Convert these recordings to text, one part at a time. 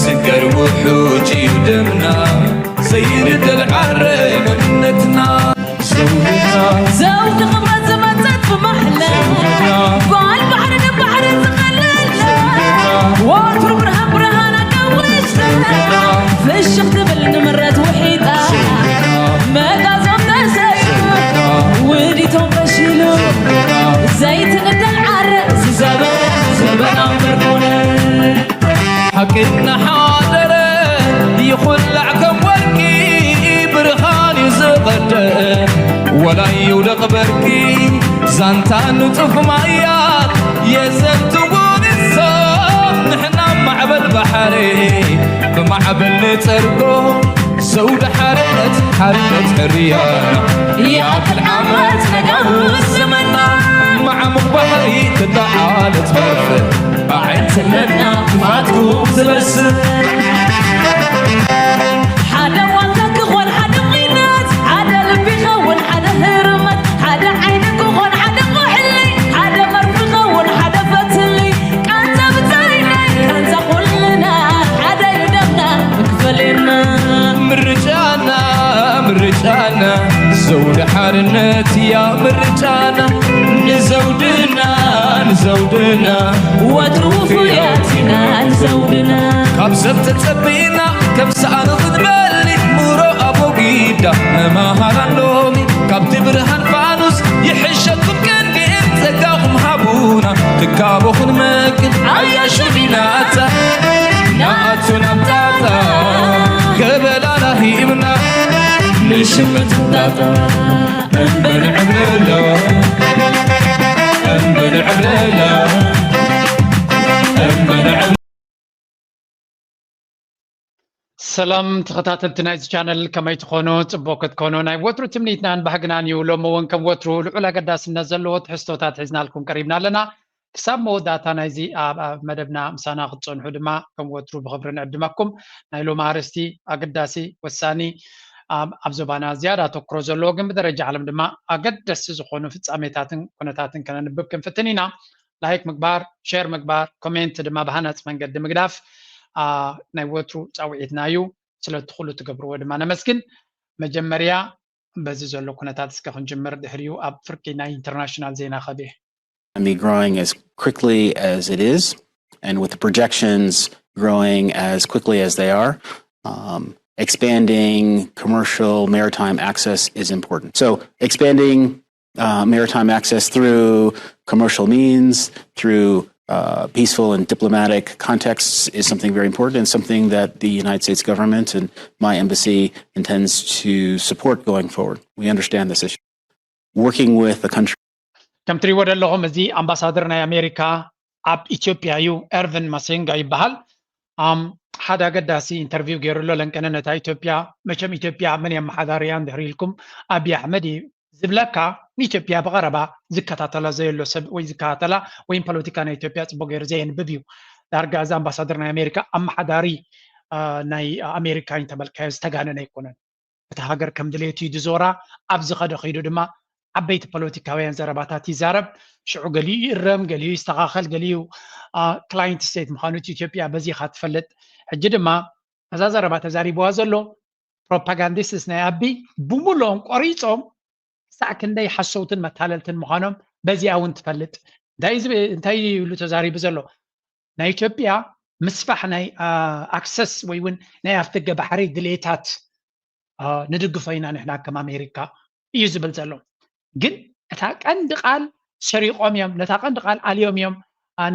ስገር ውሑጅ እዩ ደምና ዘይንደል ዓረ መንነትና ዘውድና ዘውዲ ክብረት ዝመጸት ብማሕላ ጓል ባሕሪ ንባሕሪ ዝቐለላ ወትሩ ብርሃን ብርሃን ኣጋውሽታ ፍሽኽ ትብል ንምረት ውሒጣ መጋዞም ተሰዩ ውዲቶም ፈሺሉ ዘይትንደል ዓረ ዝዘበ ዘበና ምርኮነ ሓቅና ሓደረ ይኹላዕ ከም ወርቂ ብርሃን እዩ ዝቐደ ወላ ይውደቕ በርቂ ዛንታ ንጡፍ ማያት የዘንትዎ ንሶም ንሕና ማዕበል ባሕሪ ብማዕበል ንጸርጎ ዘውዲ ሓርነት ሓርነት ሕርያ ይኣክል ዓመት ነጋውስ ዘመና ማዕሙቕ ባሕሪ ትጠዓለት መርፍእ ኣዒንትነትና ክፋትኩም ዝበስእ ሓደ ዋልታ ክኾን ሓደ ቑናት ሓደ ልቢ ኸውን ሓደ ህርመት ሓደ ዓይኒ ክኾን ሓደ ቁሕሊ ሓደ መርፊ ኸውን ሓደ ፈትሊ ቃንዛ ብጻይና ቃንዛ ኩልና ሓደ እዩ ደምና ክፈለና ምርጫና ምርጫና ዘውዲ ሓርነት እያ ምርጫና ንዘውድና ንዘውድና ወትሩ ፍሉያት ኢና ንዘውድና ካብ ሰብ ተጸቢና ከም ሰኣኑ ክትበሊ ምሮ ኣቦጊዳ መማሃራን ሎሚ ካብቲ ብርሃን ፋኑስ ይሕሸኩም ክንዲእን ጸጋኹም ሃቡና ትካቦ ክንመግብ ኣያሹ ዲናታ ንኣቱ ናብ ጣጣ ገበላና ሂብና ንሽመት ጣጣ እምበል ዕብለሎ እምበል ዕብለሎ እምበል ዕብለሎ ሰላም ተኸታተልቲ ናይዚ ቻነል ከመይ ትኾኑ? ጽቡቕ ክትኮኑ ናይ ወትሩ ትምኒትናን ባህግናን እዩ። ሎሚ እውን ከም ወትሩ ልዑል ኣገዳስነት ዘለዎ ትሕዝቶታት ሒዝናልኩም ቀሪብና ኣለና። ክሳብ መወዳእታ ናይዚ ኣብ ኣብ መደብና ምሳና ክትጸንሑ ድማ ከም ወትሩ ብኽብሪ ንዕድመኩም። ናይ ሎሚ ኣርእስቲ ኣገዳሲ፣ ወሳኒ፣ ኣብ ኣብ ዞባና ዝያዳ ኣተኩሮ ዘለዎ ግን ብደረጃ ዓለም ድማ ኣገደስቲ ዝኾኑ ፍጻሜታትን ኩነታትን ከነንብብ ክንፍትን ኢና። ላይክ ምግባር፣ ሼር ምግባር፣ ኮሜንት ድማ ብሃናጺ መንገዲ ምግዳፍ ናይ ወትሩ ጻውዒትና እዩ። ስለቲ ኩሉ ትገብርዎ ድማ ነመስግን። መጀመርያ በዚ ዘሎ ኩነታት እስከ ክንጅምር፣ ድሕሪኡ ኣብ ፍርቂ ናይ ኢንተርናሽናል ዜና ከብየ። economy growing as quickly as it is, and with the projections growing as quickly as they are, um, expanding commercial maritime access is important. So, expanding uh, maritime access through commercial means, through uh, peaceful and diplomatic contexts, is something very important and something that the United States government and my embassy intends to support going forward. We understand this issue. Working with the country. ከም ትሪእዎ ዘለኹም፣ እዚ ኣምባሳደር ናይ ኣሜሪካ ኣብ ኢትዮጵያ እዩ፣ ኤርቪን ማሲንጋ ይበሃል። ሓደ ኣገዳሲ ኢንተርቪው ገይሩ ኣሎ ለንቀነ ነታ ኢትዮጵያ። መቸም ኢትዮጵያ መን የመሓዳርያ እንድሕር ኢልኩም፣ ኣብይ ኣሕመድ እዩ ዝብለካ፣ ንኢትዮጵያ ብቐረባ ዝከታተላ ዘየሎ ሰብ ወይ ዝከታተላ ወይም ፖለቲካ ናይ ኢትዮጵያ ጽቡቅ ገይሩ ዘየንብብ እዩ። ዳርጋ እዚ ኣምባሳደር ናይ ኣሜሪካ ኣመሓዳሪ ናይ ኣሜሪካ እዩ እንተበልካዮ ዝተጋነነ ኣይኮነን። እታ ሃገር ከም ድሌቱ እዩ ዝዞራ። ኣብ ዝኸደ ከይዱ ድማ ዓበይቲ ፖለቲካውያን ዘረባታት ይዛረብ። ሽዑ ገሊኡ ይእረም፣ ገሊኡ ይስተኻኸል፣ ገሊኡ ክላይንት ስቴት ምዃኑ እቲ ኢትዮጵያ በዚኻ ትፈልጥ። ሕጂ ድማ እዛ ዘረባ ተዛሪብዋ ዘሎ ፕሮፓጋንዲስትስ ናይ ኣቢ ብሙሉኦም ቆሪጾም ክሳዕ ክንደይ ሓሰውትን መታለልትን ምዃኖም በዚኣ እውን ትፈልጥ። እንታይ ዝብ- እንታይ ይብሉ ተዛሪቡ ዘሎ? ናይ ኢትዮጵያ ምስፋሕ ናይ ኣክሰስ ወይ እውን ናይ ኣፍደገ ባሕሪ ድሌታት ንድግፎ ኢና ንሕና ከም ኣሜሪካ እዩ ዝብል ዘሎ። ግን እታ ቀንዲ ቃል ሰሪቖም እዮም፣ ነታ ቀንዲ ቃል ኣልዮም እዮም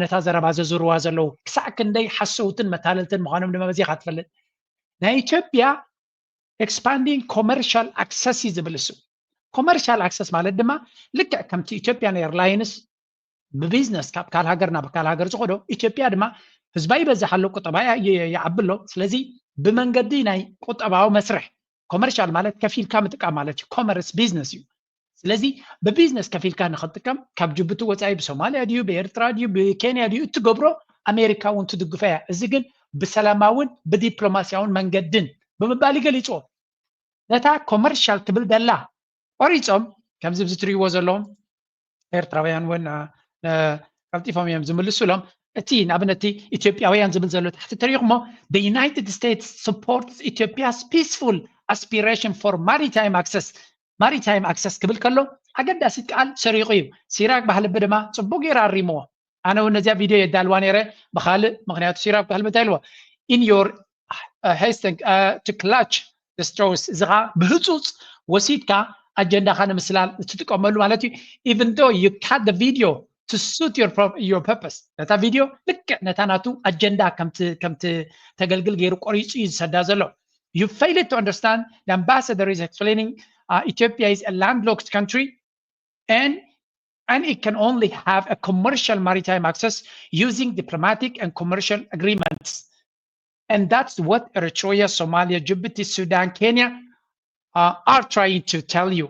ነታ ዘረባ ዘዙርዋ ዘለዉ። ክሳዕ ክንደይ ሓሰውትን መታለልትን ምዃኖም ድማ በዚኻ ትፈልጥ። ናይ ኢትዮጵያ expanding commercial access እዩ ዝብል እሱ። ኮመርሻል ኣክሰስ ማለት ድማ ልክዕ ከምቲ ኢትዮጵያን ኤርላይንስ ብቢዝነስ ካብ ካል ሃገር ናብ ካል ሃገር ዝኸዶ፣ ኢትዮጵያ ድማ ህዝባ ይበዝሕ ኣሎ፣ ቁጠባ ይዓቢ ኣሎ። ስለዚ ብመንገዲ ናይ ቁጠባዊ መስርሕ፣ ኮመርሻል ማለት ከፊልካ ምጥቃም ማለት እዩ። ኮመርስ ቢዝነስ እዩ። ስለዚ ብቢዝነስ ከፊልካ ንኽትጥቀም ካብ ጅቡቲ ወፃኢ ብሶማልያ ድዩ ብኤርትራ ድዩ ብኬንያ ድዩ እትገብሮ ኣሜሪካ እውን ትድግፎ እያ። እዚ ግን ብሰላማውን ብዲፕሎማስያውን መንገድን ብምባል ይገሊፅዎ። ነታ ኮመርሻል ትብል ዘላ ቆሪፆም ከምዚ እዚ ትሪእዎ ዘለዎም ኤርትራውያን እውን ቀልጢፎም እዮም ዝምልሱሎም። እቲ ንኣብነት ኢትዮጵያውያን ዝብል ዘሎ ታሕቲ ተሪኹሞ፣ the United States supports Ethiopia's peaceful aspiration for maritime access። Maritime access ክብል ከሎ ኣገዳሲት ቃል ሰሪቑ እዩ። ሲራክ ባህልቢ ድማ ጽቡቅ ገይሩ ኣሪምዎ። ኣነ እውን ነዚኣ ቪድዮ የዳልዋ ነይረ ብካልእ ምክንያቱ። ሲራክ ባህልቢ እንታይ ኢልዎ? In your uh, hasten uh, to clutch the straws፣ እዚ ከዓ ብህፁፅ ወሲድካ ኣጀንዳካ ንምስላል እትጥቀመሉ ማለት እዩ። Even though you cut the video to suit your, pro- your purpose፣ ነታ ቪድዮ ልክዕ ነታ ናቱ ኣጀንዳ ከምቲ ከምቲ ተገልግል ገይሩ ቆሪፁ እዩ ዝሰዳ ዘሎ። You failed to understand, the ambassador is explaining, uh, Ethiopia is a landlocked country and and it can only have a commercial maritime access using diplomatic and commercial agreements. And that's what Eritrea, Somalia, Djibouti, Sudan, Kenya uh, are trying to tell you.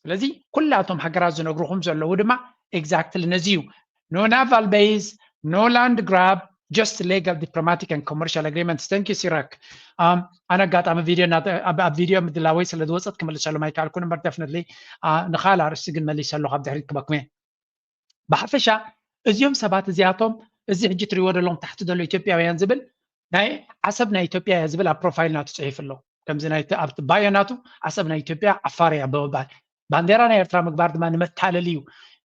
ስለዚ ኩላቶም ሃገራት ዝነግርኹም ዘለዉ ድማ exactly ነዚ እዩ። No naval base, no land grab, just legal, diplomatic and commercial agreements. Thank you, Sirak. Um, ኣነ ኣጋጣሚ ቪድዮ ኣብ ቪድዮ ምድላወይ ስለ ዝወፀት ክመልሰሎም ኣይከኣልኩን እምበር፣ definitely ንኻል ኣርእስቲ ግን መሊሰ ኣለኹ ኣብ ድሕሪት ክበኩም እየ። ብሓፈሻ እዚኦም ሰባት እዚኣቶም፣ እዚ ሕጂ ትሪእዎ ዘለኹም ታሕቲ ዘሎ ኢትዮጵያውያን ዝብል ናይ ዓሰብ ናይ ኢትዮጵያ እያ ዝብል ኣብ ፕሮፋይል ናቱ ፅሒፉ ኣሎ። ከምዚ ናይ ኣብቲ ባዮ ናቱ ዓሰብ ናይ ኢትዮጵያ ዓፋር እያ ብምባል፣ ባንዴራ ናይ ኤርትራ ምግባር ድማ ንመታለሊ እዩ።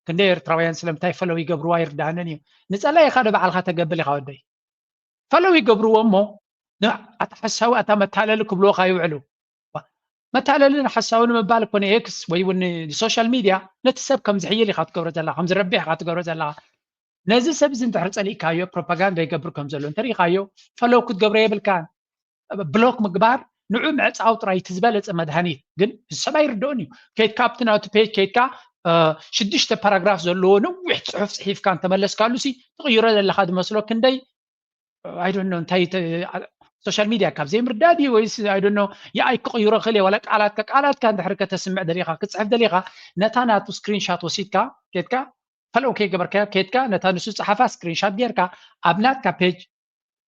ክንደይ ኤርትራውያን ስለምንታይ ፈለው ይገብርዋ ይርዳእንን እዩ። ንፀላኢኻ ዶ ባዕልካ ተገብል ኢኻ ወደይ? ፈለው ይገብርዎ እሞ ኣታ ሓሳዊ ኣታ መታለሊ ክብልዎካ ይውዕሉ። መታለልን ሓሳዊ ንምባል እኮ ንኤክስ ወይ እውን ንሶሻል ሚድያ ነቲ ሰብ ከም ዝሕይል ኢኻ ትገብሮ ዘለኻ፣ ከም ዝረብሕ ኢኻ ትገብሮ ዘለኻ። ነዚ ሰብ እዚ እንድሕር ፀሊእካዮ፣ ፕሮፓጋንዳ ይገብር ከም ዘሎ እንተሪእኻዮ፣ ፈለው ክትገብሮ የብልካን። ብሎክ ምግባር ንዑ ምዕፃው ጥራይ እቲ ዝበለፀ መድሃኒት። ግን እዚ ሰብ ኣይርድኦን እዩ። ከይድካ ኣብቲ ናቱ ፔጅ ከይድካ ሽዱሽተ ፓራግራፍ ዘለዎ ነዊሕ ፅሑፍ ፅሒፍካ እንተመለስካሉ ሲ ትቕይሮ ዘለካ ዝመስሎ ክንደይ I don't know እንታይ ሶሻል ሚድያ ካብ ዘይምርዳእ ድዩ ወይስ I don't know የኣይ ክቕይሮ ክእል ዋላ ቃላትካ ቃላትካ እንድሕር ከተስምዕ ደሊኻ ክትፅሕፍ ደሊኻ ነታ ናቱ ስክሪንሻት ወሲድካ ኬድካ ፈለው ከይገበርካዮ ኬድካ ነታ ንሱ ፀሓፋ ስክሪንሻት ጌርካ ኣብ ናትካ ፔጅ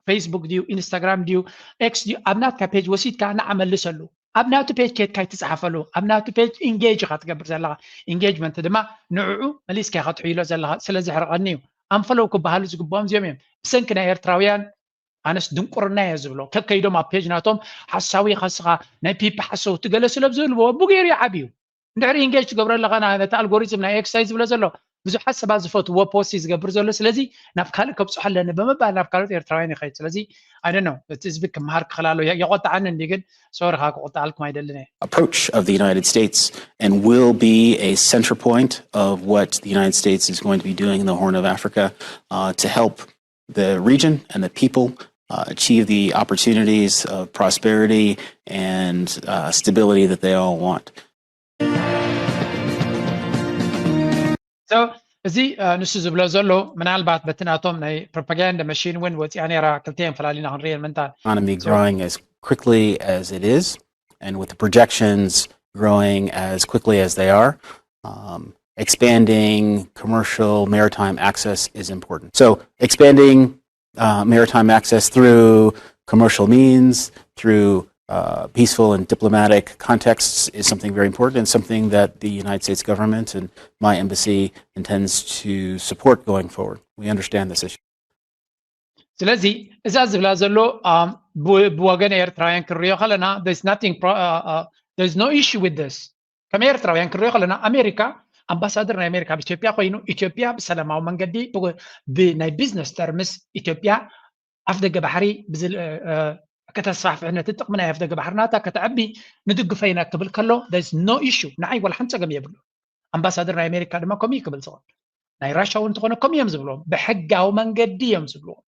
ፌስቡክ ድዩ ኢንስታግራም ድዩ ኤክስ ድዩ ኣብ ናትካ ፔጅ ወሲድካ ንዓ መልሰሉ ኣብ ናቱ ፔጅ ኬድካ ይትፅሓፈሉ ኣብ ናቱ ፔጅ ኢንጌጅ ኢኻ ትገብር ዘለኻ ኢንጌጅመንት ድማ ንዕዑ መሊስካ ኢኻ ትሕይሎ ዘለኻ ስለዚ ሕርቐኒ እዩ ኣንፈለው ክበሃሉ ዝግብኦም እዚኦም እዮም ብሰንኪ ናይ ኤርትራውያን ኣነስ ድንቁርና እየ ዝብሎ ከከይዶም ኣብ ፔጅ ናቶም ሓሳዊ ከስኻ ናይ ፒፒ ሓሰውቲ ገለ ስለ ዝህልዎ ብገይሩ ይዓብዩ እንድሕሪ ኢንጌጅ ትገብሮ ኣለኻ ነቲ ኣልጎሪዝም ናይ ኤክስ እንታይ ዝብሎ ዘሎ ብዙሓት ሰባት ዝፈትዎ ፖስት ዝገብር ዘሎ ስለዚ ናብ ካልእ ከብፅሖ ኣለኒ ብምባል ናብ ካልኦት ኤርትራውያን ይኸይድ ስለዚ ኣይደ ነው እቲ ህዝቢ ክመሃር ክኽእል ኣለዎ የቆጣዓኒ እንዲ ግን ሶሪ ከዓ ክቆጣዓልኩም ኣይደልን እየ approach of the United States and will be a center point of what the United States is going to be doing in the Horn of Africa uh, to help the region and the people uh, achieve the opportunities of prosperity and uh, stability that they all want. So እዚ ንሱ ዝብሎ ዘሎ ምናልባት በቲ ናቶም ናይ ፕሮፓጋንዳ መሽን እውን ወፂኣ ነራ ክልተን ፈላሊና ክንሪኤን ምንታን economy growing as quickly as it is and with the projections growing as quickly as they are um, expanding commercial maritime access is important so expanding uh, maritime access through commercial means through uh, peaceful and diplomatic contexts is something very important and something that the United States government and my embassy intends to support going forward. We understand this issue. ስለዚ እዛ ዝብላ ዘሎ ብወገን ኤርትራውያን ክንሪኦ ከለና there's nothing there's no issue with this ከም ኤርትራውያን ክንሪኦ ከለና ኣሜሪካ ኣምባሳደር ናይ ኣሜሪካ ኣብ ኢትዮጵያ ኮይኑ ኢትዮጵያ ብሰላማዊ መንገዲ ብናይ ቢዝነስ ተርምስ ኢትዮጵያ ኣፍ ደገ ባሕሪ ከተስፋሕፍሕ ነቲ ጥቕሚ ናይ ኣፍ ደገ ባሕሪ ናታ ከተዕቢ ንድግፈ ኢና ክብል ከሎ no issue ንዓይ ዋላ ሓንቲ ፀገም የብሉ ኣምባሳደር ናይ ኣሜሪካ ድማ ከምኡ ክብል ዝኽእል ናይ ራሻ እውን እንተኾነ ከምኡ እዮም ዝብልዎም ብሕጋዊ መንገዲ እዮም ዝብልዎም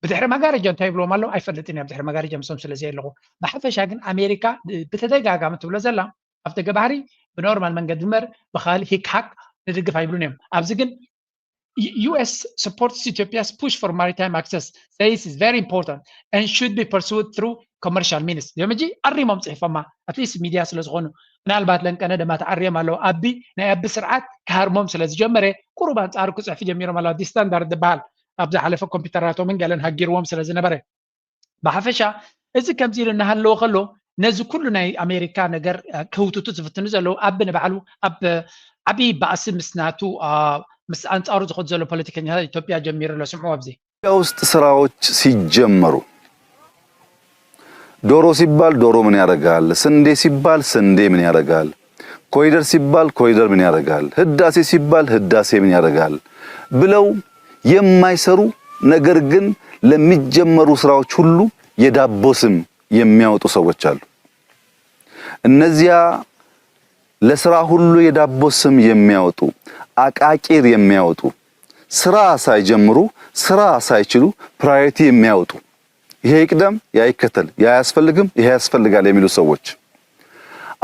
ብድሕሪ መጋረጃ እንታይ ይብልዎም ኣለዉ ኣይፈልጥን እያ ብድሕሪ መጋረጃ ምስኦም ስለ ዘየለኹ ብሓፈሻ ግን ኣሜሪካ ብተደጋጋሚ ትብሎ ዘላ ኣብ ደገ ባሕሪ ብኖርማል መንገዲ እምበር ብካልእ ሂክሃክ ንድግፍ ኣይብሉን እዮም ኣብዚ ግን U S supports Ethiopia's push for maritime access, says is very important and should be pursued through commercial means. ዮም ሕጂ ኣሪሞም ፅሒፎማ ኣትሊስት ሚድያ ስለ ዝኾኑ ምናልባት ለንቀነ ደማ ተዓርዮም ኣለዉ ኣቢ ናይ ኣቢ ስርዓት ክሃርሞም ስለ ዝጀመረ ቁሩብ ኣንፃሩ ክፅሕፉ ጀሚሮም ኣለዉ ኣዲ ስታንዳርድ ዝበሃል ኣብ ዝሓለፈ ኮምፒውተራቶምን ገለን ሃጊርዎም ስለ ዝነበረ ብሓፈሻ እዚ ከምዚ ኢሉ እናሃለወ ከሎ ነዚ ኩሉ ናይ ኣሜሪካ ነገር ክህውትቱ ዝፍትኑ ዘለዉ ኣብ ንባዕሉ ኣብ ዓብዪ ባእሲ ምስ ናቱ ምስ ኣንፃሩ ዝኸዱ ዘሎ ፖለቲከኛታት ኢትዮጵያ ጀሚሩ ኣሎ ስምዑ ኣብዚ ኢትዮጵያ ውስጥ ስራዎች ሲጀመሩ ዶሮ ሲባል ዶሮ ምን ያደርጋል፣ ስንዴ ሲባል ስንዴ ምን ያደርጋል፣ ኮሪደር ሲባል ኮሪደር ምን ያደርጋል፣ ህዳሴ ሲባል ህዳሴ ምን ያደርጋል ብለው የማይሰሩ፣ ነገር ግን ለሚጀመሩ ስራዎች ሁሉ የዳቦ ስም የሚያወጡ ሰዎች አሉ። እነዚያ ለስራ ሁሉ የዳቦ ስም የሚያወጡ፣ አቃቂር የሚያወጡ፣ ስራ ሳይጀምሩ ስራ ሳይችሉ ፕራዮሪቲ የሚያወጡ፣ ይሄ ይቅደም፣ ያ ይከተል፣ ያ አያስፈልግም፣ ይሄ ያስፈልጋል የሚሉ ሰዎች፣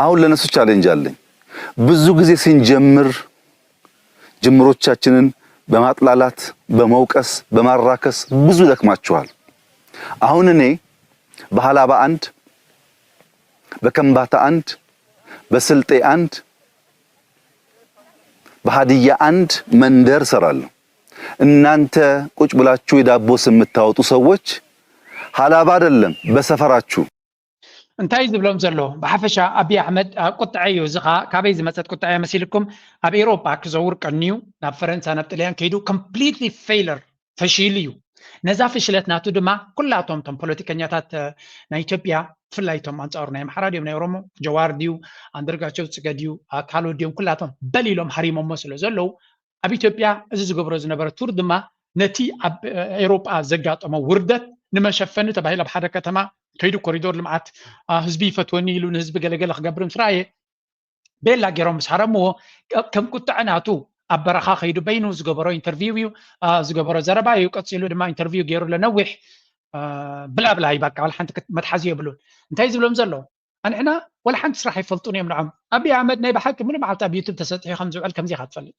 አሁን ለነሱ ቻሌንጅ አለኝ። ብዙ ጊዜ ስንጀምር ጅምሮቻችንን በማጥላላት፣ በመውቀስ፣ በማራከስ ብዙ ደክማችኋል። አሁን እኔ በሀላባ አንድ፣ በከምባታ አንድ፣ በስልጤ አንድ፣ በሀዲያ አንድ መንደር እሰራለሁ። እናንተ ቁጭ ብላችሁ የዳቦ ስም የምታወጡ ሰዎች ሀላባ አይደለም በሰፈራችሁ። እንታይ ዝብሎም ዘሎ ብሓፈሻ? ኣብይ ኣሕመድ ቁጥዐ እዩ። እዚ ከዓ ካበይ ዝመፀት ቁጥዐ መሲልኩም? ኣብ ኤሮጳ ክዘውር ቀንዩ፣ ናብ ፈረንሳ ናብ ጥልያን ከይዱ ኮምፕሊትሊ ፌለር፣ ፈሺሉ እዩ። ነዛ ፍሽለት ናቱ ድማ ኩላቶም እቶም ፖለቲከኛታት ናይ ኢትዮጵያ፣ ብፍላይ እቶም ኣንፃሩ ናይ ኣምሓራ ድዮም ናይ ኦሮሞ፣ ጀዋር ድዩ፣ ኣንደርጋቸው ፅገ ድዩ፣ ካልኦት ድዮም፣ ኩላቶም በሊሎም ሃሪሞሞ ስለ ዘለዉ፣ ኣብ ኢትዮጵያ እዚ ዝገብሮ ዝነበረ ቱር ድማ ነቲ ኣብ ኤሮጳ ዘጋጠሞ ውርደት ንመሸፈኒ ተባሂሉ ኣብ ሓደ ከተማ ከይዱ ኮሪዶር ልምዓት፣ ህዝቢ ይፈትወኒ ኢሉ ንህዝቢ ገለገለ ክገብር ምስ ረኣየ፣ ቤላ ገይሮም ምስ ሃረምዎ፣ ከም ቁጥዐ ናቱ ኣብ በረኻ ከይዱ በይኑ ዝገበሮ ኢንተርቪው እዩ፣ ዝገበሮ ዘረባ እዩ። ቀፂሉ ድማ ኢንተርቪው ገይሩ ኣሎ ነዊሕ፣ ብላብላ እዩ በቃ፣ ዋላ ሓንቲ መትሓዚ የብሉን። እንታይ ዝብሎም ዘሎ? ኣንሕና ዋላ ሓንቲ ስራሕ ኣይፈልጡን እዮም ንዖም። ኣብይ ኣሕመድ ናይ ብሓቂ ሙሉእ መዓልቲ ኣብ ዩቱብ ተሰጢሑ ከም ዝውዕል ከምዚ ኢኻ ትፈልጥ።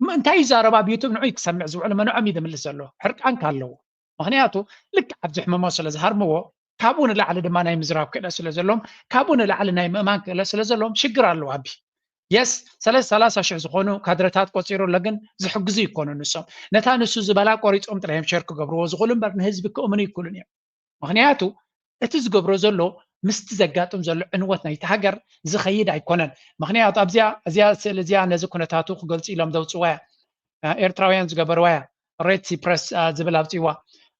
እንታይ ይዛረብ ኣብ ዩቱብ ንዑ ክሰምዕ ዝውዕል መንዖም እዩ ዝምልስ ዘሎ ሕርቃንካ ኣለዎ። ምክንያቱ ልክዕ ኣብዚ ሕመሞ ስለ ዝሃርምዎ ካብኡ ንላዕሊ ድማ ናይ ምዝራብ ክእለት ስለ ዘለዎም፣ ካብኡ ንላዕሊ ናይ ምእማን ክእለት ስለ ዘለዎም ሽግር ኣለዎ። ኣቢ የስ ሰለስተ ሰላሳ ሽሕ ዝኾኑ ካድረታት ቆፂሩ ኣሎ፣ ግን ዝሕግዙ ይኮኑ ንሶም። ነታ ንሱ ዝበላ ቆሪፆም ጥራይ እዮም ሸር ክገብርዎ ዝኽእሉ እምበር ንህዝቢ ክእምኑ ይክእሉን እዮም። ምክንያቱ እቲ ዝገብሮ ዘሎ ምስቲ ዘጋጥም ዘሎ ዕንወት ናይቲ ሃገር ዝኸይድ ኣይኮነን። ምክንያቱ ኣብዚኣ እዚኣ ስእሊ እዚኣ ነዚ ኩነታቱ ክገልፁ ኢሎም ዘውፅዋ እያ፣ ኤርትራውያን ዝገበርዋ እያ፣ ሬድ ሲ ፕረስ ዝብል ኣውፅዋ።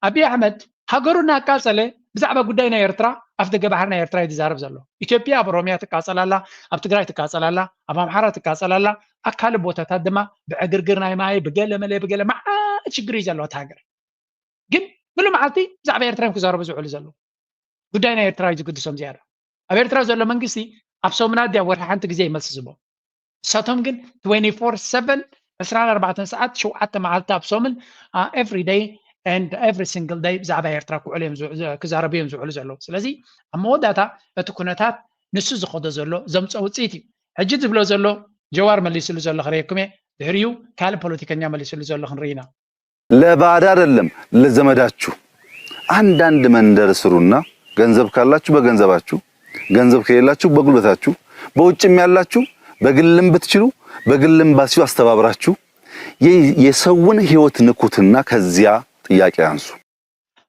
ኣብይ ኣሕመድ ሃገሩ እናቃፀለ ብዛዕባ ጉዳይ ናይ ኤርትራ ኣፍ ደገ ባሕሪ ናይ ኤርትራ እዩ ዝዛረብ ዘሎ። ኢትዮጵያ ኣብ ኦሮሚያ ትቃፀል ኣላ፣ ኣብ ትግራይ ትቃፀል ኣላ፣ ኣብ ኣምሓራ ትቃፀል ኣላ፣ ኣብ ካልእ ቦታታት ድማ ብዕግርግር ናይ ማይ ብገለ መለ ብገለ መዓት ሽግር እዩ ዘለዎ እቲ ሃገር። ግን ሙሉእ መዓልቲ ብዛዕባ ኤርትራ እዮም ክዛረቡ ዝውዕሉ ዘለዉ። ጉዳይ ናይ ኤርትራ እዩ ዝግድሶም ዝያዳ። ኣብ ኤርትራ ዘሎ መንግስቲ ኣብ ሰሙናት ድያ ወርሒ ሓንቲ ግዜ እዩ መልሲ ዝቦ። ንሳቶም ግን ትዌንቲ ፎር ሰቨን፣ ዕስራን ኣርባዕተን ሰዓት ሸውዓተ መዓልቲ ኣብ ሰሙን ኤቭሪ ደይ ኤንድ ኤቭሪ ሲንግል ደይ ብዛዕባ ኤርትራ ክውዕሉ እዮም ክዛረቡ እዮም ዝውዕሉ ዘለዉ። ስለዚ ኣብ መወዳእታ እቲ ኩነታት ንሱ ዝኸዶ ዘሎ ዘምፀ ውፅኢት እዩ። ሕጂ ዝብሎ ዘሎ ጀዋር መሊስሉ ዘሎ ክርእየኩም እየ፣ ድሕሪኡ ካልእ ፖለቲከኛ መሊስሉ ዘሎ ክንርኢ ኢና። ለባዳ አይደለም ለዘመዳችሁ። አንዳንድ መንደር ስሩና ገንዘብ ካላችሁ በገንዘባችሁ፣ ገንዘብ ከሌላችሁ በጉልበታችሁ፣ በውጭም ያላችሁ በግልም ብትችሉ በግልም ባሲው አስተባብራችሁ የሰውን ህይወት ንኩትና ከዚያ ጥያቄ አንሱ።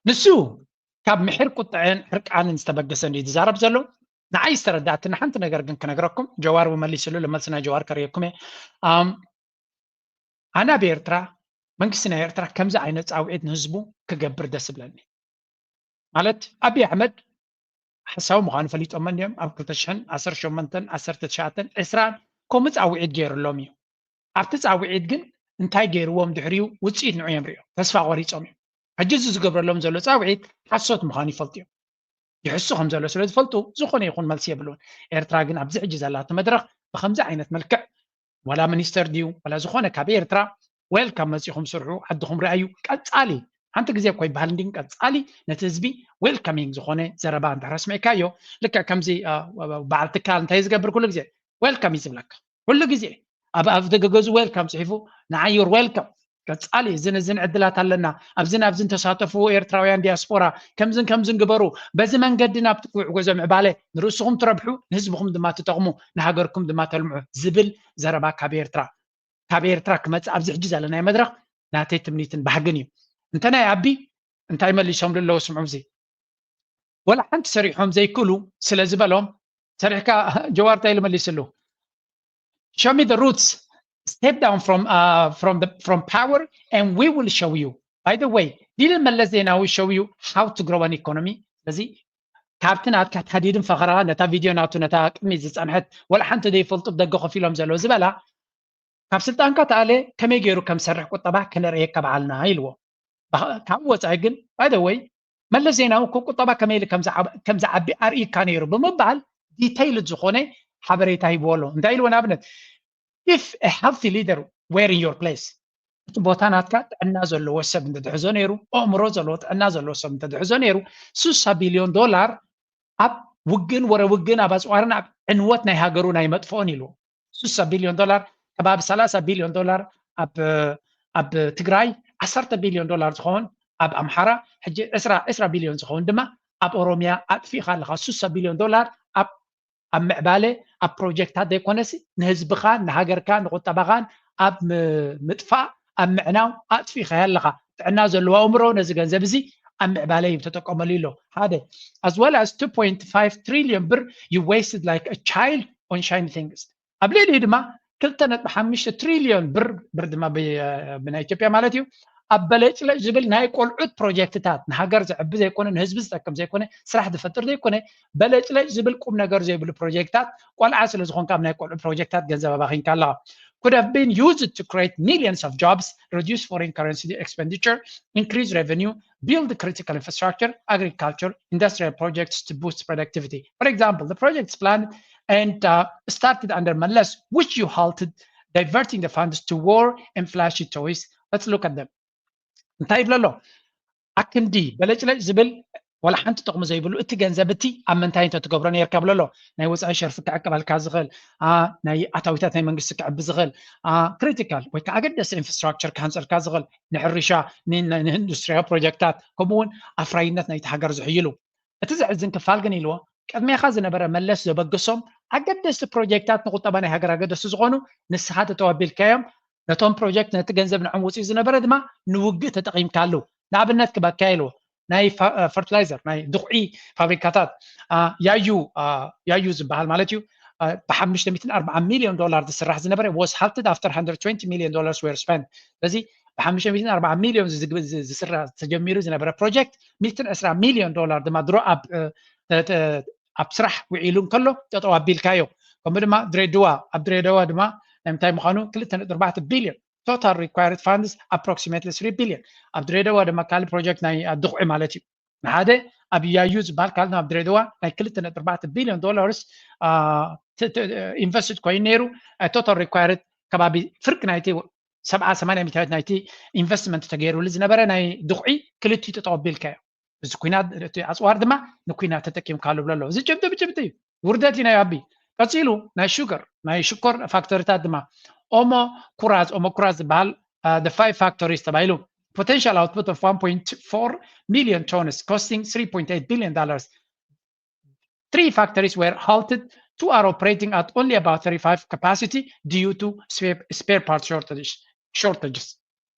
ንሱ ካብ ምሕር ቁጥዐን ሕርቃንን ዝተበገሰ እንዲ ዝዛረብ ዘሎ ንዓይ ዝተረዳእትኒ ሓንቲ ነገር ግን ክነግረኩም። ጀዋር መሊስሉ ለመልሲ ናይ ጀዋር ከርእየኩም እየ። ኣነ ኣብ ኤርትራ መንግስቲ ናይ ኤርትራ ከምዚ ዓይነት ጻውዒት ንህዝቡ ክገብር ደስ ይብለኒ። ማለት ኣብይ ኣሕመድ ሓሳዊ ምዃኑ ፈሊጦሞ እንዲዮም። ኣብ ክልተ ሽሕን ዓሰርተ ሸሞንተን ዓሰርተ ትሽዓተን ዕስራን ከምኡ ጻውዒት ገይሩሎም እዩ። ኣብቲ ጻውዒት ግን እንታይ ገይርዎም ድሕሪኡ ውጽኢት ንዑ እዮም ሪኦም ተስፋ ቆሪጾም እዮም። ሕጂ እዚ ዝገብረሎም ዘሎ ጻውዒት ሓሶት ምዃኑ ይፈልጡ እዮም። ይሕሱ ከም ዘሎ ስለ ዝፈልጡ ዝኾነ ይኹን መልሲ የብሉን። ኤርትራ ግን ኣብዚ ሕጂ ዘላቶ መድረኽ ብከምዚ ዓይነት መልክዕ ዋላ ሚኒስተር ድዩ ዋላ ዝኾነ ካብ ኤርትራ ዌልካም መጺኹም ስርሑ ዓድኹም ርኣዩ ቀጻሊ ሓንቲ ግዜ እኮ ይበሃል እንዲን ቀጻሊ ነቲ ህዝቢ ዌልካሚንግ ዝኾነ ዘረባ እንድሕር ኣስሚዕካዮ ልክዕ ከምዚ በዓል ትካል እንታይ ዝገብር ኩሉ ግዜ ዌልካም እዩ ዝብለካ ኩሉ ግዜ ኣብ ኣፍ ደገ ገዙ ዌልካም ጽሒፉ ንዓይ ዩር ዌልካም ቀጻሊ እዝን እዝን ዕድላት ኣለና ኣብዝን ኣብዝን ተሳተፉ ኤርትራውያን ዲያስፖራ ከምዝን ከምዝን ግበሩ በዚ መንገዲ ናብቲ ክውዕጎ ዘምዕባለ ንርእስኹም ትረብሑ ንህዝብኹም ድማ ትጠቕሙ ንሃገርኩም ድማ ተልምዑ ዝብል ዘረባ ካብ ኤርትራ ካብ ኤርትራ ክመጽእ ኣብዚ ሕጂ ዘለናዮ መድረኽ ናተይ ትምኒትን ባህግን እዩ። እንተ ናይ ኣቢ እንታይ መሊሶምሉ ኣለዉ ስምዑ እዚ ወላ ሓንቲ ሰሪሖም ዘይክእሉ ስለ ዝበሎም ሰሪሕካ ጀዋር እንታይ ኢሉ መሊስሉ show me the roots step down from uh, from the from power and we will show you By the way, didn't መለስ ዜናዊ show you how to grow an economy? ስለዚ ካብቲ ናትካ ታዲድን ፈኸራ ነታ ቪድዮ ናቱ ነታ ቅድሚ ዝፀንሐት ወላ ሓንቲ ዘይፈልጡ ደገ ከፊሎም ዘለዉ ዝበላ ካብ ስልጣንካ ተኣለ ከመይ ገይሩ ከም ዝሰርሕ ቁጠባ ክነርእየካ በዓልና ኢልዎ። ካብኡ ወፃኢ ግን by the way መለስ ዜናዊ እኮ ቁጠባ ከመይ ኢሉ ከም ዝዓቢ ኣርእይካ ነይሩ ብምባል detailed ዝኾነ ሓበሬታ ሂብዎ ኣሎ። እንታይ ኢልዎ? ንኣብነት if a healthy leader were in your place እቲ ቦታ ናትካ ጥዕና ዘለዎ ሰብ እንተትሕዞ ነይሩ፣ ኣእምሮ ዘለዎ ጥዕና ዘለዎ ሰብ እንተትሕዞ ነይሩ ስሳ ቢልዮን ዶላር ኣብ ውግእን ወረ ውግእን ኣብ ኣፅዋርን ኣብ ዕንወት ናይ ሃገሩ ናይ መጥፍኦን ኢልዎ። ስሳ ቢልዮን ዶላር ከባቢ ሰላሳ ቢልዮን ዶላር ኣብ ኣብ ትግራይ ዓሰርተ ቢልዮን ዶላር ዝኸውን ኣብ ኣምሓራ ሕጂ ዕስራ ዕስራ ቢልዮን ዝኸውን ድማ ኣብ ኦሮሚያ ኣጥፊእካ ኣለኻ። ስሳ ቢልዮን ዶላር ኣብ ኣብ ምዕባለ ኣብ ፕሮጀክታት ዘይኮነሲ ንህዝብኻን ንሃገርካን ንቁጠባኻን ኣብ ምጥፋእ ኣብ ምዕናው ኣጥፊእኻዮ ኣለኻ። ጥዕና ዘለዎ ኣእምሮ ነዚ ገንዘብ እዚ ኣብ ምዕባለ እዩ ተጠቀመሉ ኢሎ። ሓደ as well as two point five trillion ብር you wasted like a child on shiny things። ኣብ ልዕሊኡ ድማ ክልተ ነጥቢ ሓሙሽተ ትሪልዮን ብር ብር ድማ ብናይ ኢትዮጵያ ማለት እዩ ኣብ በለጭለጭ ዝብል ናይ ቆልዑት ፕሮጀክትታት ንሃገር ዘዕቢ ዘይኮነ ንህዝቢ ዝጠቅም ዘይኮነ ስራሕ ዝፈጥር ዘይኮነ በለጭለጭ ዝብል ቁም ነገር ዘይብሉ ፕሮጀክታት ቆልዓ ስለ ዝኾንካ ኣብ ናይ ቆልዑ ፕሮጀክታት ገንዘብ ኣባኺንካ ኣለኻ። Could have been used to create millions of jobs, reduce foreign currency expenditure, increase revenue, build critical infrastructure, agriculture, industrial projects to boost productivity. For example, the projects planned and uh, started under Meles, which you halted, diverting the funds to war and flashy toys. Let's look at them. እንታይ ይብለሎ ኣክንዲ በለጭለጭ ዝብል ወላ ሓንቲ ጥቕሚ ዘይብሉ እቲ ገንዘብ እቲ ኣብ ምንታይ እንተትገብሮ ነርካ ብለሎ ናይ ወፃኢ ሸርፊ ክዕቅበልካ ዝኽእል ናይ ኣታዊታት ናይ መንግስቲ ክዕቢ ዝኽእል ክሪቲካል ወይ ከዓ ኣገደሲ ኢንፍራስትራክቸር ክሃንፀልካ ዝኽእል ንሕርሻ ንኢንዱስትሪያዊ ፕሮጀክታት ከምኡ እውን ኣፍራይነት ናይቲ ሃገር ዝሕይሉ እቲ ዘሕዝን ክፋል ግን ኢልዎ ቅድሜኻ ዝነበረ መለስ ዘበገሶም ኣገደስቲ ፕሮጀክታት ንቁጠባ ናይ ሃገር ኣገደስቲ ዝኾኑ ንስኻ ተተዋቢልካዮም ነቶም ፕሮጀክት ነቲ ገንዘብ ንዕም ውፅኡ ዝነበረ ድማ ንውግእ ተጠቒምካሉ ንኣብነት ክበካ ኢልዎ ናይ ፈርቲላይዘር ናይ ድኹዒ ፋብሪካታት ያዩ ያዩ ዝበሃል ማለት እዩ ብሓሙሽተ ሚእትን ኣርባዓ ሚሊዮን ዶላር ዝስራሕ ዝነበረ was halted after hundred twenty million dollars were spent ስለዚ ብሓሙሽተ ሚእትን ኣርባዓ ሚሊዮን ዝስራሕ ተጀሚሩ ዝነበረ ፕሮጀክት ሚእትን ዕስራ ሚሊዮን ዶላር ድማ ድሮ ኣብ ኣብ ስራሕ ውዒሉ እንከሎ ጠጠው ኣቢልካዮ ከምኡ ድማ ድሬድዋ ኣብ ድሬዳዋ ድማ ናይ ምንታይ ምዃኑ ክልተ ነጥቢ ኣርባዕተ ቢልዮን total required funds approximately three billion ኣብ ድሬዳዋ ድማ ካልእ ፕሮጀክት ናይ ድኹዒ ማለት እዩ ንሓደ ኣብ ያዩ ዝበሃል ካልእ ኣብ ድሬዳዋ ናይ ክልተ ነጥቢ ኣርባዕተ ቢልዮን ዶላርስ ኢንቨስትድ ኮይኑ ነይሩ total required ከባቢ ፍርቂ ናይቲ ሰብዓ ሰማንያ ሚታዊት ናይቲ ኢንቨስትመንት ተገይሩሉ ዝነበረ ናይ ድኹዒ ክልቲኡ ጠጠው ኣቢልካዮ እዚ ኩናት እቲ ኣፅዋር ድማ ንኩናት ተጠቂምካሉ ብሎ ኣሎ እዚ ጭብጢ ብጭብጢ እዩ ውርደት እዩ ናይ ኣቢ ቀፂሉ ናይ ሹገር ናይ ሽኮር ፋክተሪታት ድማ ኦሞ ኩራዝ ኦሞ ኩራዝ ዝበሃል the five factories ተባሂሉ potential output of one point four million tons costing three point eight billion dollars three factories were halted two are operating at only about thirty-five capacity due to spare, spare part shortage, shortages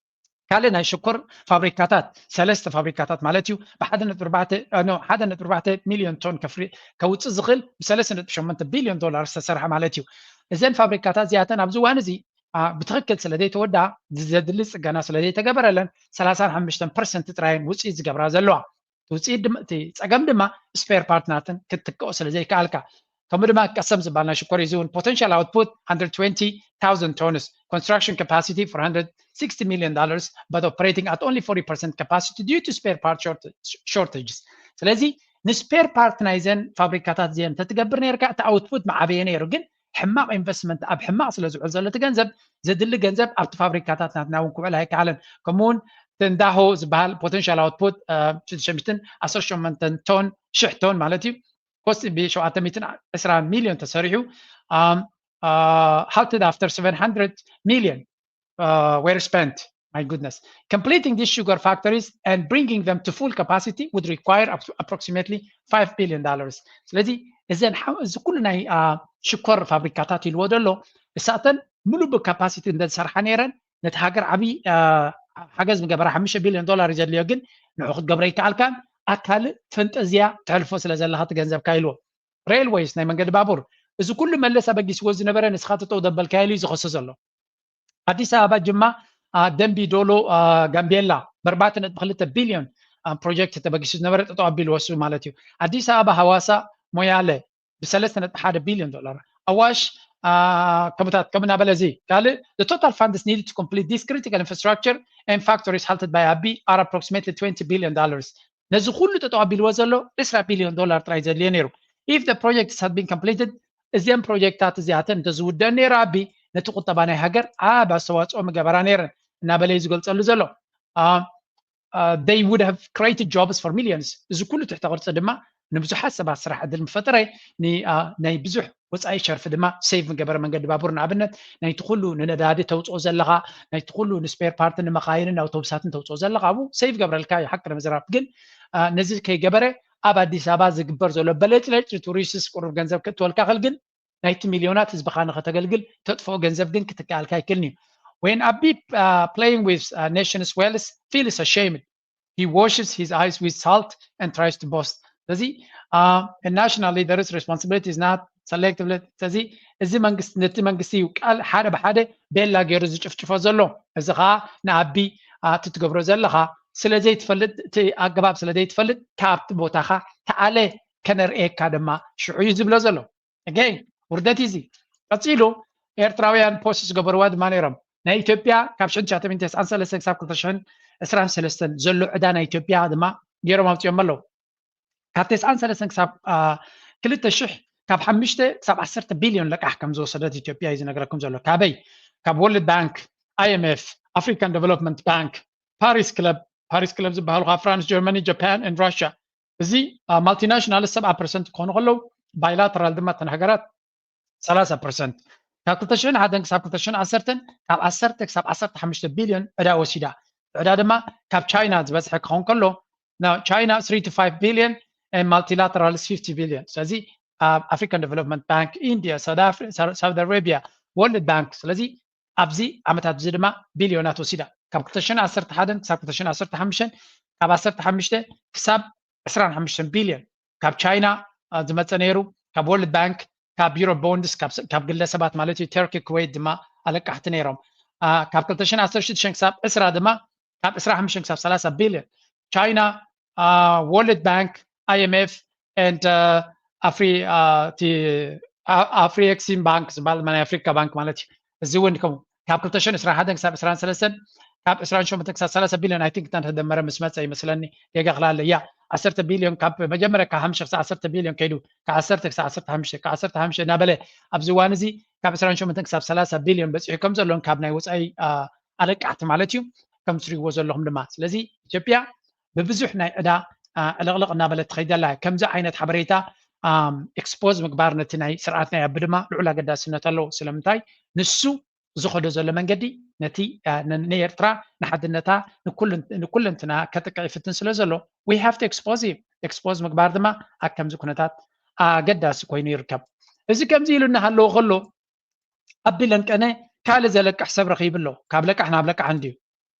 ካልእ ናይ ሽኮር ፋብሪካታት ሰለስተ ፋብሪካታት ማለት እዩ ብሓደ ነጥቢ ኣርባዕተ ሚሊዮን ቶን ከፍሪ ከውፅእ ዝኽእል ብሰለስተ ነጥቢ ሸሞንተ ቢልዮን ዶላር ዝተሰርሐ ማለት እዩ እዘን ፋብሪካታት እዚኣተን ኣብዚ እዋን እዚ ብትኽክል ስለ ዘይተወዳ ዘድሊ ፅገና ስለ ዘይተገበረለን ሰላሳን ሓሙሽተን ፐርሰንት ጥራየን ውፅኢት ዝገብራ ዘለዋ ውፅኢት እቲ ፀገም ድማ ስፔር ፓርት ናተን ክትትክኦ ስለ ዘይከኣልካ ከምኡ ድማ ቀሰም ዝበሃል ናይ ሽኮር እዚ እውን potential output one hundred twenty thousand tons construction capacity four hundred sixty million dollars but operating at only forty percent capacity due to spare part shortages ስለዚ ንስፔር ፓርት ናይዘን ፋብሪካታት እዚአን እንተትገብር ነርካ እቲ ኣውትፑት መዓበየ ነይሩ ግን ሕማቕ ኢንቨስትመንት ኣብ ሕማቕ ስለ ዝውዕል ዘሎ እቲ ገንዘብ ዘድሊ ገንዘብ ኣብቲ ፋብሪካታት ናትና እውን ክውዕል ኣይከኣለን ከምኡውን ትንዳሆ ዝበሃል ፖቴንሻል ኣውትፑት ሽዱሽተ ሚእትን ዓሰርተ ሸሞንተ ቶን ሽሕ ቶን ማለት እዩ ኮስት ብሸውዓተ ሚእትን ዕስራ ሚሊዮን ተሰሪሑ halted after seven hundred million uh, were spent my goodness completing these sugar factories and bringing them to full capacity would require approximately five billion dollars ስለዚ እዘን እዚ ኩሉ ናይ ሽኮር ፋብሪካታት ኢልዎ ዘሎ እሳተን ሙሉእ ብካፓሲቲ እንተዝሰርሓ ነይረን ነቲ ሃገር ዓብዪ ሓገዝ ምገበራ ሓሙሽተ ቢልዮን ዶላር እዩ ዘድልዮ ግን ንዑ ክትገብረ ይከኣልካን ኣካል ፈንጠዝያ ተሕልፎ ስለ ዘለካ ትገንዘብካ ኢልዎ ሬልወይስ ናይ መንገዲ ባቡር እዚ ኩሉ መለስ ኣበጊስዎ ዝነበረ ንስኻ ተጠው ዘበልካዮ ኢሉ እዩ ዝኸሶ ዘሎ ኣዲስ ኣበባ ጅማ ደንቢ ዶሎ ጋምቤላ ብኣርባዕተ ነጥቢ ክልተ ቢልዮን ፕሮጀክት ተበጊሱ ዝነበረ ጠጠው ኣቢልዎ እሱ ማለት እዩ። ኣዲስ ኣበባ፣ ሃዋሳ፣ ሞያለ ብሰለስተ ነጥቢ ሓደ ቢልዮን ዶላር፣ ኣዋሽ ከምታት ከም እናበለ እዚ ካልእ the total funds needed to complete this critical infrastructure and factories halted by ኣቢ are approximately twenty billion dollars። ነዚ ኩሉ ጠጠው ኣቢልዎ ዘሎ ዕስራ ቢልዮን ዶላር ጥራይ ዘድልዮ ነይሩ። If the projects had been completed፣ እዚአን ፕሮጀክታት እዚኣተን እንተዝውደን ነይሩ ኣቢ ነቲ ቁጠባ ናይ ሃገር ዓብ ኣስተዋፅኦ ምገበራ ነይረን እናበለ እዩ ዝገልፀሉ ዘሎ። They would have created jobs for millions። እዚ ኩሉ ትሕተ ቅርፂ ድማ ንብዙሓት ሰባት ስራሕ ዕድል ምፈጠረ፣ ናይ ብዙሕ ወፃኢ ሸርፊ ድማ ሴቭ ምገበረ። መንገዲ ባቡር ንኣብነት ናይቲ ኩሉ ንነዳዲ ተውፅኦ ዘለኻ፣ ናይቲ ኩሉ ንስፔር ፓርትን ንመኻይንን ኣውቶቡሳትን ተውፅኦ ዘለኻ ኣብኡ ሴቭ ገብረልካ እዩ። ሓቂ ንምዝራብ ግን ነዚ ከይገበረ ኣብ ኣዲስ ኣበባ ዝግበር ዘሎ በለጭለጭ ቱሪስትስ ቁሩብ ገንዘብ ክእትወልካ ክል ግን ናይቲ ሚልዮናት ህዝብኻ ንኸተገልግል ተጥፍኦ ገንዘብ ግን ክትከኣልካ ኣይክልን እዩ። When ኣቢ playing with nation's wealth feels ashamed, he washes his eyes with salt and tries to boast። ስለዚ national leaders responsibility is not selective። ስለዚ እዚ መንግስቲ ነቲ መንግስቲ እዩ ቃል ሓደ ብሓደ ቤላ ገይሩ ዝጭፍጭፎ ዘሎ። እዚ ከዓ ንኣቢ እቲ ትገብሮ ዘለኻ ስለ ዘይትፈልጥ፣ እቲ ኣገባብ ስለ ዘይትፈልጥ ካብቲ ቦታኻ ተኣለ ከነርእየካ ድማ ሽዑ እዩ ዝብሎ ዘሎ። Again ውርደት እዩ እዚ። ቀፂሉ ኤርትራውያን ፖስት ዝገበርዋ ድማ ነይሮም። ናይ ኢትዮጵያ ካብ ሽሕን ትሽዓተ ሚእትን ተስዓን ሰለስተን ክሳብ ክልተ ሽሕን ዕስራን ሰለስተን ዘሎ ዕዳ ናይ ኢትዮጵያ ድማ ገይሮም ኣውፅኦም ኣለዉ። ካብ ተስዓን ሰለስተን ክሳብ ክልተ ሽሕ ካብ ሓሙሽተ ክሳብ ዓሰርተ ቢልዮን ለቃሕ ከም ዝወሰደት ኢትዮጵያ እዩ ዝነግረኩም ዘሎ። ካበይ? ካብ ወርልድ ባንክ፣ ኣይኤምኤፍ፣ ኣፍሪካን ዴቨሎፕመንት ባንክ፣ ፓሪስ ክለብ፣ ፓሪስ ክለብ ዝበሃሉ ካብ ፍራንስ፣ ጀርመኒ፣ ጃፓን ን ራሽያ። እዚ ማልቲናሽናል ሰብዓ ፐርሰንት ክኾኑ ከለዉ ባይላተራል ድማ እተን ሃገራት ሰላሳ ፐርሰንት። ካብ ክልተ ሽሕን ሓደን ክሳብ ክልተ ሽሕን ዓሰርተን ካብ ዓሰርተ ክሳብ ዓሰርተ ሓሙሽተ ቢልዮን ዕዳ ወሲዳ። ዕዳ ድማ ካብ ቻይና ዝበዝሐ ክኸውን ከሎ ቻይና three to five billion and multilateral fifty billion። ስለዚ ኣብ ኣፍሪካን ዴቨሎፕመንት ባንክ፣ ኢንዲያ፣ ሳውዲ ኣረቢያ፣ ወርልድ ባንክ። ስለዚ ኣብዚ ዓመታት እዚ ድማ ቢልዮናት ወሲዳ ካብ ክልተ ሽሕን ዓሰርተ ሓደን ክሳብ ክልተ ሽሕን ዓሰርተ ሓሙሽተን ካብ ዓሰርተ ሓሙሽተ ክሳብ ዕስራን ሓሙሽተን ቢልዮን ካብ ቻይና ዝመፀ ነይሩ፣ ካብ ወርልድ ባንክ፣ ካብ ዩሮ ቦንድስ፣ ካብ ግለሰባት ማለት እዩ። ተርኪ፣ ኩዌት ድማ ኣለቃሕቲ ነይሮም። ካብ ክልተ ሽሕን ዓሰርተ ሽዱሽተን ክሳብ ዕስራ ድማ ካብ ዕስራን ሓሙሽተን ክሳብ ሰላሳ ቢልዮን ቻይና፣ ወርልድ ባንክ፣ ኣይኤምኤፍ ኤንድ ኣፍሪ ኣፍሪ ኤክሲም ባንክ ዝበሃል ናይ ኣፍሪካ ባንክ ማለት እዩ። እዚ እውን ከምኡ ካብ ክልተ ሽሕን ዕስራን ሓደን ክሳብ ዕስራን ሰለስተን ካብ ዕስራን ሸሞንተን ክሳብ ሰላሳ ቢልዮን ኣይ ቲንክ እንተደመረ ምስ መፀ ይመስለኒ፣ ጌጋ ክላለ እያ። ዓሰርተ ቢልዮን ካብ መጀመርያ ካብ ሓሙሽተ ክሳብ ዓሰርተ ቢልዮን ከይዱ ካብ ዓሰርተ ክሳብ ዓሰርተ ሓሙሽተ ካብ ዓሰርተ ሓሙሽተ እናበለ ኣብዚ እዋን እዚ ካብ ዕስራን ሸሞንተን ክሳብ ሰላሳ ቢልዮን በፂሑ ከም ዘሎን ካብ ናይ ወፃኢ ኣለቃሕቲ ማለት እዩ ከም ትሪእዎ ዘለኹም ድማ። ስለዚ ኢትዮጵያ ብብዙሕ ናይ ዕዳ ዕልቕልቕ እናበለት ትኸይድ ኣላ። ከምዚ ዓይነት ሓበሬታ ኤክስፖዝ ምግባር ነቲ ናይ ስርዓት ናይ ኣቢ ድማ ልዑል ኣገዳስነት ኣለዎ። ስለምንታይ ንሱ ዝኸዶ ዘሎ መንገዲ ነቲ ንኤርትራ ንሓድነታ ንኩለንትና ከጥቅዕ ይፍትን ስለ ዘሎ we have to expose him። ኤክስፖዝ ምግባር ድማ ኣብ ከምዚ ኩነታት ኣገዳሲ ኮይኑ ይርከብ። እዚ ከምዚ ኢሉ እናሃለዎ ከሎ ኣቢ ለንቀነ ካልእ ዘለቅሕ ሰብ ረኺቡ ኣሎ። ካብ ለቃሕ ናብ ለቃሕ እንድዩ።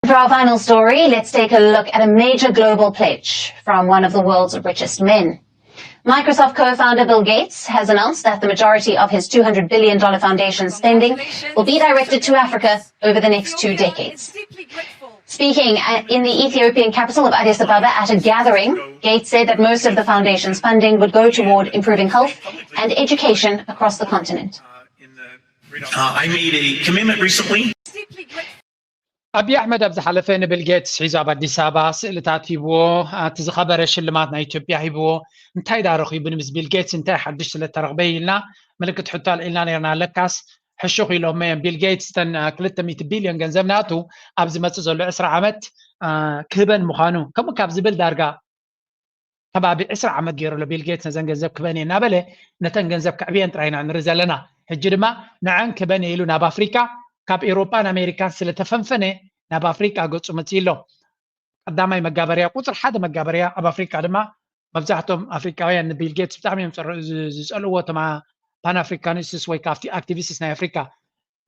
For our final story, let's take a look at a major global pledge from one of the world's richest men. Microsoft co-founder Bill Gates has announced that the majority of his two hundred billion dollar foundation spending will be directed to Africa over the next two decades. Speaking in the Ethiopian capital of Addis Ababa at a gathering, Gates said that most of the foundation's funding would go toward improving health and education across the continent. Uh, I made a commitment recently. ኣብዪ ኣሕመድ ኣብ ዝሓለፈ ንቢል ጌትስ ሒዙ ኣብ ኣዲስ ኣበባ ስእልታት ሂብዎ፣ እቲ ዝኸበረ ሽልማት ናይ ኢትዮጵያ ሂብዎ። እንታይ ዳ ረኺቡ ምስ ቢል ጌትስ እንታይ ሓድሽ ስለ ተረኽበ ኢልና ምልክት ሕቶ ኣልዒልና ነርና። ለካስ ሕሹኽ ኢሎሞ እዮም። ቢል ጌትስ እተን ክልተ ሚእቲ ቢልዮን ገንዘብ ናቱ ኣብ ዝመፅእ ዘሎ ዕስራ ዓመት ክህበን ምዃኑ ከምኡ ካብ ዝብል ዳርጋ ከባቢ ዕስራ ዓመት ገይሩ ኣሎ ቢል ጌትስ ነዘን ገንዘብ ክበን እየ እናበለ ነተን ገንዘብ ከዕብየን ጥራይ ኢና ንርኢ ዘለና። ሕጂ ድማ ንዐን ክበን እየ ኢሉ ናብ ኣፍሪካ ካብ ኤውሮጳን ኣሜሪካን ስለተፈንፈነ ናብ ኣፍሪካ ገፁ መፅኡ ኣሎ። ቀዳማይ መጋበርያ ቁፅሪ ሓደ መጋበርያ ኣብ ኣፍሪካ ድማ መብዛሕቶም ኣፍሪካውያን ንቢል ጌትስ ብጣዕሚ እዮም ዝፀልእዎ እቶም ፓን ኣፍሪካኒስትስ ወይ ከዓ ኣክቲቪስትስ ናይ ኣፍሪካ።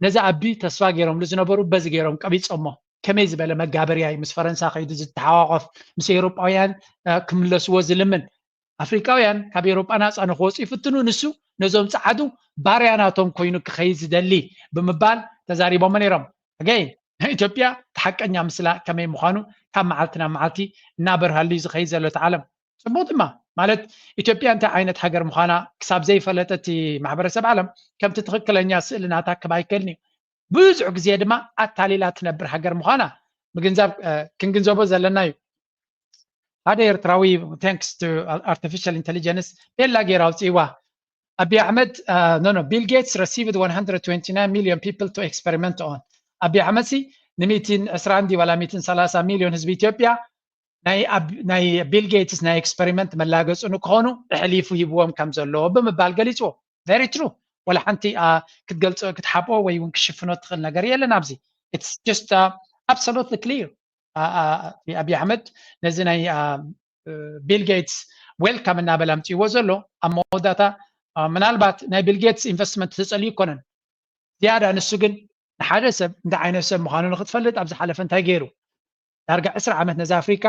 ነዚ ኣቢ ተስፋ ገይሮምሉ ዝነበሩ በዚ ገይሮም ቀቢፆሞ። ከመይ ዝበለ መጋበርያ እዩ ምስ ፈረንሳ ከይዱ ዝተሓቋቆፍ ምስ ኤውሮጳውያን ክምለስዎ ዝልምን። ኣፍሪቃውያን ካብ ኤውሮጳ ናፃ ንክወፁ ይፍትኑ፣ ንሱ ነዞም ፀዓዱ ባርያ ናቶም ኮይኑ ክኸይድ ዝደሊ ብምባል ተዛሪቦሞ ነይሮም። ኣገይን ናይ ኢትዮጵያ እቲ ሓቀኛ ምስላ ከመይ ምዃኑ ካብ መዓልቲ ናብ መዓልቲ እናበርሃሉ እዩ ዝኸይድ ዘሎ እቲ ዓለም። ጽቡቕ ድማ ማለት ኢትዮጵያ እንታይ ዓይነት ሃገር ምዃና ክሳብ ዘይፈለጠ እቲ ማሕበረሰብ ዓለም ከምቲ ትኽክለኛ ስእሊ ናታ ክብ ኣይክእልን እዩ። ብዙሕ ግዜ ድማ ኣታሊላ ትነብር ሃገር ምዃና ምግንዛብ ክንግንዘቦ ዘለና እዩ። ሓደ ኤርትራዊ thanks to artificial intelligence ቤላ ገይሩ ኣውፅእዋ። ኣቢ ኣሕመድ no no Bill Gates received one hundred twenty-nine million people to experiment on። ኣቢ ኣሕመድ ሲ ንሚእትን ዕስራን ድዩ ዋላ ሚእትን ሰላሳን ሚልዮን ህዝቢ ኢትዮጵያ ናይ ቢል ጌትስ ናይ ኤክስፐሪመንት መላገፂ ንክኾኑ ኣሕሊፉ ሂብዎም ከም ዘለዎ ብምባል ገሊፅዎ። Very true። ወላ ሓንቲ ክትገልፆ ክትሓብኦ ወይ እውን ክሽፍኖ ትኽእል ነገር የለን ኣብዚ። It's just absolutely clear። ኣቢ ኣሕመድ ነዚ ናይ ቢል ጌትስ welcome እናበለ ኣምፅእዎ ዘሎ ኣብ መወዳእታ ምናልባት ናይ ቢል ጌትስ ኢንቨስትመንት ተፀልዩ ኣይኮነን። ዝያዳ ንሱ ግን ንሓደ ሰብ እንታይ ዓይነት ሰብ ምዃኑ ንክትፈልጥ ኣብ ዝሓለፈ እንታይ ገይሩ? ዳርጋ ዕስራ ዓመት ነዚ ኣፍሪካ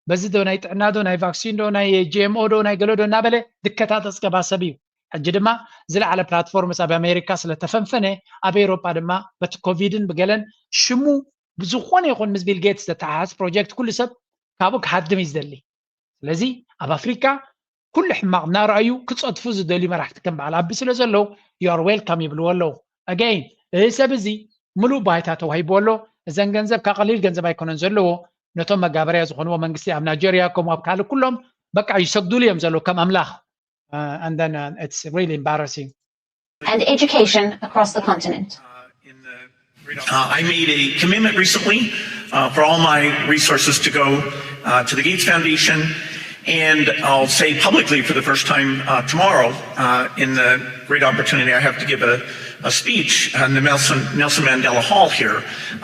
በዚ ዶ ናይ ጥዕና ዶ ናይ ቫክሲን ዶ ናይ GMO ዶ ናይ ገለ ዶ እናበለ ድከታ ዘፅገባ ሰብ እዩ። ሕጂ ድማ ዝለዓለ ፕላትፎርምስ ኣብ ኣሜሪካ ስለተፈንፈነ ኣብ ኤውሮጳ ድማ በቲ ኮቪድን ብገለን ሽሙ ብዝኾነ ይኹን ምስ ቢል ጌትስ ዘተሓሓዝ ፕሮጀክት ኩሉ ሰብ ካብኡ ክሃድም እዩ ዝደሊ። ስለዚ ኣብ ኣፍሪካ ኩሉ ሕማቕ እናረኣዩ ክፀድፉ ዝደልዩ መራሕቲ ከም በዓል ኣቢ ስለ ዘለዉ you are welcome ይብልዎ ኣለዉ። Again እዚ ሰብ እዚ ምሉእ ባይታ ተዋሂብዎ ኣሎ። እዘን ገንዘብ ካብ ቀሊል ገንዘብ ኣይኮነን ዘለዎ። ነቶም መጋበርያ ዝኾንዎ መንግስቲ ኣብ ናይጀርያ ከምኡ ኣብ ካልእ ኩሎም በቃ ይሰግዱሉ እዮም ዘለዉ ከም ኣምላኽ። And then it's really embarrassing. And education across the continent. Uh, I made a commitment recently uh, for all my resources to go uh, to the Gates Foundation. And I'll say publicly for the first time uh, tomorrow, uh, in the great opportunity I have to give a, a speech in the Nelson, Nelson Mandela Hall here,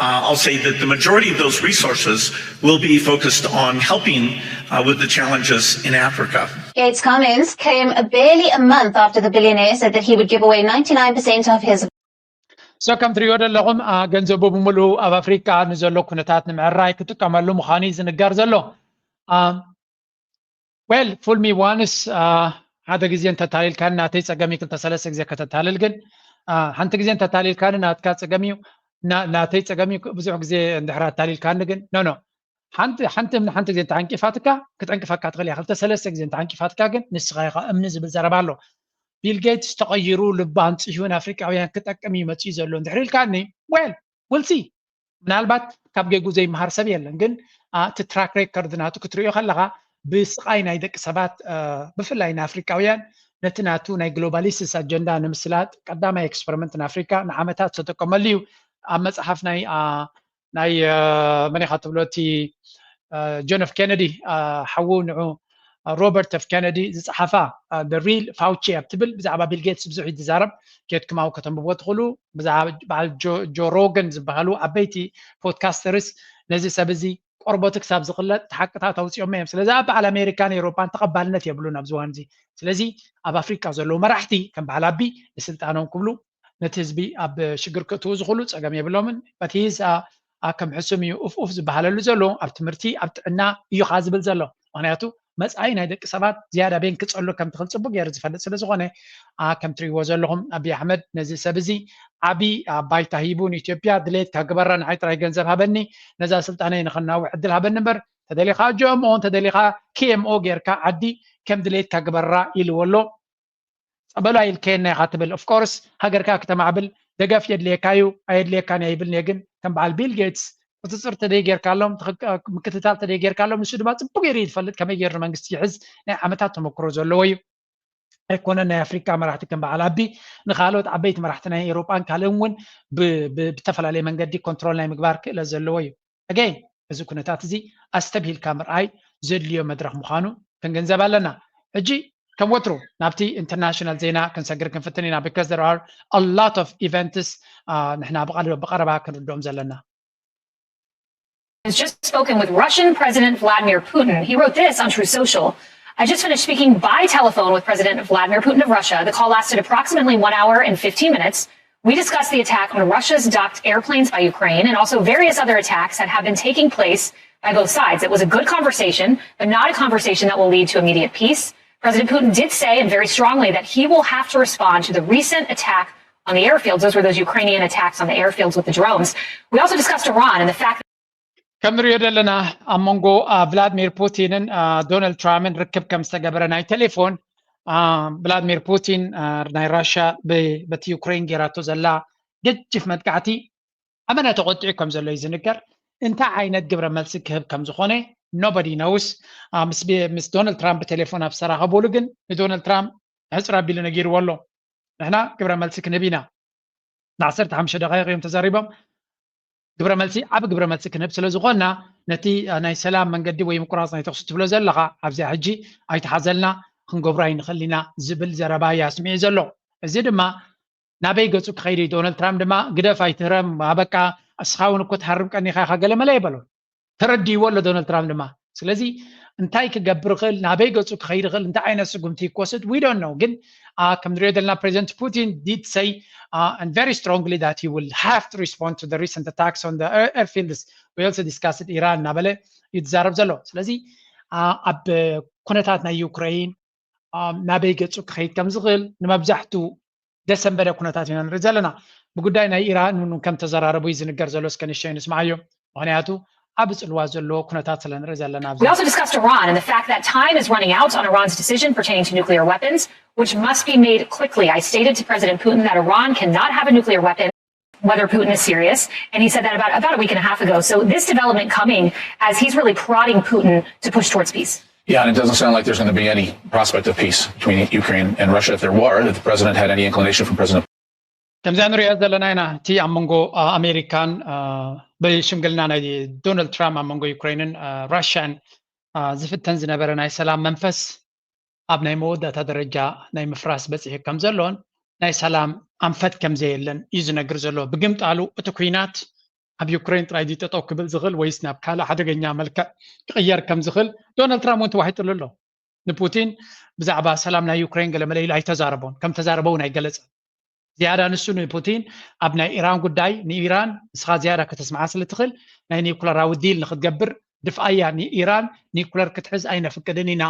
uh, I'll say that the majority of those resources will be focused on helping uh, with the challenges in Africa. Gates' comments came barely a month after the billionaire said that he would give away ninety-nine percent of his So ከም ትሪኦ ዘለኹም ገንዘቡ ብምሉኡ ኣብ ኣፍሪካ ንዘሎ ኩነታት ንምዕራይ ክጥቀመሉ ምዃኑ እዩ ዝንገር ዘሎ። Well fool me once ሓደ ግዜ እንተታሊልካኒ ናተይ ፀገም እዩ ክልተ ሰለስተ ግዜ ከተታልል ግን ሓንቲ ግዜ እንተታሊልካኒ ናትካ ፀገም እዩ ናተይ ፀገም እዩ ብዙሕ ግዜ እንድሕር ኣታሊልካኒ ግን no no ሓንቲ ሓንቲ እምኒ ሓንቲ ግዜ እንተዓንቂፋትካ ክትዕንቅፈካ ትኽእል እያ ክልተ ሰለስተ ግዜ እንተዓንቂፋትካ ግን ንስኻ ኢኻ እምኒ ዝብል ዘረባ ኣሎ። ቢል ጌትስ ተቐይሩ ልቡ ኣንፅሁ ንኣፍሪቃውያን ክጠቅም እዩ መፅኡ ዘሎ እንድሕር ኢልካኒ well we'll see ምናልባት ካብ ጌጉ ዘይመሃር ሰብ የለን ግን እቲ track record ናቱ ክትሪኦ ከለኻ ብስቓይ ናይ ደቂ ሰባት ብፍላይ ንኣፍሪቃውያን ነቲ ናቱ ናይ ግሎባሊስትስ ኣጀንዳ ንምስላጥ ቀዳማይ experiment ንኣፍሪካ ንዓመታት ዝተጠቀመሉ እዩ ኣብ መፅሓፍ ናይ ናይ መን ኢኻ ትብሎ እቲ John F Kennedy ሓዉ ንዑ Robert F Kennedy ዝፀሓፋ The Real Fauci ኣብ ትብል ብዛዕባ ቢል ጌትስ ብዙሕ ይዛረብ ኬድኩም ኣብኡ ከተንብብዎ ትኽእሉ ብዛዕባ በዓል Joe Rogan ዝበሃሉ ዓበይቲ podcasters ነዚ ሰብ እዚ ቆርበቱ ክሳብ ዝቕለጥ እቲ ሓቅታት ኣውፂኦሞ እዮም ስለዚ ኣብ በዓል ኣሜሪካን ኤውሮጳን ተቐባልነት የብሉን ኣብዚ እዋን እዚ ስለዚ ኣብ ኣፍሪቃ ዘለዉ መራሕቲ ከም በዓል ኣቢ ንስልጣኖም ክብሉ ነቲ ህዝቢ ኣብ ሽግር ክእትዉ ዝኽእሉ ፀገም የብሎምን but he is ከም ሕሱም እዩ ኡፍ ኡፍ ዝበሃለሉ ዘሎ ኣብ ትምህርቲ ኣብ ጥዕና እዩ ከዓ ዝብል ዘሎ ምክንያቱ መፃኢ ናይ ደቂ ሰባት ዝያዳ ቤን ክፀሉ ከም ትኽእል ፅቡቅ ገይሩ ዝፈልጥ ስለ ዝኾነ ከም ትሪእዎ ዘለኹም ኣቢ ኣሕመድ ነዚ ሰብ እዚ ዓቢ ባይታ ሂቡ ንኢትዮጵያ ድሌትካ ግበራ ንዓይ ጥራይ ገንዘብ ሃበኒ ነዛ ስልጣነይ ንኸናውሕ ዕድል ሃበኒ እምበር ተደሊኻ GMO እንተደሊኻ KMO ጌርካ ዓዲ ከም ድሌትካ ግበራ ኢልዎ ኣሎ ፀበሉ ኣይልከየና ኢኻ ትብል of course ሃገርካ ክተማዕብል ደገፍ የድልየካ እዩ ኣየድልየካን እያ ይብልኒ ግን ከም በዓል ቢል ጌትስ ቁፅፅር ተደይ ጌርካሎም ምክትታል ተደይ ጌርካሎም ንሱ ድማ ፅቡቅ ገይሩ እዩ ዝፈልጥ ከመይ ገይሩ ንመንግስቲ ይሕዝ ናይ ዓመታት ተመክሮ ዘለዎ እዩ ኣይኮነን ናይ ኣፍሪካ መራሕቲ ከም በዓል ኣቢ ንካልኦት ዓበይቲ መራሕቲ ናይ ኤሮጳን ካልእን እውን ብተፈላለየ መንገዲ ኮንትሮል ናይ ምግባር ክእለት ዘለዎ እዩ again እዚ ኩነታት እዚ ኣስተብሂልካ ምርኣይ ዘድልዮ መድረክ ምዃኑ ክንግንዘብ ኣለና ሕጂ ከም ወትሩ ናብቲ international ዜና ክንሰግር ክንፍትን ኢና because there are a lot of events ንሕና ብቐረባ ክንርድኦም ዘለና has just spoken with Russian President Vladimir Putin. He wrote this on Truth Social. I just finished speaking by telephone with President Vladimir Putin of Russia. The call lasted approximately one hour and fifteen minutes. We discussed the attack on Russia's docked airplanes by Ukraine and also various other attacks that have been taking place by both sides. It was a good conversation, but not a conversation that will lead to immediate peace. President Putin did say, and very strongly, that he will have to respond to the recent attack on the airfields. Those were those Ukrainian attacks on the airfields with the drones. We also discussed Iran and the fact ከም ንሪኦ ዘለና ኣብ መንጎ ቭላድሚር ፑቲንን ዶናልድ ትራምፕን ርክብ ከም ዝተገበረ ናይ ቴሌፎን፣ ቭላድሚር ፑቲን ናይ ራሽያ በቲ ዩክሬን ጌራቶ ዘላ ገጅፍ መጥቃዕቲ ኣመና ተቆጢዑ ከም ዘሎ እዩ ዝንገር። እንታይ ዓይነት ግብረ መልሲ ክህብ ከም ዝኾነ ኖበዲ ነውስ። ምስ ዶናልድ ትራምፕ ብቴሌፎን ኣብ ዝተራኸቡሉ ግን ንዶናልድ ትራምፕ ሕፅር ኣቢሉ ነጊርዎ ኣሎ። ንሕና ግብረ መልሲ ክንህብ ኢና። ንዓሰርተ ሓሙሽተ ደቃይቕ እዮም ተዛሪቦም። ግብረ መልሲ ዓቢ ግብረ መልሲ ክንህብ ስለ ዝኾንና ነቲ ናይ ሰላም መንገዲ ወይ ምቁራፅ ናይ ተኩሲ ትብሎ ዘለኻ ኣብዚኣ ሕጂ ኣይተሓዘልና ክንገብሮ ኣይንኽእል ኢና ዝብል ዘረባ እዩ ኣስሚዑ ዘሎ። እዚ ድማ ናበይ ገፁ ክኸይድ እዩ? ዶናልድ ትራምፕ ድማ ግደፍ ኣይትህረም፣ ኣበቃ እስኻ እውን እኮ ትሃርም ቀኒኻ ኢኻ ገለ መለ ይበሎ። ተረዲእዎ ኣሎ ዶናልድ ትራምፕ ድማ። ስለዚ እንታይ ክገብር ይኽእል፣ ናበይ ገፁ ክኸይድ ይኽእል፣ እንታይ ዓይነት ስጉምቲ ክወስድ we don't know። ግን ከም ንሪኦ ዘለና ፕሬዚደንት ፑቲን did say and very strongly that he will have to respond to the recent attacks on the airfields we also discussed ኢራን እናበለ እዩ ዝዛረብ ዘሎ። ስለዚ ኣብ ኩነታት ናይ ዩክሬን ናበይ ገፁ ክኸይድ ከም ዝኽእል ንመብዛሕቱ ደሰንበደ ኩነታት ኢና ንርኢ ዘለና። ብጉዳይ ናይ ኢራን እውን ከም ተዘራረቡ እዩ ዝንገር ዘሎ። እስከ ንሸይ ንስማዓዮ፣ ምክንያቱ ኣብ ፅልዋ ዘለዎ ኩነታት ስለ ንርኢ ዘለና። We also discussed Iran and the fact that time is running out on Iran's decision pertaining to nuclear weapons, which must be made quickly. I stated to President Putin that Iran cannot have a nuclear weapon, whether Putin is serious, and he said that about, about a week and a half ago. So this development coming as he's really prodding Putin to push towards peace. Yeah, and it doesn't sound like there's going to be any prospect of peace between Ukraine and Russia. If there were, if the president had any inclination from President ከምዚ ንሪኦ ዘለና ኢና። እቲ ኣብ መንጎ ኣሜሪካን ብሽምግልና ናይ ዶናልድ ትራምፕ ኣብ መንጎ ዩክሬንን ራሽያን ዝፍተን ዝነበረ ናይ ሰላም መንፈስ ኣብ ናይ መወዳእታ ደረጃ ናይ ምፍራስ በፂሑ ከም ዘሎን ናይ ሰላም ኣንፈት ከም ዘየለን እዩ ዝነግር ዘሎ። ብግምጣሉ እቲ ኩናት ኣብ ዩክሬን ጥራይ ድዩ ጠጠው ክብል ዝኽእል ወይስ ናብ ካልእ ሓደገኛ መልክዕ ክቕየር ከም ዝኽእል ዶናልድ ትራምፕ እውን ተዋሒጥሉ ኣሎ። ንፑቲን ብዛዕባ ሰላም ናይ ዩክሬን ገለ መለ ኢሉ ኣይተዛረቦን፣ ከም ተዛረበ እውን ኣይገለጸን። ዝያዳ ንሱ ንፑቲን ኣብ ናይ ኢራን ጉዳይ ንኢራን ንስኻ ዝያዳ ከተስምዓ ስለ ትኽእል ናይ ኒኩለራዊ ዲል ንክትገብር ድፍኣያ፣ ንኢራን ኒኩለር ክትሕዝ ኣይነፍቅድን ኢና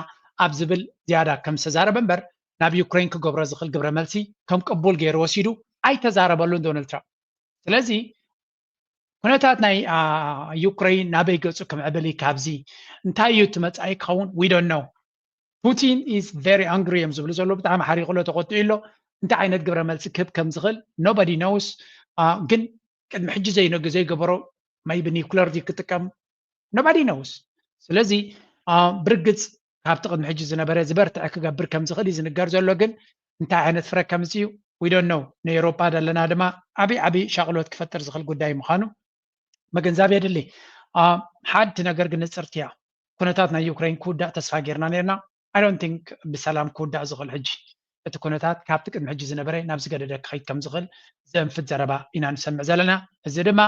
ኣብ ዝብል ዝያዳ ከም ዝተዛረበ እምበር ናብ ዩክሬን ክገብሮ ዝኽእል ግብረ መልሲ ከም ቅቡል ገይሩ ወሲዱ ኣይተዛረበሉን ዶናልድ ትራምፕ። ስለዚ ኩነታት ናይ ዩክሬን ናበይ ገፁ ክምዕብል እዩ ካብዚ እንታይ እዩ እቲ መፃኢ ክኸውን we don't know። ፑቲን is very angry እዮም ዝብሉ ዘሎ። ብጣዕሚ ሓሪቑ ኣሎ፣ ተቆጢዑ ኣሎ። እንታይ ዓይነት ግብረ መልሲ ክህብ ከም ዝኽእል nobody knows። ግን ቅድሚ ሕጂ ዘይነግ ዘይገበሮ maybe ኒኩለር ድዩ ክጥቀም nobody knows። ስለዚ ብርግፅ ካብቲ ቅድሚ ሕጂ ዝነበረ ዝበርትዐ ክገብር ከም ዝኽእል እዩ ዝንገር ዘሎ። ግን እንታይ ዓይነት ፍረ ከምፅእ እዩ we don't know። ንኤውሮጳ ዘለና ድማ ዓብዪ ዓብዪ ሻቕሎት ክፈጥር ዝኽእል ጉዳይ ምዃኑ ምግንዛብ የድሊ። ሓንቲ ነገር ግን ንፅርቲ እያ። ኩነታት ናይ ዩክሬን ክውዳእ ተስፋ ጌርና ነርና። I don't think ብሰላም ክውዳእ ዝኽእል ሕጂ እቲ ኩነታት ካብቲ ቅድሚ ሕጂ ዝነበረ ናብ ዝገደደ ክኸይድ ከም ዝኽእል ዘንፍት ዘረባ ኢና ንሰምዕ ዘለና። እዚ ድማ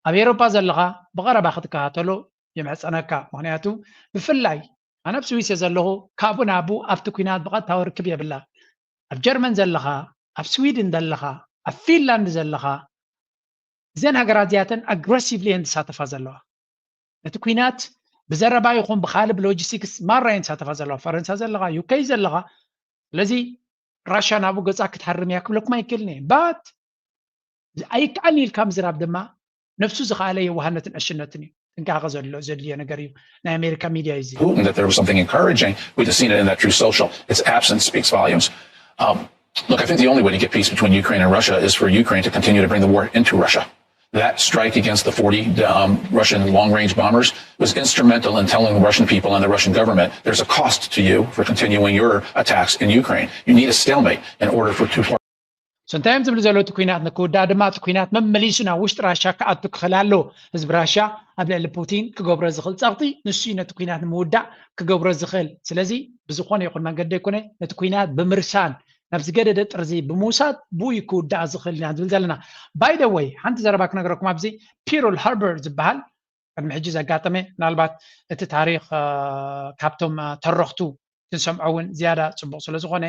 ኣብ ኤውሮጳ ዘለኻ ብቐረባ ክትከታተሎ የምሕፀነካ። ምክንያቱ ብፍላይ ኣነ ኣብ ስዊስ እየ ዘለኹ፣ ካብኡ ናብኡ ኣብቲ ኩናት ብቐጥታዊ ርክብ የብላ። ኣብ ጀርመን ዘለኻ፣ ኣብ ስዊድን ዘለኻ፣ ኣብ ፊንላንድ ዘለኻ እዘን ሃገራት እዚኣተን ኣግረሲቭሊ እየን ዝሳተፋ ዘለዋ። ነቲ ኩናት ብዘረባ ይኹን ብካልእ ብሎጂስቲክስ ማራ እየን ዝሳተፋ ዘለዋ። ፈረንሳ ዘለኻ፣ ዩኬ ዘለኻ። ስለዚ ራሽያ ናብኡ ገፃ ክትሃርም እያ ክብለኩም ኣይክእልን እየ። ባት ኣይከኣልን ኢልካ ምዝራብ ድማ ነብሱ ዝኸኣለ የዋህነትን ዕሽነትን እዩ። ጥንቃቐ ዘሎ ዘድልዮ ነገር እዩ። ናይ ኣሜሪካ ሚድያ እዩ እዚ። Putin that there was something encouraging. We just seen it in that Truth Social. Its absence speaks volumes. Um, look, I think the only way to get peace between Ukraine and Russia is for Ukraine to continue to bring the war into Russia. That strike against the forty um, Russian long range bombers was instrumental in telling the Russian people and the Russian government there's a cost to you for continuing your attacks in Ukraine. You need a stalemate in order for two parties. So እንታይ እዮም ዝብሉ ዘለዉ? እቲ ኩናት ንክውዳእ ድማ እቲ ኩናት መመሊሱ ናብ ውሽጢ ራሽያ ክኣቱ ክኽእል ኣለዎ። ህዝቢ ራሽያ ኣብ ልዕሊ ፑቲን ክገብሮ ዝኽእል ጸቕጢ ንሱ እዩ ነቲ ኩናት ንምውዳእ ክገብሮ ዝኽእል። ስለዚ ብዝኾነ ይኹን መንገዲ ኣይኮነ ነቲ ኩናት ብምርሳን ናብ ዝገደደ ጥርዚ ብምውሳድ ብኡ እዩ ክውዳእ ዝኽእል ኢና ዝብል ዘለና። By the way ሓንቲ ዘረባ ክነግረኩም ኣብዚ ፒርል ሃርበር ዝበሃል ቅድሚ ሕጂ ዘጋጠመ ምናልባት እቲ ታሪኽ ካብቶም ተረኽቱ ክንሰምዖ እውን ዝያዳ ፅቡቕ ስለ ዝኾነ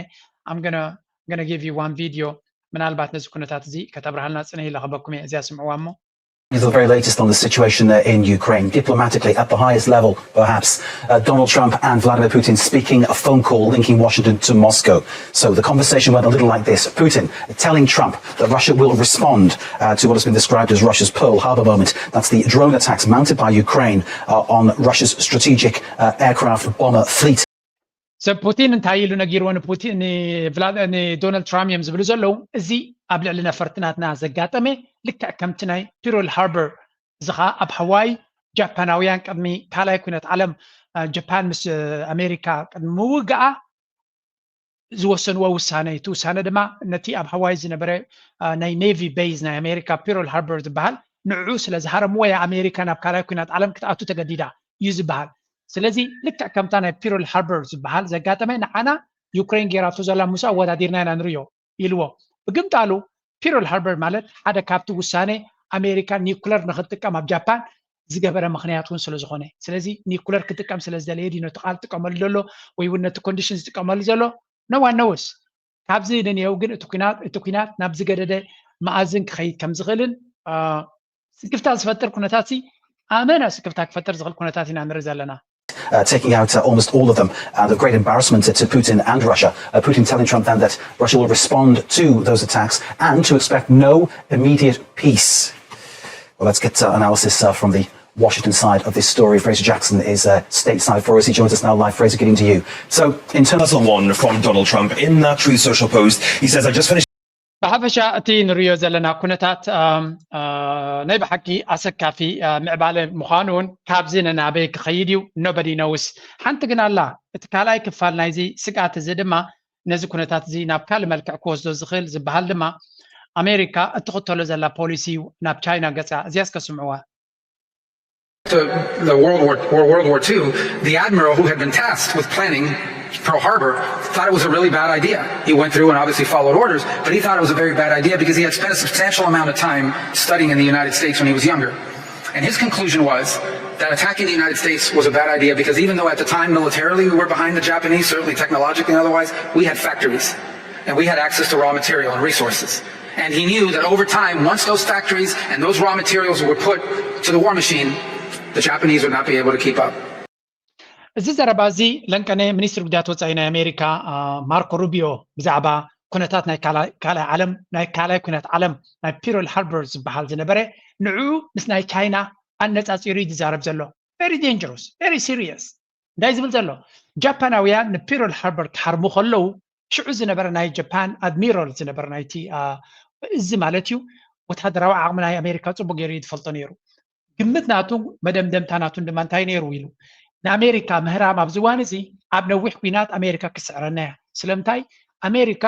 I'm gonna give you one video ምናልባት ነዚ ኩነታት እዚ ከተብርሃልና ፅንሕ ኢለ ክበኩም እየ እዚኣ ስምዕዋ እሞ The very latest on the situation there in Ukraine, diplomatically at the highest level, perhaps. Uh, Donald Trump and Vladimir Putin speaking, a phone call linking Washington to Moscow. So the conversation went a little like this. Putin telling Trump that Russia will respond uh, to what has been described as Russia's Pearl Harbor moment. That's the drone attacks mounted by Ukraine uh, on Russia's strategic uh, aircraft bomber fleet. ሰብ ፑቲን እንታይ ኢሉ ነጊርዎ ንዶናልድ ትራምፕ እዮም ዝብሉ ዘለዉ። እዚ ኣብ ልዕሊ ነፈርቲ ናትና ዘጋጠመ ልክዕ ከምቲ ናይ ፒርል ሃርበር፣ እዚ ከዓ ኣብ ሃዋይ ጃፓናውያን ቅድሚ ካልኣይ ኩነት ዓለም ጃፓን ምስ ኣሜሪካ ቅድሚ ምውግኣ ዝወሰንዎ ውሳነ እዩ። እቲ ውሳነ ድማ ነቲ ኣብ ሃዋይ ዝነበረ ናይ ኔቪ ቤዝ ናይ ኣሜሪካ ፒርል ሃርበር ዝበሃል ንዕኡ ስለ ዝሃረምዎ እያ ኣሜሪካ ናብ ካልኣይ ኩናት ዓለም ክትኣቱ ተገዲዳ እዩ ዝበሃል። ስለዚ ልክዕ ከምታ ናይ ፒርል ሃርበር ዝበሃል ዘጋጠመ ንዓና ዩክሬን ጌራቶ ዘላ ምስ ኣወዳዲርና ኢና ንሪኦ ኢልዎ። ብግምጣሉ ፒርል ሃርበር ማለት ሓደ ካብቲ ውሳነ ኣሜሪካ ኒኩለር ንክትጥቀም ኣብ ጃፓን ዝገበረ ምክንያት እውን ስለ ዝኾነ፣ ስለዚ ኒኩለር ክጥቀም ስለ ዝደለየ ድዩ ነቲ ቃል ዝጥቀመሉ ዘሎ ወይ እውን ነቲ ኮንዲሽን ዝጥቀመሉ ዘሎ? No one knows። ካብዚ ንንየው ግን እቲ ኩናት እቲ ኩናት ናብ ዝገደደ መኣዝን ክኸይድ ከም ዝኽእልን ስክፍታ ዝፈጥር ኩነታት ኣመና ስክፍታ ክፈጥር ዝኽእል ኩነታት ኢና ንርኢ ዘለና። Uh, taking out uh, almost all of them, and of great embarrassment to, to Putin and Russia. Uh, Putin telling Trump then that Russia will respond to those attacks and to expect no immediate peace. Well, let's get uh, analysis uh, from the Washington side of this story. Fraser Jackson is uh, stateside for us. He joins us now live. Fraser, getting to you. So, in terms That's the one from Donald Trump. In that Truth Social post, he says, I just finished ብሓፈሻ እቲ ንሪኦ ዘለና ኩነታት ናይ ብሓቂ ኣሰካፊ ምዕባለ ምዃኑን ካብዚ ነናበይ ክኸይድ እዩ nobody knows። ሓንቲ ግን ኣላ። እቲ ካልኣይ ክፋል ናይዚ ስግኣት እዚ ድማ ነዚ ኩነታት እዚ ናብ ካልእ መልክዕ ክወስዶ ዝኽእል ዝበሃል ድማ ኣሜሪካ እትኽተሎ ዘላ ፖሊሲ እዩ ናብ ቻይና ገፃ። እዚያስ ከስምዕዋ። to the World War, World War Two, the admiral who had been tasked with planning Pearl Harbor thought it was a really bad idea. He went through and obviously followed orders, but he thought it was a very bad idea because he had spent a substantial amount of time studying in the United States when he was younger. And his conclusion was that attacking the United States was a bad idea because even though at the time militarily we were behind the Japanese, certainly technologically and otherwise, we had factories and we had access to raw material and resources. And he knew that over time, once those factories and those raw materials were put to the war machine, the Japanese would not be able to keep up. እዚ ዘረባ እዚ ለንቀነ ሚኒስትሪ ጉዳያት ወፃኢ ናይ ኣሜሪካ ማርኮ ሩቢዮ ብዛዕባ ኩነታት ናይ ካልኣይ ዓለም ናይ ካልኣይ ኩናት ዓለም ናይ ፒርል ሃርበር ዝበሃል ዝነበረ ንዕኡ ምስ ናይ ቻይና ኣነፃፂሩ እዩ ዝዛረብ ዘሎ። Very dangerous, very serious። እንታይ ዝብል ዘሎ? ጃፓናውያን ንፒርል ሃርበር ክሃርሙ ከለዉ ሽዑ ዝነበረ ናይ ጃፓን ኣድሚራል ዝነበረ ናይቲ እዚ ማለት እዩ ወታደራዊ ዓቕሚ ናይ ኣሜሪካ ፅቡቅ ገይሩ እዩ ዝፈልጦ ነይሩ። ግምት ናቱ መደምደምታ ናቱን ድማ እንታይ ነይሩ ኢሉ ንኣሜሪካ ምህራም ኣብዚ እዋን እዚ ኣብ ነዊሕ ኲናት ኣሜሪካ ክስዕረና እያ። ስለምንታይ ኣሜሪካ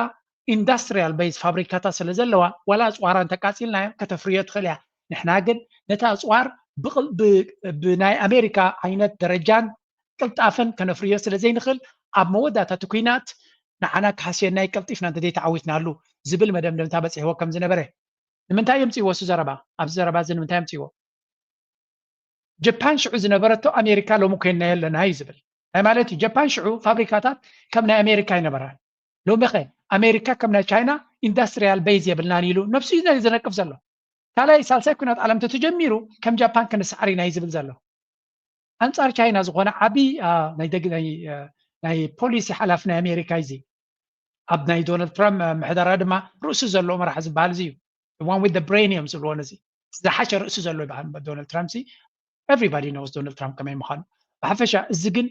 ኢንዳስትሪያል ቤዝ ፋብሪካታት ስለ ዘለዋ ዋላ ኣፅዋራ እንተቃፂልናዮ ከተፍርዮ ትኽእል እያ። ንሕና ግን ነቲ ኣፅዋር ብናይ ኣሜሪካ ዓይነት ደረጃን ቅልጣፈን ከነፍርዮ ስለ ዘይንኽእል ኣብ መወዳእታ እቲ ኲናት ንዓና ክሃስየና እዩ ቀልጢፍና እንተዘይተዓዊትናሉ ዝብል መደምደምታ በፂሕዎ ከም ዝነበረ ንምንታይ የምፅእዎ እሱ ዘረባ ኣብዚ ዘረባ እዚ ንምንታይ የምፅእዎ ጀፓን ሽዑ ዝነበረቶ ኣሜሪካ ሎሚ ኮይንናዮ ኣለና እዩ ዝብል ናይ ማለት እዩ ጀፓን ሽዑ ፋብሪካታት ከም ናይ ኣሜሪካ ኣይነበራን ሎሚ ኸ ኣሜሪካ ከም ናይ ቻይና ኢንዳስትሪያል ቤዝ የብልናን ኢሉ ነብሱ እዩ ዘነቅፍ ዘሎ ካልኣይ ሳልሳይ ኩናት ዓለም ተተጀሚሩ ከም ጃፓን ክንስዓር ኢና እዩ ዝብል ዘሎ ኣንጻር ቻይና ዝኾነ ዓቢ ናይ ፖሊሲ ሓላፊ ናይ ኣሜሪካ እዚ ኣብ ናይ ዶናልድ ትራምፕ ምሕደራ ድማ ርእሱ ዘለዎ መራሒ ዝበሃል እዚ እዩ one with the brain እዮም ዝብልዎ ነዚ ዝሓሸ ርእሲ ዘሎ ይበሃል ዶናልድ ትራምፕ ሲ everybody knows ዶናልድ ትራምፕ ከመይ ምዃኑ ብሓፈሻ እዚ ግን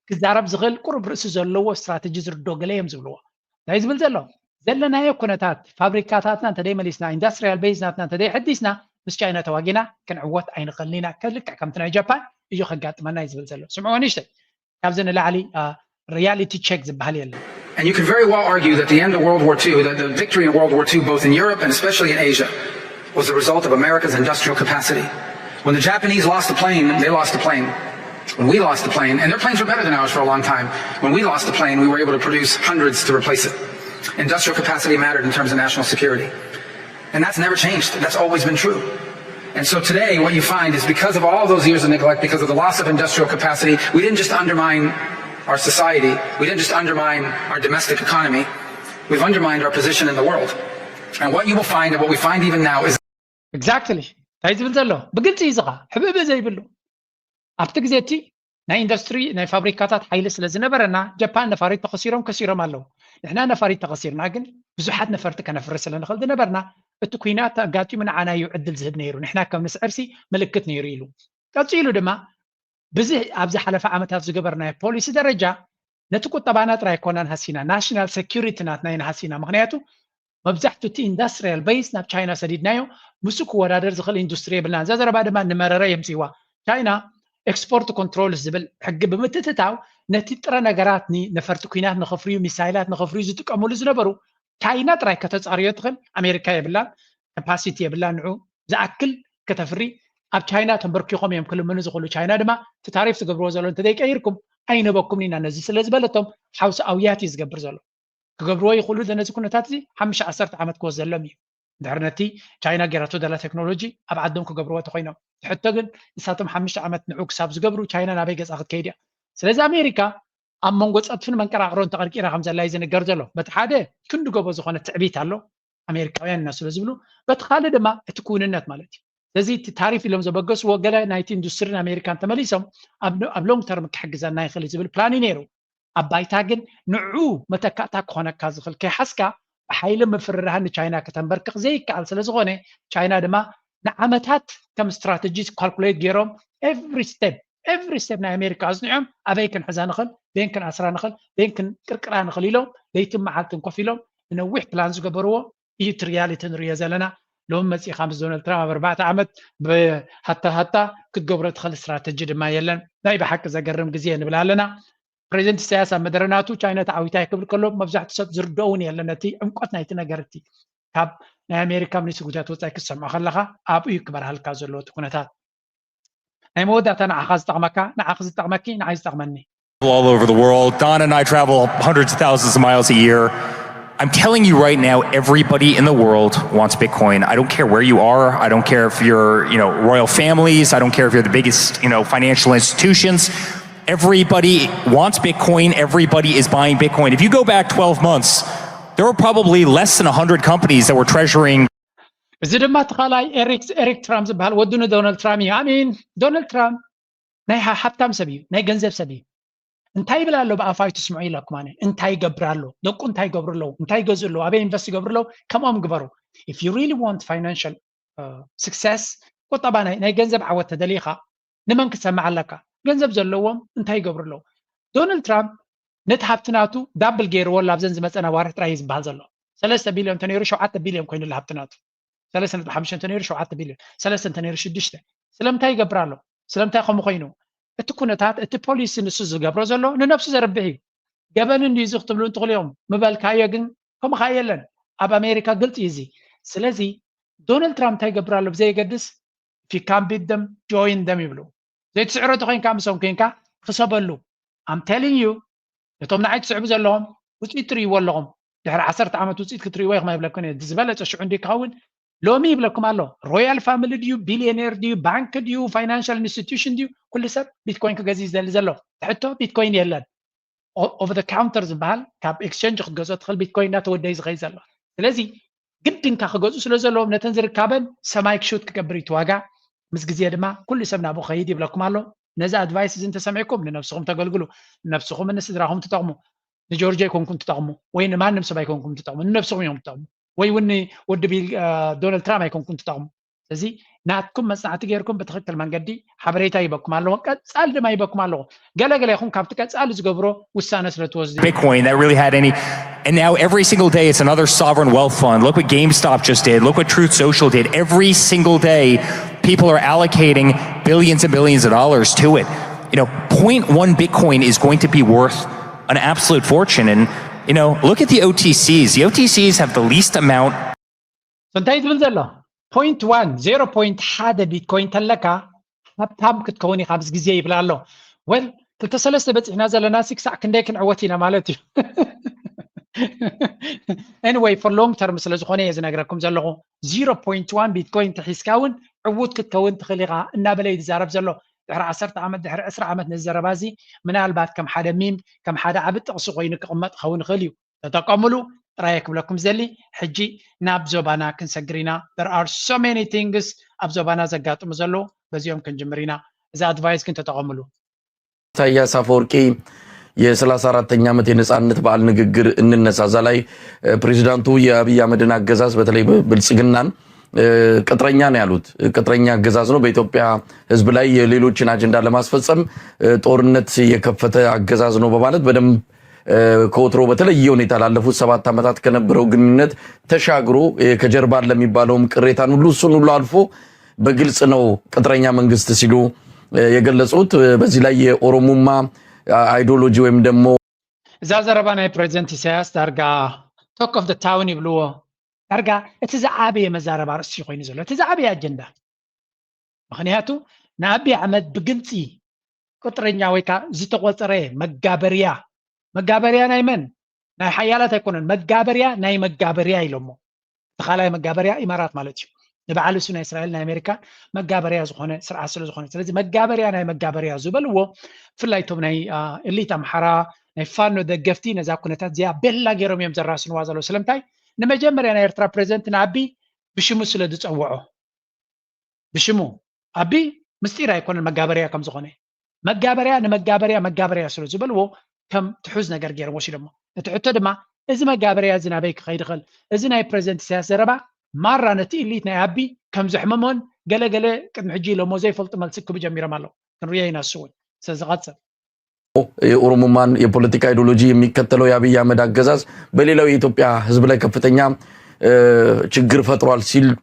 ክዛረብ ዝኽእል ቁሩብ ርእሲ ዘለዎ ስትራተጂ ዝርዶ ገለ እዮም ዝብልዎ እንታይ ዝብል ዘሎ ዘለናዮ ኩነታት ፋብሪካታትና እንተደይ መሊስና ኢንዳስትሪያል ቤዝ ናትና እንተደይ ሕዲስና ምስ ቻይና ተዋጊና ክንዕወት ኣይንኽእልን ኢና ከልክዕ ከምቲ ናይ ጃፓን እዩ ከጋጥመና እዩ ዝብል ዘሎ ስምዕዎ ንእሽተይ ካብዚ ንላዕሊ reality check ዝበሃል የለን And you could very well argue that the end of World War Two, that the victory in World War Two, both in Europe and especially in Asia, was the result of America's industrial capacity. When the Japanese lost the plane, they lost the plane. When we lost the plane, and their planes were better than ours for a long time, when we lost the plane, we were able to produce hundreds to replace it. Industrial capacity mattered in terms of national security. And that's never changed. That's always been true. And so today, what you find is because of all those years of neglect, because of the loss of industrial capacity, we didn't just undermine our society, we didn't just undermine our domestic economy, we've undermined our position in the world. And what you will find, and what we find even now, is Exactly. እንታይ ዝብል ዘሎ ብግልፂ እዩ ዝኻ ሕብእብእ ዘይብሉ ኣብቲ ግዜ እቲ ናይ ኢንዱስትሪ ናይ ፋብሪካታት ሓይሊ ስለ ዝነበረና ጃፓን ነፋሪት ተኸሲሮም ከሲሮም ኣለዉ። ንሕና ነፋሪት ተኸሲርና ግን ብዙሓት ነፈርቲ ከነፍሪ ስለ ንኽእል ዝነበርና እቲ ኩናት ኣጋጢሙ ንዓና እዩ ዕድል ዝህብ ነይሩ፣ ንሕና ከም ንስዕርሲ ምልክት ነይሩ ኢሉ። ቀፂሉ ድማ ብዚ ኣብ ዝሓለፈ ዓመታት ዝገበርናዮ ፖሊሲ ደረጃ ነቲ ቁጠባና ጥራይ ኣይኮናን ሃሲና፣ ናሽናል ሴኪሪቲ ናትና ኢና ሃሲና። ምክንያቱ መብዛሕቱ እቲ ኢንዳስትሪያል ቤዝ ናብ ቻይና ሰዲድናዮ፣ ምስኡ ክወዳደር ዝኽእል ኢንዱስትሪ የብልናን። እዛ ዘረባ ድማ ንመረረ የምፅዋ። ቻይና ኤክስፖርት ኮንትሮል ዝብል ሕጊ ብምትእትታው ነቲ ጥረ ነገራት ነፈርቲ ኩናት ንኽፍርዩ፣ ሚሳይላት ንኽፍርዩ ዝጥቀምሉ ዝነበሩ ቻይና ጥራይ ከተፃርዮ ትኽእል፣ ኣሜሪካ የብላን፣ ካፓሲቲ የብላን ንዑ ዝኣክል ከተፍሪ። ኣብ ቻይና ተንበርኪኾም እዮም ክልምኑ ዝኽእሉ። ቻይና ድማ እቲ ታሪፍ ትገብርዎ ዘሎ እንተዘይቀይርኩም ኣይንህበኩምን ኢና ነዚ ስለ ዝበለቶም ሓውሲ ኣውያት እዩ ዝገብር ዘሎ። ክገብርዎ ይኽእሉ ነዚ ኩነታት እዚ ሓሙሽተ ዓሰርተ ዓመት ክወስደሎም እዩ። ድሕሪ ነቲ ቻይና ገይራቶ ዘላ ቴክኖሎጂ ኣብ ዓዶም ክገብርዎ ተኮይኖም። ሕቶ ግን ንሳቶም ሓሙሽተ ዓመት ንዑ ክሳብ ዝገብሩ ቻይና ናበይ ገፃ ክትከይድ እያ? ስለዚ ኣሜሪካ ኣብ መንጎ ፀድፍን መንቀራቕሮን ተቐርቂራ ከም ዘላ እዩ ዝንገር ዘሎ። በቲ ሓደ ክንዲ ጎቦ ዝኾነ ትዕቢት ኣሎ ኣሜሪካውያን ኢና ስለ ዝብሉ፣ በቲ ካልእ ድማ እቲ ክውንነት ማለት እዩ። ስለዚ እቲ ታሪፍ ኢሎም ዘበገስዎ ገለ ናይቲ ኢንዱስትሪን ኣሜሪካን ተመሊሶም ኣብ ሎንግ ተርም ክሕግዘና ይኽእል ዝብል ፕላን እዩ ነይሩ። ኣብ ባይታ ግን ንዑ መተካእታ ክኾነካ ዝኽእል ከይሓዝካ ብሓይሊ ምፍርራህን ንቻይና ከተንበርክኽ ዘይከኣል ስለ ዝኾነ ቻይና ድማ ንዓመታት ከም ስትራተጂ ካልኩሌት ገይሮም ኤቭሪ ስቴፕ ኤቭሪ ስቴፕ ናይ ኣሜሪካ ኣጽኒዖም ኣበይ ክንሕዛ ንኽእል፣ ቤን ክንኣስራ ንኽእል፣ ቤን ክንቅርቅራ ንኽእል ኢሎም ለይትን መዓልትን ኮፍ ኢሎም ንነዊሕ ፕላን ዝገበርዎ እዩ እቲ ሪያሊቲ ንሪኦ ዘለና። ሎም መፂእኻ ምስ ዶናልድ ትራምፕ ኣብ ኣርባዕተ ዓመት ብሃታ ሃታ ክትገብሮ ትኽእል ስትራተጂ ድማ የለን። ናይ ብሓቂ ዘገርም ግዜ ንብል ኣለና። ፕሬዚደንት ኢሳያስ ኣብ መደረ ናቱ ቻይና ተዓዊታ ክብል ከሎ መብዛሕትኡ ሰብ ዝርድኦ እውን የለን። ነቲ ዕምቆት ናይቲ ነገር እቲ ካብ ናይ ኣሜሪካ ሚኒስትሪ ጉዳያት ወፃኢ ክትሰምዖ ከለኻ ኣብኡ እዩ ክበርሃልካ ዘለዎ እቲ ኩነታት። ናይ መወዳእታ ንዓኻ ዝጠቕመካ ንዓኺ ዝጠቕመኪ ንዓይ ዝጠቕመኒ። All over the world. Don and I travel hundreds of thousands of miles a year. I'm telling you right now, everybody in the world wants Bitcoin. I don't care where you are. I don't care if you're, you know, royal families. I don't care if you're the biggest, you know, financial institutions. Everybody wants Bitcoin. Everybody is buying Bitcoin. If you go back twelve months, there were probably less than one hundred companies that were treasuring. እዚ ድማ እቲ ካልኣይ ኤሪክ ኤሪክ ትራምፕ ዝበሃል ወዱ ንዶናልድ ትራምፕ እዩ። ኣሚን ዶናልድ ትራምፕ ናይ ሃ- ሃብታም ሰብ እዩ፣ ናይ ገንዘብ ሰብ እዩ። እንታይ ይብል ኣሎ ብኣፋይ ትስምዑ ኢለኩም ኣነ እንታይ ይገብር ኣሎ፣ ደቁ እንታይ ይገብሩ ኣለዉ፣ እንታይ ይገዝኡ ኣለዉ፣ ኣበይ ኢንቨስት ይገብሩ ኣለዉ፣ ከምኦም ግበሩ። If you really want financial success ቁጠባ ናይ ናይ ገንዘብ ዓወት ተደሊኻ ንመን ክትሰምዕ ኣለካ? ገንዘብ ዘለዎም እንታይ ይገብሩ ኣለዉ? ዶናልድ ትራምፕ ነቲ ሃብቲ ናቱ ዳብል ገይርዎ ኣሎ ኣብዘን ዝመፀና ዋርሕ ጥራይ እዩ ዝበሃል ዘሎ። ሰለስተ ቢልዮን እንተነይሩ ሸውዓተ ቢልዮን ኮይኑሉ ሃብቲ ናቱ። ሰለስተ ነጥቢ ሓሙሽተ እንተነይሩ ሸውዓተ ቢልዮን፣ ሰለስተ እንተነይሩ ሽዱሽተ። ስለምንታይ ይገብር ኣሎ? ስለምንታይ ከምኡ ኮይኑ? እቲ ኩነታት እቲ ፖሊሲ ንሱ ዝገብሮ ዘሎ ንነብሱ ዘርብሕ እዩ። ገበን እንድዩ እዚ ክትብሉ እንትኽእሉ ኢኹም ምበልካዮ ግን ከምኡ ከዓ የለን። ኣብ ኣሜሪካ ግልፂ እዩ እዚ። ስለዚ ዶናልድ ትራምፕ እንታይ ይገብር ኣሎ ብዘየገድስ if you can't beat them join them ይብሉ። ዘይትስዕሮ ተኮይንካ ምሶም ኮንካ ክሰበሉ። I'm telling you ነቶም ንዓይ ትስዕቡ ዘለኹም ውፅኢት ትርእይዎ ኣለኹም። ድሕሪ ዓሰርተ ዓመት ውፅኢት ክትርእይዎ ኢኹም ኣይብለኩን እየ። ዝበለፀ ሽዑ እንዲ ክኸውን ሎሚ ይብለኩም ኣሎ። ሮያል ፋሚሊ ድዩ፣ ቢልዮኔር ድዩ፣ ባንክ ድዩ፣ ፋይናንሻል ኢንስቲትዩሽን ድዩ፣ ኩሉ ሰብ ቢትኮይን ክገዝእ ዝደሊ ዘሎ? ሕቶ ቢትኮይን የለን። ኦቨር ካውንተር ዝበሃል ካብ ኤክስቸንጅ ክትገዝኦ ትኽእል ቢትኮይን እናተወደዩ ዝኸይድ ዘሎ። ስለዚ ግድንካ ክገዝኡ ስለ ዘለዎም ነተን ዝርካበን ሰማይ ክሹት ክገብር እዩ እቲ ዋጋ። ምስ ግዜ ድማ ኩሉ ሰብ ናብኡ ኸይድ ይብለኩም ኣሎ። ነዚ ኣድቫይስ እዚ እንተሰሚዕኩም ንነብስኹም ተገልግሉ፣ ንነብስኹምን ንስድራኹም ትጠቕሙ። ንጆርጆ ኣይኮንኩም ትጠቕሙ ወይ ንማንም ሰብ ኣይኮንኩም ትጠቕሙ፣ ንነብስኹም እዮም ትጠቕሙ። ወይ እውን ንወዲ ቢል ዶናልድ ትራምፕ ኣይኮንኩም ትጠቕሙ። ስለዚ ናትኩም መፅናዕቲ ገይርኩም ብትኽክል መንገዲ ሓበሬታ ይበኩም ኣለኹ፣ ቀፃሊ ድማ ይበኩም ኣለኹ። ገለገለ ይኹም ካብቲ ቀፃሊ ዝገብሮ ውሳነ ስለ ትወስዱ። Bitcoin that really had any. And now every single day it's another sovereign wealth fund. Look what GameStop just did. Look what Truth Social did. Every single day people are allocating billions and billions of dollars to it. You know, zero point one Bitcoin is going to be worth an absolute fortune. And, you know, look at the O T Cs. The O T Cs have the least amount. እንታይ ትብል ዘሎ? ፖይንት ዋን ዜሮ ፖይንት ሓደ ቢትኮይን ተለካ ሃብታም ክትከውን ኢኻ ምስ ግዜ ይብል ኣሎ። ወል ክልተ ሰለስተ በፂሕና ዘለና ሲክሳዕ ክንደይ ክንዕወት ኢና ማለት እዩ። Anyway for long term ስለ ዝኾነ እየ ዝነግረኩም ዘለኹ። ዜሮ ፖይንት ዋን ቢትኮይን ተሒዝካ እውን ዕዉት ክትከውን ትኽእል ኢኻ እናበለ እዩ ዝዛረብ ዘሎ። ድሕሪ ዓሰርተ ዓመት ድሕሪ ዕስራ ዓመት ነዚ ዘረባ እዚ ምናልባት ከም ሓደ ሚም ከም ሓደ ዓቢ ጥቕሲ ኮይኑ ክቕመጥ ክኸውን ይኽእል እዩ። ተጠቀምሉ ጥራይ ክብለኩም ዘሊ። ሕጂ ናብ ዞባና ክንሰግር ኢና። There are so many things ኣብ ዞባና ዘጋጥሙ ዘለዉ በዚኦም ክንጅምር ኢና። እዚ ኣድቫይስ ግን ተጠቐምሉ። ኢሳያስ አፈወርቂ የ34ኛ ዓመት የነጻነት በዓል ንግግር እንነሳ። እዛ ላይ ፕሬዚዳንቱ የአብይ አህመድን አገዛዝ በተለይ ብልጽግናን ቅጥረኛ ነው ያሉት። ቅጥረኛ አገዛዝ ነው፣ በኢትዮጵያ ህዝብ ላይ የሌሎችን አጀንዳ ለማስፈጸም ጦርነት የከፈተ አገዛዝ ነው በማለት በደንብ ከወትሮ በተለየ ሁኔታ ላለፉት ሰባት ዓመታት ከነበረው ግንኙነት ተሻግሮ ከጀርባ ለሚባለውም ቅሬታን ሁሉ እሱን ሁሉ አልፎ በግልጽ ነው ቅጥረኛ መንግስት ሲሉ የገለጹት። በዚህ ላይ የኦሮሙማ አይዲዮሎጂ ወይም ደግሞ እዛ ዘረባ ናይ ፕሬዚደንት ኢሳያስ ዳርጋ ቶክ ኦፍ ታውን ይብልዎ። ዳርጋ እቲ ዝዓበየ መዛረባ ርእሲ ኮይኑ ዘሎ እቲ ዝዓበየ ኣጀንዳ። ምክንያቱ ንኣቢ ኣሕመድ ብግልፂ ቅጥረኛ ወይ ከዓ ዝተቆፀረ መጋበርያ፣ መጋበርያ ናይ መን? ናይ ሓያላት ኣይኮነን፣ መጋበርያ ናይ መጋበርያ ኢሎሞ። እቲ ካልኣይ መጋበርያ ኢማራት ማለት እዩ። ንበዓል እሱ ናይ እስራኤል ናይ ኣሜሪካ መጋበርያ ዝኾነ ስርዓት ስለ ዝኾነ፣ ስለዚ መጋበርያ ናይ መጋበርያ ዝበልዎ ብፍላይ እቶም ናይ ኤሊት ኣምሓራ ናይ ፋኖ ደገፍቲ ነዛ ኩነታት እዚኣ ቤላ ገይሮም እዮም ዘራስንዋ ዘለዉ። ስለምንታይ? ንመጀመርያ ናይ ኤርትራ ፕሬዚደንት ንኣቢ ብሽሙ ስለ ዝፀውዖ፣ ብሽሙ ኣቢ ምስጢር ኣይኮነን መጋበርያ ከም ዝኾነ። መጋበርያ ንመጋበርያ መጋበርያ ስለ ዝበልዎ ከም ትሑዝ ነገር ገይሮም ወሲዶሞ። እቲ ሕቶ ድማ እዚ መጋበርያ እዚ ናበይ ክኸይድ ይኽእል? እዚ ናይ ፕሬዚደንት ኢሳያስ ዘረባ ማራ ነቲ ኢሊት ናይ ኣቢ ከም ዘሕመሞን ገለገለ ቅድሚ ሕጂ ኢሎሞ ዘይፈልጡ መልሲ ክቡ ጀሚሮም ኣለዉ። ክንሪኦ ኢና እሱ እውን። ስለዚ ቀጽል። የኦሮሙማን የፖለቲካ አይዲዮሎጂ የሚከተለው የአብይ አህመድ አገዛዝ በሌላው የኢትዮጵያ ህዝብ ላይ ከፍተኛ ችግር ፈጥሯል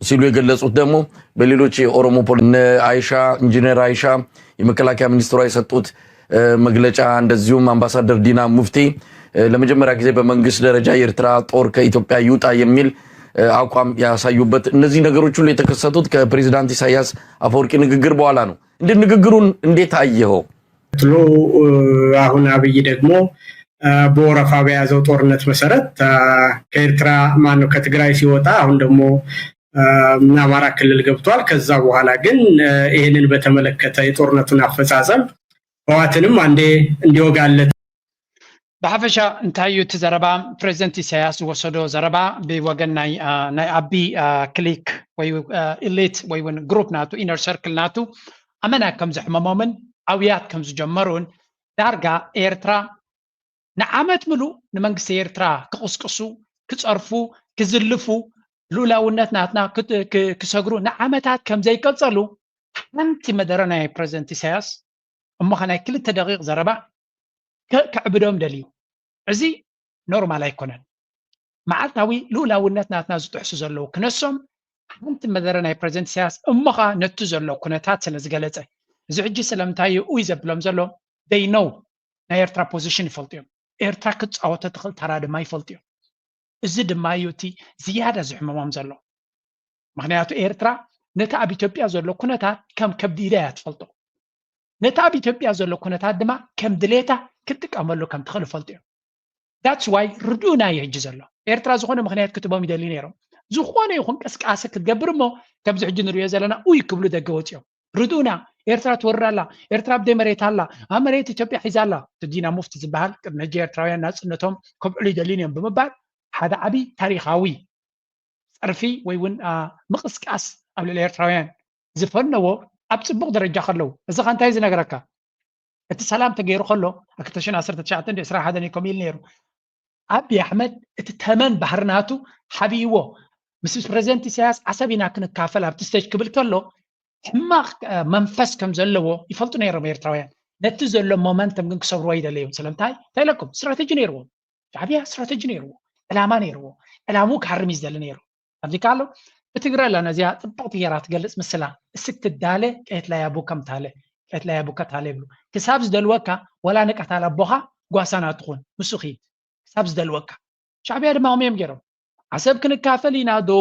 ሲሉ የገለጹት ደግሞ በሌሎች የኦሮሞ እነ አይሻ ኢንጂነር አይሻ የመከላከያ ሚኒስትሯ የሰጡት መግለጫ፣ እንደዚሁም አምባሳደር ዲና ሙፍቲ ለመጀመሪያ ጊዜ በመንግስት ደረጃ የኤርትራ ጦር ከኢትዮጵያ ይውጣ የሚል አቋም ያሳዩበት፣ እነዚህ ነገሮች ሁሉ የተከሰቱት ከፕሬዚዳንት ኢሳያስ አፈወርቂ ንግግር በኋላ ነው። እንደ ንግግሩን እንዴት አየኸው? ቀጥሎ አሁን አብይ ደግሞ በወረፋ በያዘው ጦርነት መሰረት ከኤርትራ ማነው ከትግራይ ሲወጣ አሁን ደግሞ አማራ ክልል ገብቷል። ከዛ በኋላ ግን ይህንን በተመለከተ የጦርነቱን አፈጻጸም ህወሓትንም አንዴ እንዲወጋለት ብሓፈሻ እንታይ እዩ እቲ ዘረባ? ፕሬዚደንት ኢሳያስ ዝወሰዶ ዘረባ ብወገን ናይ ኣቢ ክሊክ ወይ ኢሊት ወይ እውን ግሩፕ ናቱ ኢነር ሰርክል ናቱ ኣመና ከም ዘሕመሞምን ኣውያት ከም ዝጀመሩን ዳርጋ ኤርትራ ንዓመት ምሉእ ንመንግስቲ ኤርትራ ክቕስቅሱ፣ ክጸርፉ፣ ክዝልፉ፣ ልኡላውነት ናትና ክሰግሩ ንዓመታት ከም ዘይቀጸሉ ሓንቲ መደረ ናይ ፕሬዚደንት ኢሳያስ እሞ ኸ ናይ ክልተ ደቂቕ ዘረባ ከዕብዶም ደልዩ። እዚ ኖርማል ኣይኮነን። መዓልታዊ ልኡላውነት ናትና ዝጥሕሱ ዘለዉ ክነሶም ሓንቲ መደረ ናይ ፕሬዚደንት ኢሳያስ እሞ ኸ ነቲ ዘሎ ኩነታት ስለ ዝገለጸ። እዚ ሕጂ ስለምንታይ እዩ ኡይ ዘብሎም ዘሎ? ደይ ነው ናይ ኤርትራ ፖዚሽን ይፈልጡ እዮም። ኤርትራ ክትፃወቶ ትኽእል ተራ ድማ ይፈልጡ እዮም። እዚ ድማ እዩ እቲ ዝያዳ ዝሕመሞም ዘሎ። ምክንያቱ ኤርትራ ነቲ ኣብ ኢትዮጵያ ዘሎ ኩነታት ከም ከብዲ ኢዳ እያ ትፈልጦ። ነቲ ኣብ ኢትዮጵያ ዘሎ ኩነታት ድማ ከም ድሌታ ክትጥቀመሉ ከም ትኽእል ይፈልጡ እዮም። ዳትስ ዋይ ርድኡና እዩ ሕጂ ዘሎ። ኤርትራ ዝኾነ ምክንያት ክትቦም ይደልዩ ነይሮም። ዝኾነ ይኹን ቅስቃሴ ክትገብር እሞ ከምዚ ሕጂ ንሪኦ ዘለና ኡይ ክብሉ ደገ ወፂኦም። ርድኡና፣ ኤርትራ ትወርር ኣላ፣ ኤርትራ ኣብ ደይ መሬት ኣላ፣ ኣብ መሬት ኢትዮጵያ ሒዛ ኣላ። እቲ ዲና ሙፍቲ ዝበሃል ቅድሚ ሕጂ ኤርትራውያን ናጽነቶም ከብዕሉ ይደልዩን እዮም ብምባል ሓደ ዓቢ ታሪኻዊ ጸርፊ ወይ እውን ምቕስቃስ ኣብ ልዕሊ ኤርትራውያን ዝፈነዎ ኣብ ጽቡቕ ደረጃ ከለዉ። እዚ ኸ እንታይ ዝነግረካ? እቲ ሰላም ተገይሩ ከሎ ኣብ ክልተ ሽሕን ዓሰርተ ትሽዓተን ዶ ዕስራን ሓደን እዩ ከምኡ ኢሉ ነይሩ። ኣቢ ኣሕመድ እቲ ተመን ባህሪ ናቱ ሓቢእዎ ምስ ፕሬዚደንት ኢሳያስ ዓሰብ ኢና ክንካፈል ኣብቲ ስቴጅ ክብል ከሎ ሕማቕ መንፈስ ከም ዘለዎ ይፈልጡ ነይሮም ኤርትራውያን። ነቲ ዘሎ ሞመንተም ግን ክሰብርዎ ይደለዩ። ስለምንታይ? እንታይ ኢለኩም? ስትራተጂ ነይርዎም። ሻዕብያ ስትራተጂ ነይርዎ፣ ዕላማ ነይርዎ። ዕላምኡ ክሃርም እዩ ዝደሊ ነይሩ። ኣብዚ ከ ኣሎ ብትግረ ኣላ ነዚኣ ጽብቕቲ ገይራ ትገልጽ ምስላ። እስክ ትዳለ ቄትላ ያቡከም ታለ ቄትላ ያቡከ ታለ ይብሉ። ክሳብ ዝደልወካ ወላ ንቀታል ኣቦኻ ጓሳና ትኹን ምስ ኺድ ክሳብ ዝደልወካ። ሻዕብያ ድማ ከምኡ እዮም ገይሮም። ዓሰብ ክንካፈል ኢና ዶ፣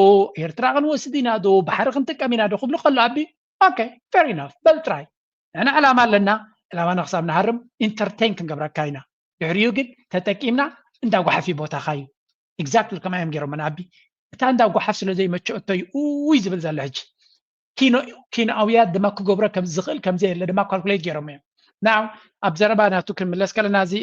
ኤርትራ ክንወስድ ኢና ዶ፣ ባሕሪ ክንጥቀም ኢና ዶ ክብሉ ከሎ ኣቢ ኦኬ ፌር ኢናፍ በል ጥራይ ንሕና ዕላማ ኣለና፣ ዕላማና ክሳብ ንሃርም ኢንተርቴን ክንገብረካ ኢና። ድሕሪኡ ግን ተጠቂምና እንዳ ጓሓፍ እዩ ቦታኻ እዩ። ኤግዛክትሊ ከምኣ እዮም ገይሮም ኣቢ እታ እንዳ ጓሓፍ ስለ ዘይመቸኦቶ እዩ ኡይ ዝብል ዘሎ ሕጂ። ኪኖ ኪኖኣውያት ድማ ክገብሮ ከም ዝኽእል ከም ዘየለ ድማ ካልኩሌት ገይሮም እዮም። ናው ኣብ ዘረባ ናቱ ክንምለስ ከለና እዚ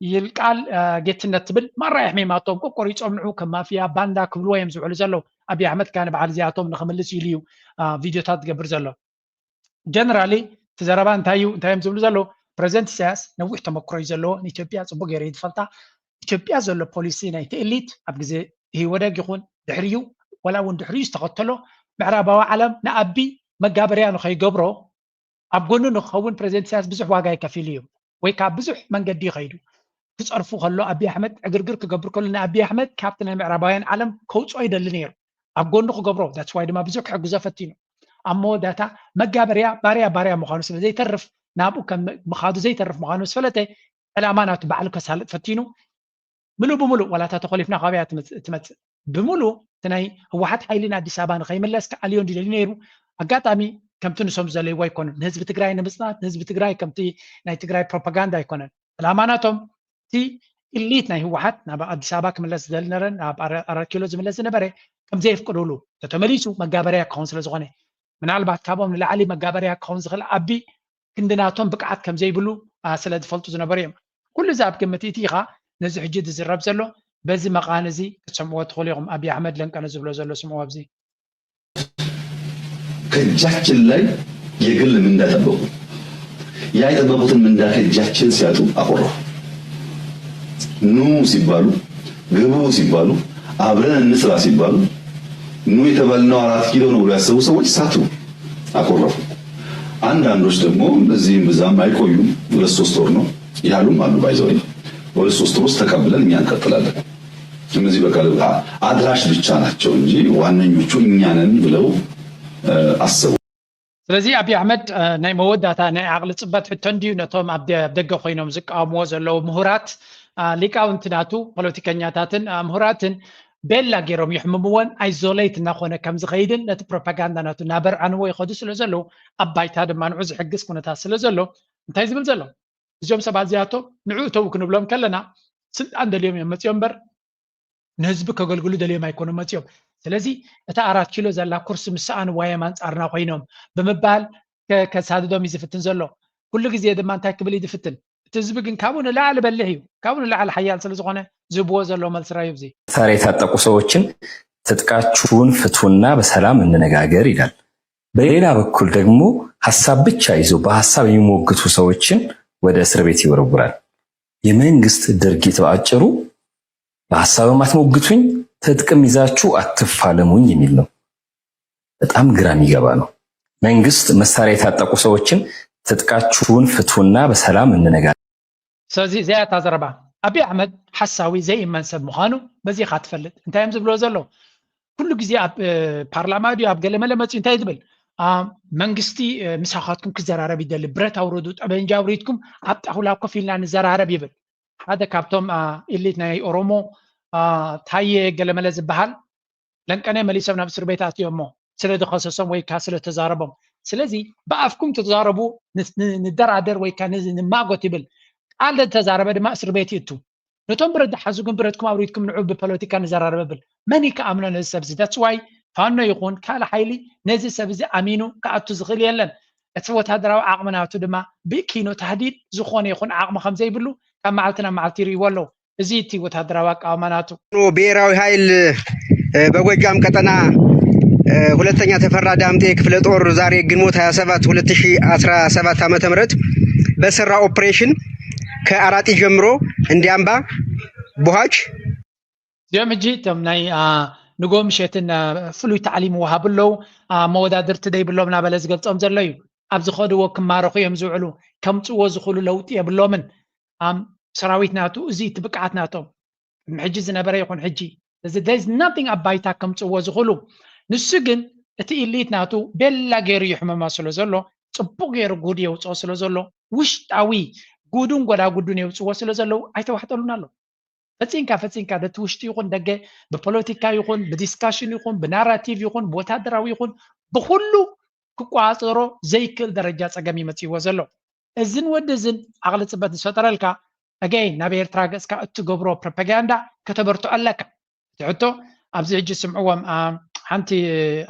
ይልቃል ጌትነት ትብል ማራ የሕሚማቶም ቆቆሪጾም ንዑ ከም ማፍያ ባንዳ ክብልዎ እዮም ዝውዕሉ ዘለዉ። ኣብይ ኣሕመድ ከኣ ንበዓል እዚኣቶም ንኽምልስ ኢሉ እዩ ቪድዮታት ዝገብር ዘሎ። ጀነራሊ እቲ ዘረባ እንታይ እዩ እንታይ እዮም ዝብሉ ዘለዉ? ፕረዚደንት ኢሳያስ ነዊሕ ተመክሮ እዩ ዘለዎ። ንኢትዮጵያ ፅቡቅ ገይሩ እዩ ዝፈልጣ። ኢትዮጵያ ዘሎ ፖሊሲ ናይቲ ኤሊት ኣብ ግዜ ኢህወደግ ይኹን ድሕሪኡ ዋላ እውን ድሕሪኡ ዝተኸተሎ ምዕራባዊ ዓለም ንኣቢ መጋበርያ ንኸይገብሮ ኣብ ጎኑ ንክኸውን ፕረዚደንት ኢሳያስ ብዙሕ ዋጋ ይከፊሉ እዩ ወይ ከዓ ብዙሕ መንገዲ ይኸይዱ። ክፀርፉ ከሎ ኣቢ ኣሕመድ ዕግርግር ክገብር ከሎ ንኣቢ ኣሕመድ ካብቲ ናይ ምዕራባውያን ዓለም ከውፅኦ ይደሊ ነይሩ ኣብ ጎኑ ክገብሮ that's why ድማ ብዙሕ ክሕግዞ ፈቲኑ ኣብ መወዳእታ መጋበርያ ባርያ ባርያ ምዃኑ ስለ ዘይተርፍ ናብኡ ከም ምኻዱ ዘይተርፍ ምዃኑ ዝፈለጠ ዕላማ ናቱ ባዕሉ ከሳልጥ ፈቲኑ ምሉእ ብምሉእ ዋላ እታ ተኾሊፍና ካበያ ትመፅእ ብምሉእ እቲ ናይ ህወሓት ሓይሊ ንኣዲስ ኣበባ ንኸይምለስ ክኣልዮ እንዲደልዩ ነይሩ ኣጋጣሚ ከምቲ ንሶም ዝደለይዎ ኣይኮነን ንህዝቢ ትግራይ ንምፅናት ንህዝቢ ትግራይ ከምቲ ናይ ትግራይ ፕሮፓጋንዳ ኣይኮነን ዕላማ ናቶም እቲ ኢሊት ናይ ህወሓት ናብ ኣዲስ ኣበባ ክምለስ ዝደሊ ነረ ናብ ኣራት ኪሎ ዝምለስ ዝነበረ ከም ዘየፍቅድሉ ተተመሊሱ መጋበርያ ክኸውን ስለ ዝኾነ ምናልባት ካብኦም ንላዕሊ መጋበርያ ክኸውን ዝኽእል ኣቢ ክንዲ ናቶም ብቅዓት ከም ዘይብሉ ስለ ዝፈልጡ ዝነበሩ እዮም ኩሉ እዚ ኣብ ግምት እቲ ኢኻ ነዚ ሕጂ ዝዝረብ ዘሎ በዚ መቓን እዚ ክትሰምዕዎ ትኽእሉ ኢኹም ኣብይ ኣሕመድ ለንቀነ ዝብሎ ዘሎ ስምዕዎ ኣብዚ ከእጃችን ላይ የግል ምንዳ ጠበቁ። ያ የጠበቁትን ምንዳ ከእጃችን ሲያጡ አኮረፉ። ኑ ሲባሉ፣ ግቡ ሲባሉ፣ አብረን እንስራ ሲባሉ፣ ኑ የተባልነው አራት ኪሎ ነው ብሎ ያሰቡ ሰዎች ሳቱ፣ አኮረፉ። አንዳንዶች ደግሞ እንደዚህም ብዛም አይቆዩም፣ ሁለት ሶስት ወር ነው ያሉም አሉ። By the way በሁለት ሶስት ወር ውስጥ ተቀብለን እኛ እንቀጥላለን። እነዚህ በቃ አድራሽ ብቻ ናቸው እንጂ ዋነኞቹ እኛ ነን ብለው አሰቡ። ስለዚህ ኣብይ ኣሕመድ ናይ መወዳእታ ናይ ዓቕሊ ፅበት ሕቶ እንድዩ ነቶም ኣብ ደገ ኮይኖም ዝቃወምዎ ዘለዉ ምሁራት፣ ሊቃውንቲ ናቱ፣ ፖለቲከኛታትን ምሁራትን ቤላ ገይሮም ይሕምምዎን ኣይዞሌት እናኾነ ከም ዝኸይድን ነቲ ፕሮፓጋንዳ ናቱ እናበርዓንዎ ይኸዱ ስለ ዘለዉ ኣብ ባይታ ድማ ንዑ ዝሕግዝ ኩነታት ስለ ዘሎ እንታይ ዝብል ዘሎ እዚኦም ሰባት እዚኣቶም ንዑ እተዉ ክንብሎም ከለና ስልጣን ደልዮም እዮም መፅዮም እምበር ንህዝቢ ከገልግሉ ደልዮም ኣይኮኑን መፅዮም። ስለዚ እታ ኣራት ኪሎ ዘላ ኩርሲ ምስ ሰኣንዋ እዮም ኣንፃርና ኮይኖም ብምባል ከሳድዶም እዩ ዝፍትን ዘሎ። ኩሉ ግዜ ድማ እንታይ ክብል እዩ ዝፍትን? እቲ ህዝቢ ግን ካብኡ ንላዕሊ በሊሕ እዩ። ካብኡ ንላዕሊ ሓያል ስለ ዝኾነ ዝህብዎ ዘለዉ መልሲ ራእዩ ኣብዚ። መሳሪያ የታጠቁ ሰዎችን ትጥቃችሁን ፍቱና በሰላም እንነጋገር ይላል። በሌላ በኩል ደግሞ ሀሳብ ብቻ ይዞ በሀሳብ የሚሞግቱ ሰዎችን ወደ እስር ቤት ይወረውራል። የመንግስት ድርጊት በአጭሩ በሀሳብም አትሞግቱኝ፣ ትጥቅም ይዛችሁ አትፋለሙኝ የሚል ነው። በጣም ግራ የሚገባ ነው። መንግስት መሳሪያ የታጠቁ ሰዎችን ትጥቃችሁን ፍቱና በሰላም እንነጋገር። ስለዚ እዚኣ እታ ዘረባ። ኣብይ ኣሕመድ ሓሳዊ ዘይእመን ሰብ ምዃኑ በዚ ኢኻ ትፈልጥ። እንታይ እዮም ዝብልዎ ዘለዉ? ኩሉ ግዜ ኣብ ፓርላማ ድዩ ኣብ ገለመለ መፅኡ እንታይ ዝብል? መንግስቲ ምሳኻትኩም ክዘራረብ ይደሊ፣ ብረት ኣውርዱ፣ ጠበንጃ ኣውሪድኩም ኣብ ጣውላ ኮፍ ኢልና ንዘራረብ ይብል። ሓደ ካብቶም ኢሊት ናይ ኦሮሞ ታየ ገለመለ ዝበሃል ለንቀነ መሊሶም ናብ እስር ቤት ኣትዮሞ ስለ ዝኸሰሶም ወይ ከዓ ስለ ተዛረቦም። ስለዚ ብኣፍኩም ተዛረቡ ንደራደር ወይ ከዓ ንማጎት ይብል። ቃል ተዛረበ ድማ እስር ቤት ይእቱ። ነቶም ብረት ዝሓዙ ግን ብረትኩም ኣውሪድኩም ንዑ ብፖለቲካ ንዘራረበ ብል። መን እዩ ክኣምኖ ነዚ ሰብ እዚ? That's why ፋኖ ይኹን ካልእ ሓይሊ ነዚ ሰብ እዚ ኣሚኑ ክኣቱ ዝኽእል የለን። እቲ ወታደራዊ ዓቕሚ ናቱ ድማ ብኪኖ ታህዲድ ዝኾነ ይኹን ዓቕሚ ከም ዘይብሉ ካብ መዓልቲ ናብ መዓልቲ ይርእይዎ ኣለዉ። እዚ እቲ ወታደራዊ ኣቃውማ ናቱ። ብሄራዊ ኃይል በጎጃም ቀጠና ሁለተኛ ተፈራ ዳምጤ ክፍለ ጦር ዛሬ ግንቦት ሃያ ሰባት ሁለት ሺህ አስራ ሰባት ዓመተ ምህረት በሰራ ኦፕሬሽን ከአራጢ ጀምሮ እንዲያምባ፣ ቡሃች፣ እዚኦም ሕጂ እቶም ናይ ንጎ ምሸትን ፍሉይ ታዕሊም ይወሃቡ ኣለዉ መወዳድርቲ ደይብሎም እናበለ ዝገልፆም ዘሎ እዩ ኣብ ዝኸድዎ ክማረኹ እዮም ዝውዕሉ ከምፅዎ ዝኽእሉ ለውጢ የብሎምን ሰራዊት ናቱ እዚ እቲ ብቅዓት ናቶም ቅድሚ ሕጂ ዝነበረ ይኹን ሕጂ እዚ there's nothing ኣብ ባይታ ከምፅዎ ዝኽእሉ ንሱ ግን እቲ ኢሊት ናቱ ቤላ ገይሩ ይሕመማ ስለ ዘሎ ፅቡቅ ገይሩ ጉድ የውፅኦ ስለ ዘሎ ውሽጣዊ ጉዱን ጎዳጉዱን የውፅዎ ስለ ዘለዉ ኣይተዋሕጠሉን ኣሎ ፈፂንካ ፈፂንካ በቲ ውሽጢ ይኹን ደገ ብፖለቲካ ይኹን ብዲስካሽን ይኹን ብናራቲቭ ይኹን ብወታደራዊ ይኹን ብኩሉ ክቆፃፀሮ ዘይክእል ደረጃ ፀገም ይመፅዎ ዘሎ እዝን ወዲ እዝን ዓቕሊ ፅበት ዝፈጠረልካ again ናብ ኤርትራ ገፅካ እትገብሮ ፕሮፓጋንዳ ከተበርትዖ ኣለካ እቲ ሕቶ ኣብዚ ሕጂ ስምዕዎም ሓንቲ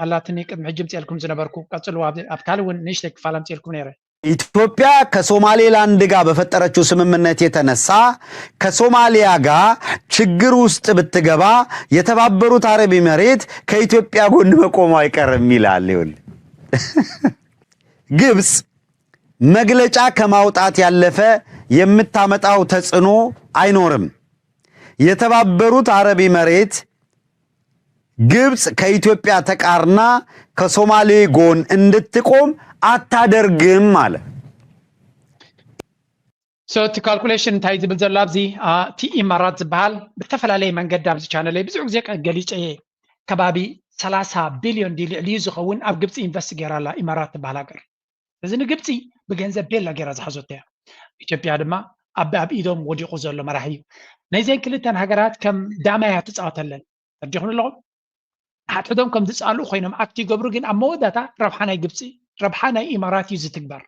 ኣላትኒ ቅድሚ ሕጂ ምፅኤልኩም ዝነበርኩ ቀፅልዎ ኣብ ካልእ እውን ንእሽተይ ክፋል ኣምፅኤልኩም ነይረ ኢትዮጵያ ከሶማሌላንድ ጋር በፈጠረችው ስምምነት የተነሳ ከሶማሊያ ጋር ችግር ውስጥ ብትገባ የተባበሩት አረብ ኤምሬት ከኢትዮጵያ ጎን መቆሙ አይቀርም ይላል። ይኸውልህ ግብፅ መግለጫ ከማውጣት ያለፈ የምታመጣው ተጽዕኖ አይኖርም። የተባበሩት አረብ ኤምሬት ግብፅ ከኢትዮጵያ ተቃርና ከሶማሌ ጎን እንድትቆም አታደርግም አለ። So እቲ ካልኩሌሽን እንታይ ዝብል ዘሎ ኣብዚ እቲ ኢማራት ዝበሃል ብተፈላለየ መንገዲ ኣብዚ ቻነለይ ብዙሕ ግዜ ገሊፀ እየ። ከባቢ ሰላሳ ቢልዮን ድዩ ልዕሊኡ ዝኸውን ኣብ ግብፂ ኢንቨስት ገይራ ኣላ ኢማራት ትበሃል ሃገር። እዚ ንግብፂ ብገንዘብ ቤላ ገይራ ዝሓዘቶ እያ። ኢትዮጵያ ድማ ኣብ ኣብ ኢዶም ወዲቑ ዘሎ መራሒ እዩ። ነዘን ክልተን ሃገራት ከም ዳማ እያ ትፃወተለን። ተረዲኹም ኣለኹም? ሓድሕዶም ከም ዝፃልኡ ኮይኖም ኣክት ይገብሩ፣ ግን ኣብ መወዳእታ ረብሓ ናይ ግብፂ ረብሓ ናይ ኢማራት እዩ ዝትግበር።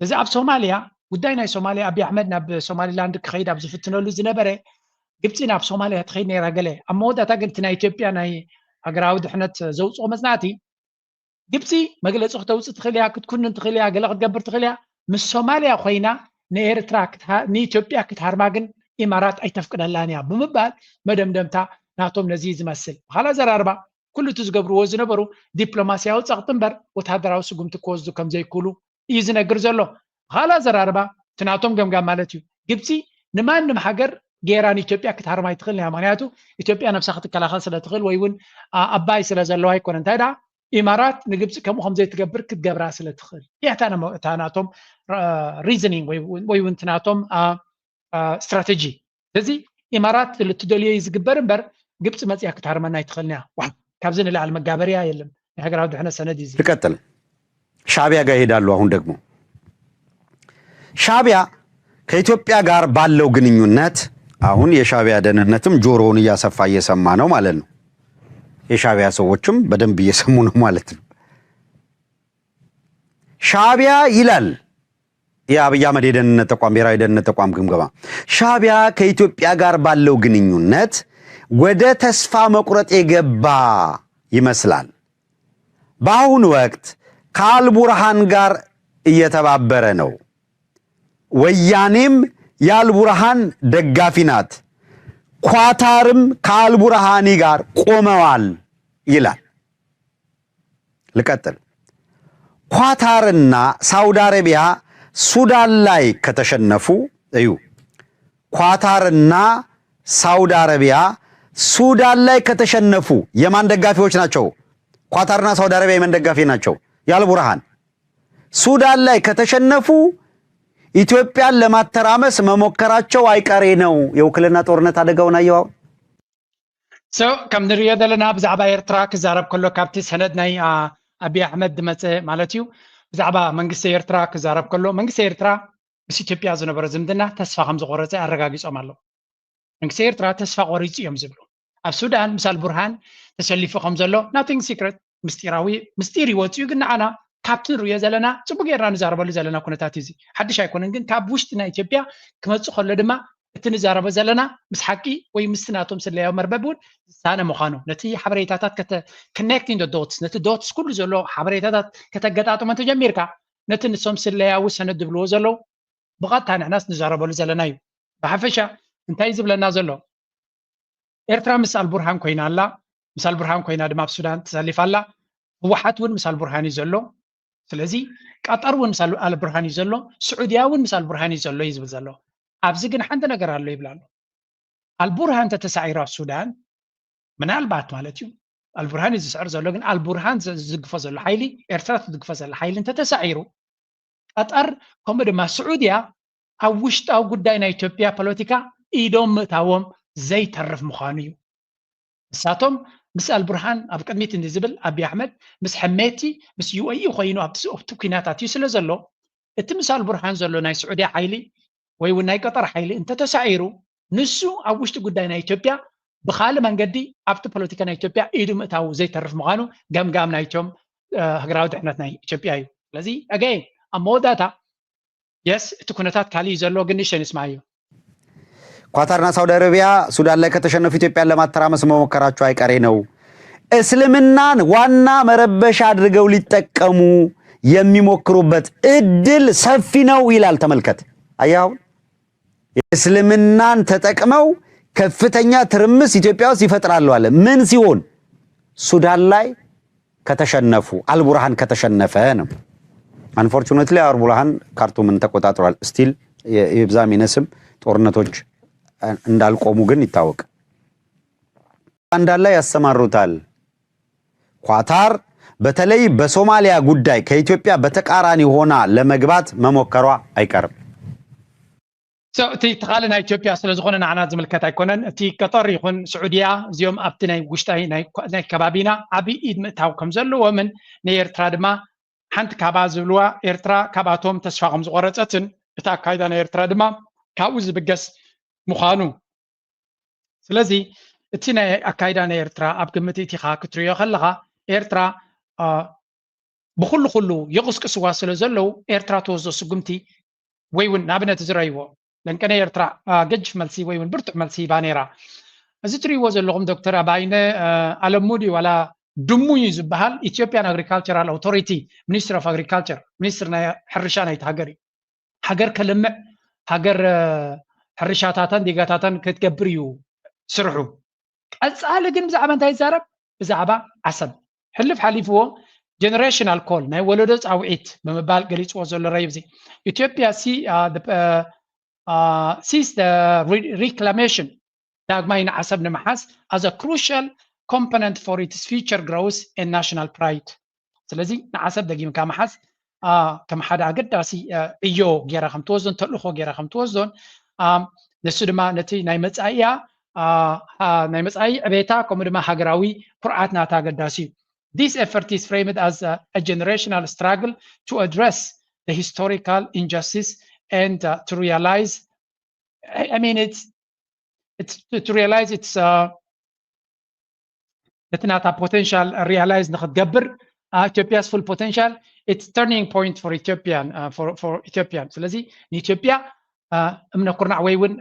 ስለዚ ኣብ ሶማልያ ጉዳይ ናይ ሶማልያ ኣቢ ኣሕመድ ናብ ሶማሊላንድ ክኸይድ ኣብ ዝፍትነሉ ዝነበረ ግብፂ ናብ ሶማልያ ትኸይድ ነይራ ገለ ኣብ መወዳእታ ግን እቲ ናይ ኢትዮጵያ ናይ ሃገራዊ ድሕነት ዘውፅኦ መፅናዕቲ ግብፂ መግለፂ ክተውፅእ ትኽእል እያ፣ ክትኩንን ትኽእል እያ፣ ገለ ክትገብር ትኽእል እያ። ምስ ሶማልያ ኮይና ንኤርትራ ክትሃ- ንኢትዮጵያ ክትሃርማ ግን ኢማራት ኣይተፍቅደላን እያ ብምባል መደምደምታ ናቶም ነዚ ዝመስል ብኻል ኣዘራርባ ኩሉ እቲ ዝገብርዎ ዝነበሩ ዲፕሎማስያዊ ፀቕጢ እምበር ወታደራዊ ስጉምቲ ክወስዱ ከም ዘይክእሉ እዩ ዝነግር ዘሎ። ብኻል ኣዘራርባ እቲ ናቶም ገምጋም ማለት እዩ። ግብፂ ንማንም ሃገር ገይራ ንኢትዮጵያ ክትሃርማ ኣይትኽእል እያ። ምክንያቱ ኢትዮጵያ ነብሳ ክትከላኸል ስለ ትኽእል ወይ እውን ኣባይ ስለ ዘለዋ ኣይኮነ እንታይ ደኣ ኢማራት ንግብፂ ከምኡ ከም ዘይትገብር ክትገብራ ስለ ትኽእል እያ እታ ናቶም ሪዝኒንግ ወይ እውን እቲ ናቶም ስትራተጂ። ስለዚ ኢማራት ልትደልዮ እዩ ዝግበር እምበር ግብፂ መፅያ ክትሃርመና ኣይትኽእልን እያ። ካብዚ ንላዕሊ መጋበርያ የለን። ናይ ሃገራዊ ድሕነት ሰነድ እዩ። ትቀጥል። ሻቢያ ጋር ይሄዳሉ። አሁን ደግሞ ሻቢያ ከኢትዮጵያ ጋር ባለው ግንኙነት አሁን የሻቢያ ደህንነትም ጆሮውን እያሰፋ እየሰማ ነው ማለት ነው። የሻቢያ ሰዎችም በደንብ እየሰሙ ነው ማለት ነው። ሻቢያ ይላል የአብይ አህመድ የደህንነት ተቋም፣ ብሔራዊ የደህንነት ተቋም ግምገማ። ሻቢያ ከኢትዮጵያ ጋር ባለው ግንኙነት ወደ ተስፋ መቁረጥ የገባ ይመስላል። በአሁኑ ወቅት ከአልቡርሃን ጋር እየተባበረ ነው። ወያኔም የአልቡርሃን ደጋፊ ናት። ኳታርም ከአልቡርሃኒ ጋር ቆመዋል ይላል። ልቀጥል። ኳታርና ሳውዲ አረቢያ ሱዳን ላይ ከተሸነፉ እዩ። ኳታርና ሳውዲ አረቢያ ሱዳን ላይ ከተሸነፉ የማን ደጋፊዎች ናቸው? ኳታርና ሳውዲ አረቢያ የመን ደጋፊ ናቸው። የአልቡርሃን ሱዳን ላይ ከተሸነፉ ኢትዮጵያን ለማተራመስ መሞከራቸው አይቀሬ ነው። የውክልና ጦርነት አደጋውን አየዋው። So ከም ንሪኦ ዘለና ብዛዕባ ኤርትራ ክዛረብ ከሎ ካብቲ ሰነድ ናይ ኣቢ ኣሕመድ ዝመፀ ማለት እዩ። ብዛዕባ መንግስቲ ኤርትራ ክዛረብ ከሎ መንግስቲ ኤርትራ ምስ ኢትዮጵያ ዝነበሮ ዝምድና ተስፋ ከም ዝቆረፀ ኣረጋጊፆም ኣለዉ። መንግስቲ ኤርትራ ተስፋ ቆሪፁ እዮም ዝብሉ። ኣብ ሱዳን ምስ ኣልቡርሃን ተሰሊፉ ከም ዘሎ nothing secret ምስጢራዊ ምስጢር ይወፅኡ ግን ንዓና ካብቲ ንሪኦ ዘለና ፅቡቅ ጌርና ንዛረበሉ ዘለና ኩነታት እዚ ሓድሽ ኣይኮነን። ግን ካብ ውሽጢ ናይ ኢትዮጵያ ክመፅእ ከሎ ድማ እቲ ንዛረቦ ዘለና ምስ ሓቂ ወይ ምስቲ ናቶም ስለያዊ መርበብ እውን ዝሳነ ምዃኑ ነቲ ሓበሬታታት connecting the dots ነቲ dots ኩሉ ዘሎ ሓበሬታታት ከተገጣጥሞ እንተጀሚርካ ነቲ ንሶም ስለያዊ ሰነድ ዝብልዎ ዘለዉ ብቐጥታ ንሕናስ ንዛረበሉ ዘለና እዩ። ብሓፈሻ እንታይ እዩ ዝብለና ዘሎ? ኤርትራ ምስ ኣልቡርሃን ኮይና ኣላ፣ ምስ ኣልቡርሃን ኮይና ድማ ኣብ ሱዳን ተሰሊፋ ኣላ። ህወሓት እውን ምስ ኣልቡርሃን እዩ ዘሎ። ስለዚ ቀጠር እውን ምስ ኣልቡርሃን እዩ ዘሎ፣ ስዑድያ እውን ምስ ኣልቡርሃን እዩ ዘሎ እዩ ዝብል ዘሎ። ኣብዚ ግን ሓንቲ ነገር ኣሎ ይብል ኣሎ። ኣልቡርሃን እንተተሳዒሩ ኣብ ሱዳን ምናልባት ማለት እዩ ኣልቡርሃን እዩ ዝስዕር ዘሎ፣ ግን ኣልቡርሃን ዝድግፎ ዘሎ ሓይሊ ኤርትራ ትድግፎ ዘላ ሓይሊ እንተተሳዒሩ ቀጠር ከምኡ ድማ ስዑድያ ኣብ ውሽጣዊ ጉዳይ ናይ ኢትዮጵያ ፖለቲካ ኢዶም ምእታዎም ዘይተርፍ ምዃኑ እዩ። ንሳቶም ምስ ኣልቡርሃን ኣብ ቅድሚት እንዲ ዝብል ኣቢ ኣሕመድ ምስ ሕሜቲ ምስ ዩኤኢ ኮይኑ ኣብቲ ኩናት ኣትዩ ስለ ዘሎ እቲ ምስ ኣልቡርሃን ዘሎ ናይ ስዑድያ ሓይሊ ወይ እውን ናይ ቀጠር ሓይሊ እንተተሳዒሩ ንሱ ኣብ ውሽጢ ጉዳይ ናይ ኢትዮጵያ ብካልእ መንገዲ ኣብቲ ፖለቲካ ናይ ኢትዮጵያ ኢዱ ምእታው ዘይተርፍ ምዃኑ ገምጋም ናይቶም ሃገራዊ ድሕነት ናይ ኢትዮጵያ እዩ። ስለዚ ኣገይ ኣብ መወዳእታ የስ እቲ ኩነታት ካልእ እዩ ዘሎ፣ ግን ንእሽተይ ንስማዓዮ። ኳታርና ሳውዲ አረቢያ ሱዳን ላይ ከተሸነፉ ኢትዮጵያን ለማተራመስ መሞከራቸው አይቀሬ ነው። እስልምናን ዋና መረበሻ አድርገው ሊጠቀሙ የሚሞክሩበት እድል ሰፊ ነው ይላል። ተመልከት። አያው እስልምናን ተጠቅመው ከፍተኛ ትርምስ ኢትዮጵያ ውስጥ ይፈጥራሉ አለ። ምን ሲሆን? ሱዳን ላይ ከተሸነፉ፣ አልቡርሃን ከተሸነፈ ነው። Unfortunately አልቡርሃን ካርቱምን ተቆጣጥሯል። Still ይብዛም ይነስም ጦርነቶች እንዳልቆሙ ግን ይታወቅ። ኡጋንዳ ላይ ያሰማሩታል። ኳታር በተለይ በሶማሊያ ጉዳይ ከኢትዮጵያ በተቃራኒ ሆና ለመግባት መሞከሯ አይቀርም። እቲ ትኻሊ ናይ ኢትዮጵያ ስለ ዝኾነ ንዓና ዝምልከት ኣይኮነን። እቲ ቀጠር ይኹን ስዑድያ እዚኦም ኣብቲ ናይ ውሽጣዊ ናይ ከባቢና ዓብዪ ኢድ ምእታው ከም ዘለዎምን ንኤርትራ ድማ ሓንቲ ካባ ዝብልዋ ኤርትራ ካብኣቶም ተስፋ ከም ዝቆረፀትን እቲ ኣካይዳ ናይ ኤርትራ ድማ ካብኡ ዝብገስ ምዃኑ። ስለዚ እቲ ናይ ኣካይዳ ናይ ኤርትራ ኣብ ግምት እቲኻ ክትሪኦ ከለኻ ኤርትራ ብኩሉ ኩሉ የቕስቅስዋ ስለ ዘለዉ ኤርትራ ትወስዶ ስጉምቲ ወይ እውን ንኣብነት ዝረይዎ ለንቀነ ኤርትራ ገጅፍ መልሲ ወይ እውን ብርቱዕ መልሲ ሂባ ነይራ። እዚ ትሪእዎ ዘለኹም ዶክተር ኣባይነ ኣለሙ ድዩ ዋላ ድሙ እዩ ዝበሃል ኢትዮጵያን ኣግሪካልቸራል ኣውቶሪቲ ሚኒስትር ኦፍ ኣግሪካልቸር ሚኒስትር ናይ ሕርሻ ናይቲ ሃገር እዩ። ሃገር ከልምዕ ሃገር ሕርሻታተን ዲጋታተን ክትገብር እዩ ስርሑ። ቀፃሊ ግን ብዛዕባ እንታይ ይዛረብ? ብዛዕባ ዓሰብ ሕልፍ ሓሊፍዎ generational call ናይ ወለዶ ፃውዒት ብምባል ገሊፅዎ ዘሎ ረይብዚ ኢትዮጵያ ሲ sees the reclamation ዳግማይ ንዓሰብ ንምሓዝ as a crucial component for its future growth and national pride። ስለዚ ንዓሰብ ደጊምካ ምሓዝ ከም ሓደ ኣገዳሲ ዕዮ ገይራ ከም ትወስዶን ተልእኾ ገይራ ከም ትወስዶን ንሱ ድማ ነቲ ናይ መፃኢያ ናይ መፃኢ ዕቤታ ከምኡ ድማ ሃገራዊ ኩርዓት ናታ ኣገዳሲ እዩ። This effort is framed as a, a generational struggle to address the historical injustice and uh, to realize I mean it's it's to, to realize it's uh, ነቲ ናታ ፖቴንሻል ሪያላይዝ ንክትገብር ኢትዮጵያስ full potential it's turning point for Ethiopian uh, for for Ethiopian ስለዚ ንኢትዮጵያ እምነ ኩርናዕ ወይ እውን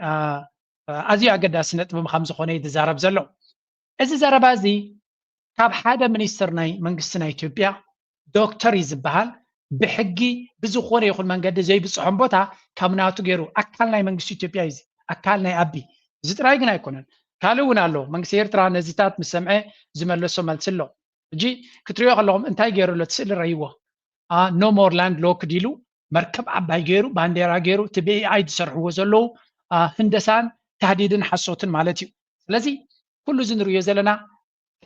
ኣዝዩ ኣገዳሲ ነጥቢ ከም ዝኾነ እዩ ዝዛረብ ዘሎ። እዚ ዘረባ እዚ ካብ ሓደ ሚኒስትር ናይ መንግስቲ ናይ ኢትዮጵያ ዶክተር እዩ ዝበሃል ብሕጊ ብዝኾነ ይኹን መንገዲ ዘይብፅሖም ቦታ ካብ ናቱ ገይሩ ኣካል ናይ መንግስቲ ኢትዮጵያ እዩ ኣካል ናይ ኣቢ እዚ ጥራይ ግን ኣይኮነን ካልእ እውን ኣሎ መንግስቲ ኤርትራ ነዚታት ምስ ሰምዐ ዝመለሶ መልሲ ኣሎ ሕጂ ክትሪኦ ከለኹም እንታይ ገይሩ ኣሎ እቲ ስእሊ ረይዎ no more land locked ኢሉ መርከብ ዓባይ ገይሩ ባንዴራ ገይሩ እቲ ብኤኣይ ዝሰርሕዎ ዘለዉ ህንደሳን ታህዲድን ሓሶትን ማለት እዩ ስለዚ ኩሉ እዚ ንርእዮ ዘለና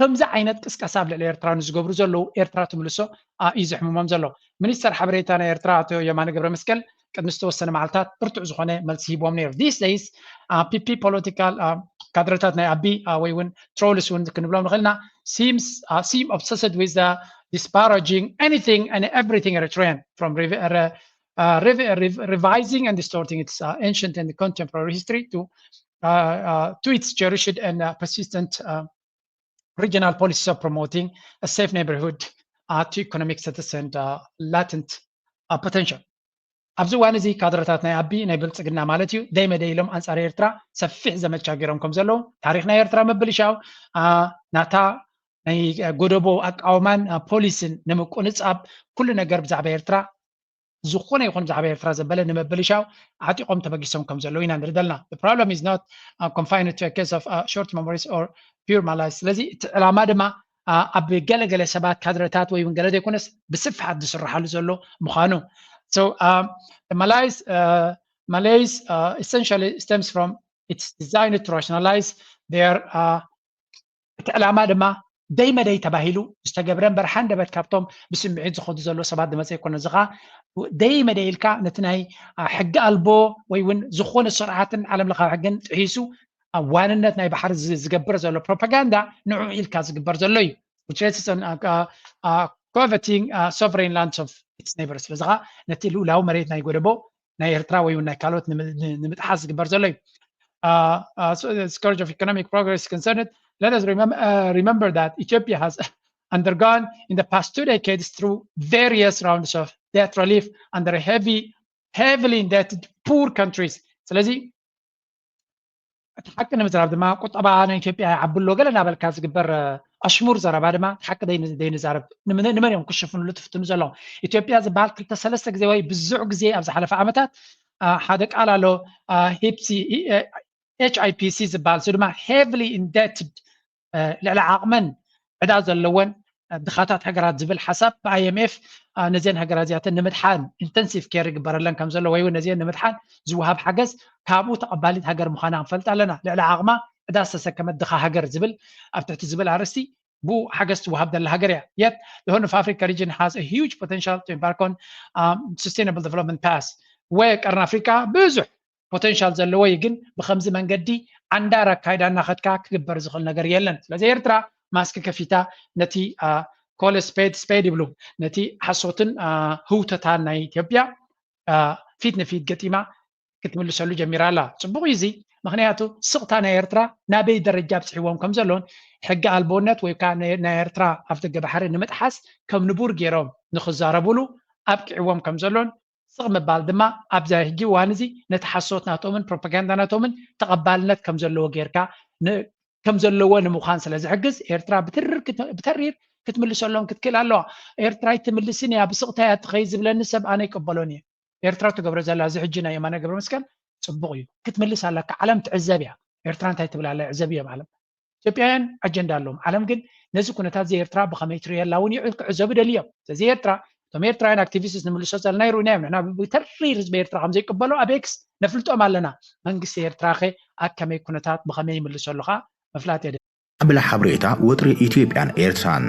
ከምዚ ዓይነት ቅስቀሳ ኣብ ልዕሊ ኤርትራ ንዝገብሩ ዘለዉ ኤርትራ ትምልሶ እዩ ዘሕምሞም ዘሎ። ሚኒስተር ሓበሬታ ናይ ኤርትራ ኣቶ የማነ ገብረ መስቀል ቅድሚ ዝተወሰነ መዓልታት ብርቱዕ ዝኾነ መልሲ ሂቦም ነይሩ። These days PP political ካድረታት ናይ ኣቢ ወይ እውን ትሮልስ እውን ክንብሎም ንኽእልና seems seem obsessed with disparaging anything and everything Eritrean from revising and distorting its ancient and contemporary history to to its cherished and persistent regional policies of promoting a safe neighborhood to economic status and latent potential። ኣብዚ እዋን እዚ ካድረታት ናይ ኣቢ ናይ ብልፅግና ማለት እዩ ደይመደይ ኢሎም ኣንፃር ኤርትራ ሰፊሕ ዘመቻ ገይሮም ከም ዘለዉ ታሪክ ናይ ኤርትራ ምብልሻው ናታ ናይ ጎደቦ ኣቃውማን ፖሊስን ንምቁንፃብ ኩሉ ነገር ብዛዕባ ኤርትራ ዝኾነ ይኹን ብዛዕባ ኤርትራ ዘበለ ንምብልሻው ዓጢቖም ተበጊሶም ከም ዘለዉ ኢና ንርኢ ዘለና። The problem is not confined to a case of short memories or pure malice። ስለዚ እቲ ዕላማ ድማ ኣብ ገለገለ ሰባት ካድረታት ወይ እውን ገለ ዘይኮነስ ብስፍሓት ዝስርሓሉ ዘሎ ምዃኑ። So malice malice essentially stems from it's designed to rationalize their እቲ ዕላማ ድማ ደይ መደይ ተባሂሉ ዝተገብረ እምበር ሓንደበት ካብቶም ብስምዒት ዝኸዱ ዘሎ ሰባት ዝመፀ ይኮነ እዚ ከዓ ደይ መደይ ኢልካ ነቲ ናይ ሕጊ ኣልቦ ወይ እውን ዝኾነ ስርዓትን ዓለም ለኻዊ ሕግን ጥሒሱ ኣብ ዋንነት ናይ ባሕሪ ዝገብር ዘሎ ፕሮፓጋንዳ ንዑ ኢልካ ዝግበር ዘሎ እዩ coveting sovereign lands of its neighbors ስለዚ ከዓ ነቲ ልኡላዊ መሬት ናይ ጎደቦ ናይ ኤርትራ ወይ ናይ ካልኦት ንምጥሓስ ዝግበር ዘሎ እዩ scourge of economic progress concerned let us remember, uh, remember that Ethiopia has undergone in the past two decades through various rounds of debt relief under heavy heavily indebted poor countries ስለዚ እቲ ሓቂ ንምዝራብ ድማ ቁጠባ ናይ ኢትዮጵያ ይዓቢ ኣሎ ገለ እናበልካ ዝግበር ኣሽሙር ዘረባ ድማ እቲ ሓቂ ዘይንዛረብ ንመን እዮም ክሽፍንሉ ትፍትኑ ዘለኹም ኢትዮጵያ ዝበሃል ክልተ ሰለስተ ግዜ ወይ ብዙሕ ግዜ ኣብ ዝሓለፈ ዓመታት ሓደ ቃል ኣሎ ሂፕሲ ኤች ኣይ ፒ ሲ ዝበሃል፣ እሱ ድማ heavily indebted፣ ልዕሊ ዓቕመን ዕዳ ዘለወን ድኻታት ሃገራት ዝብል ሓሳብ ብ ኣይ ኤም ኤፍ ነዚን ሃገራት እዚኣተን ንምድሓን intensive care ይግበረለን ከም ዘሎ ወይ እውን ነዚን ንምድሓን ዝወሃብ ሓገዝ ካብኡ ተቐባሊት ሃገር ምዃና ክንፈልጥ ኣለና። ልዕሊ ዓቕማ ዕዳ ዝተሰከመት ድኻ ሃገር ዝብል ኣብ ትሕቲ ዝብል ኣርእስቲ ብኡ ሓገዝ ትወሃብ ዘላ ሃገር እያ። Yet the Horn of Africa region has a huge potential to embark on sustainable development path. ወይ ቀርኒ ኣፍሪቃ ብዙሕ ፖቴንሻል ዘለዎ እዩ፣ ግን ብከምዚ መንገዲ ዓንዳር ኣካይዳ እናኸድካ ክግበር ዝኽእል ነገር የለን። ስለዚ ኤርትራ ማስክ ከፊታ ነቲ ኮለ ስፔድ ስፔድ ይብሉ፣ ነቲ ሓሶትን ህውተታን ናይ ኢትዮጵያ ፊት ንፊት ገጢማ ክትምልሰሉ ጀሚራ ኣላ። ፅቡቕ እዩ እዚ። ምክንያቱ ስቕታ ናይ ኤርትራ ናበይ ደረጃ ኣብፅሕዎም ከም ዘሎን ሕጊ ኣልቦነት ወይ ከዓ ናይ ኤርትራ ኣፍደገ ባሕሪ ንምጥሓስ ከም ንቡር ገይሮም ንክዛረቡሉ ኣብቂዕዎም ከም ዘሎን ስቕ ምባል ድማ ኣብዚ ሕጂ እዋን እዚ ነቲ ሓሶት ናቶምን ፕሮፓጋንዳ ናቶምን ተቐባልነት ከም ዘለዎ ጌርካ ከም ዘለዎ ንምዃን ስለ ዝሕግዝ ኤርትራ ብተሪር ክትምልሰሎም ክትክእል ኣለዋ። ኤርትራ ኣይትምልስን እያ፣ ብስቕታ እያ ትኸይድ ዝብለኒ ሰብ ኣነ ይቀበሎን እየ። ኤርትራ ትገብሮ ዘላ እዚ ሕጂ ናይ የማነ ገብረ መስቀል ፅቡቕ እዩ። ክትምልስ ኣለካ። ዓለም ትዕዘብ እያ። ኤርትራ እንታይ ትብል ኣላ ይዕዘብ እዮም ዓለም። ኢትዮጵያውያን ኣጀንዳ ኣለዎም። ዓለም ግን ነዚ ኩነታት እዚ ኤርትራ ብኸመይ ትርእየላ እውን ይዕ- ክዕዘቡ ደልዮም። ስለዚ ኤርትራ እቶም ኤርትራውያን ኣክቲቪስት ንምልሶ ዘለና ይርኡና እዮም። ንሕና ብተሪር ህዝቢ ኤርትራ ከም ዘይቅበሎ ኣብ ኤክስ ነፍልጦም ኣለና። መንግስቲ ኤርትራ ኸ ኣብ ከመይ ኩነታት ብኸመይ ይምልሶ ኣለኻ ምፍላጥ የደ ኣብላ ሓብሬታ ወጥሪ ኢትዮጵያን ኤርትራን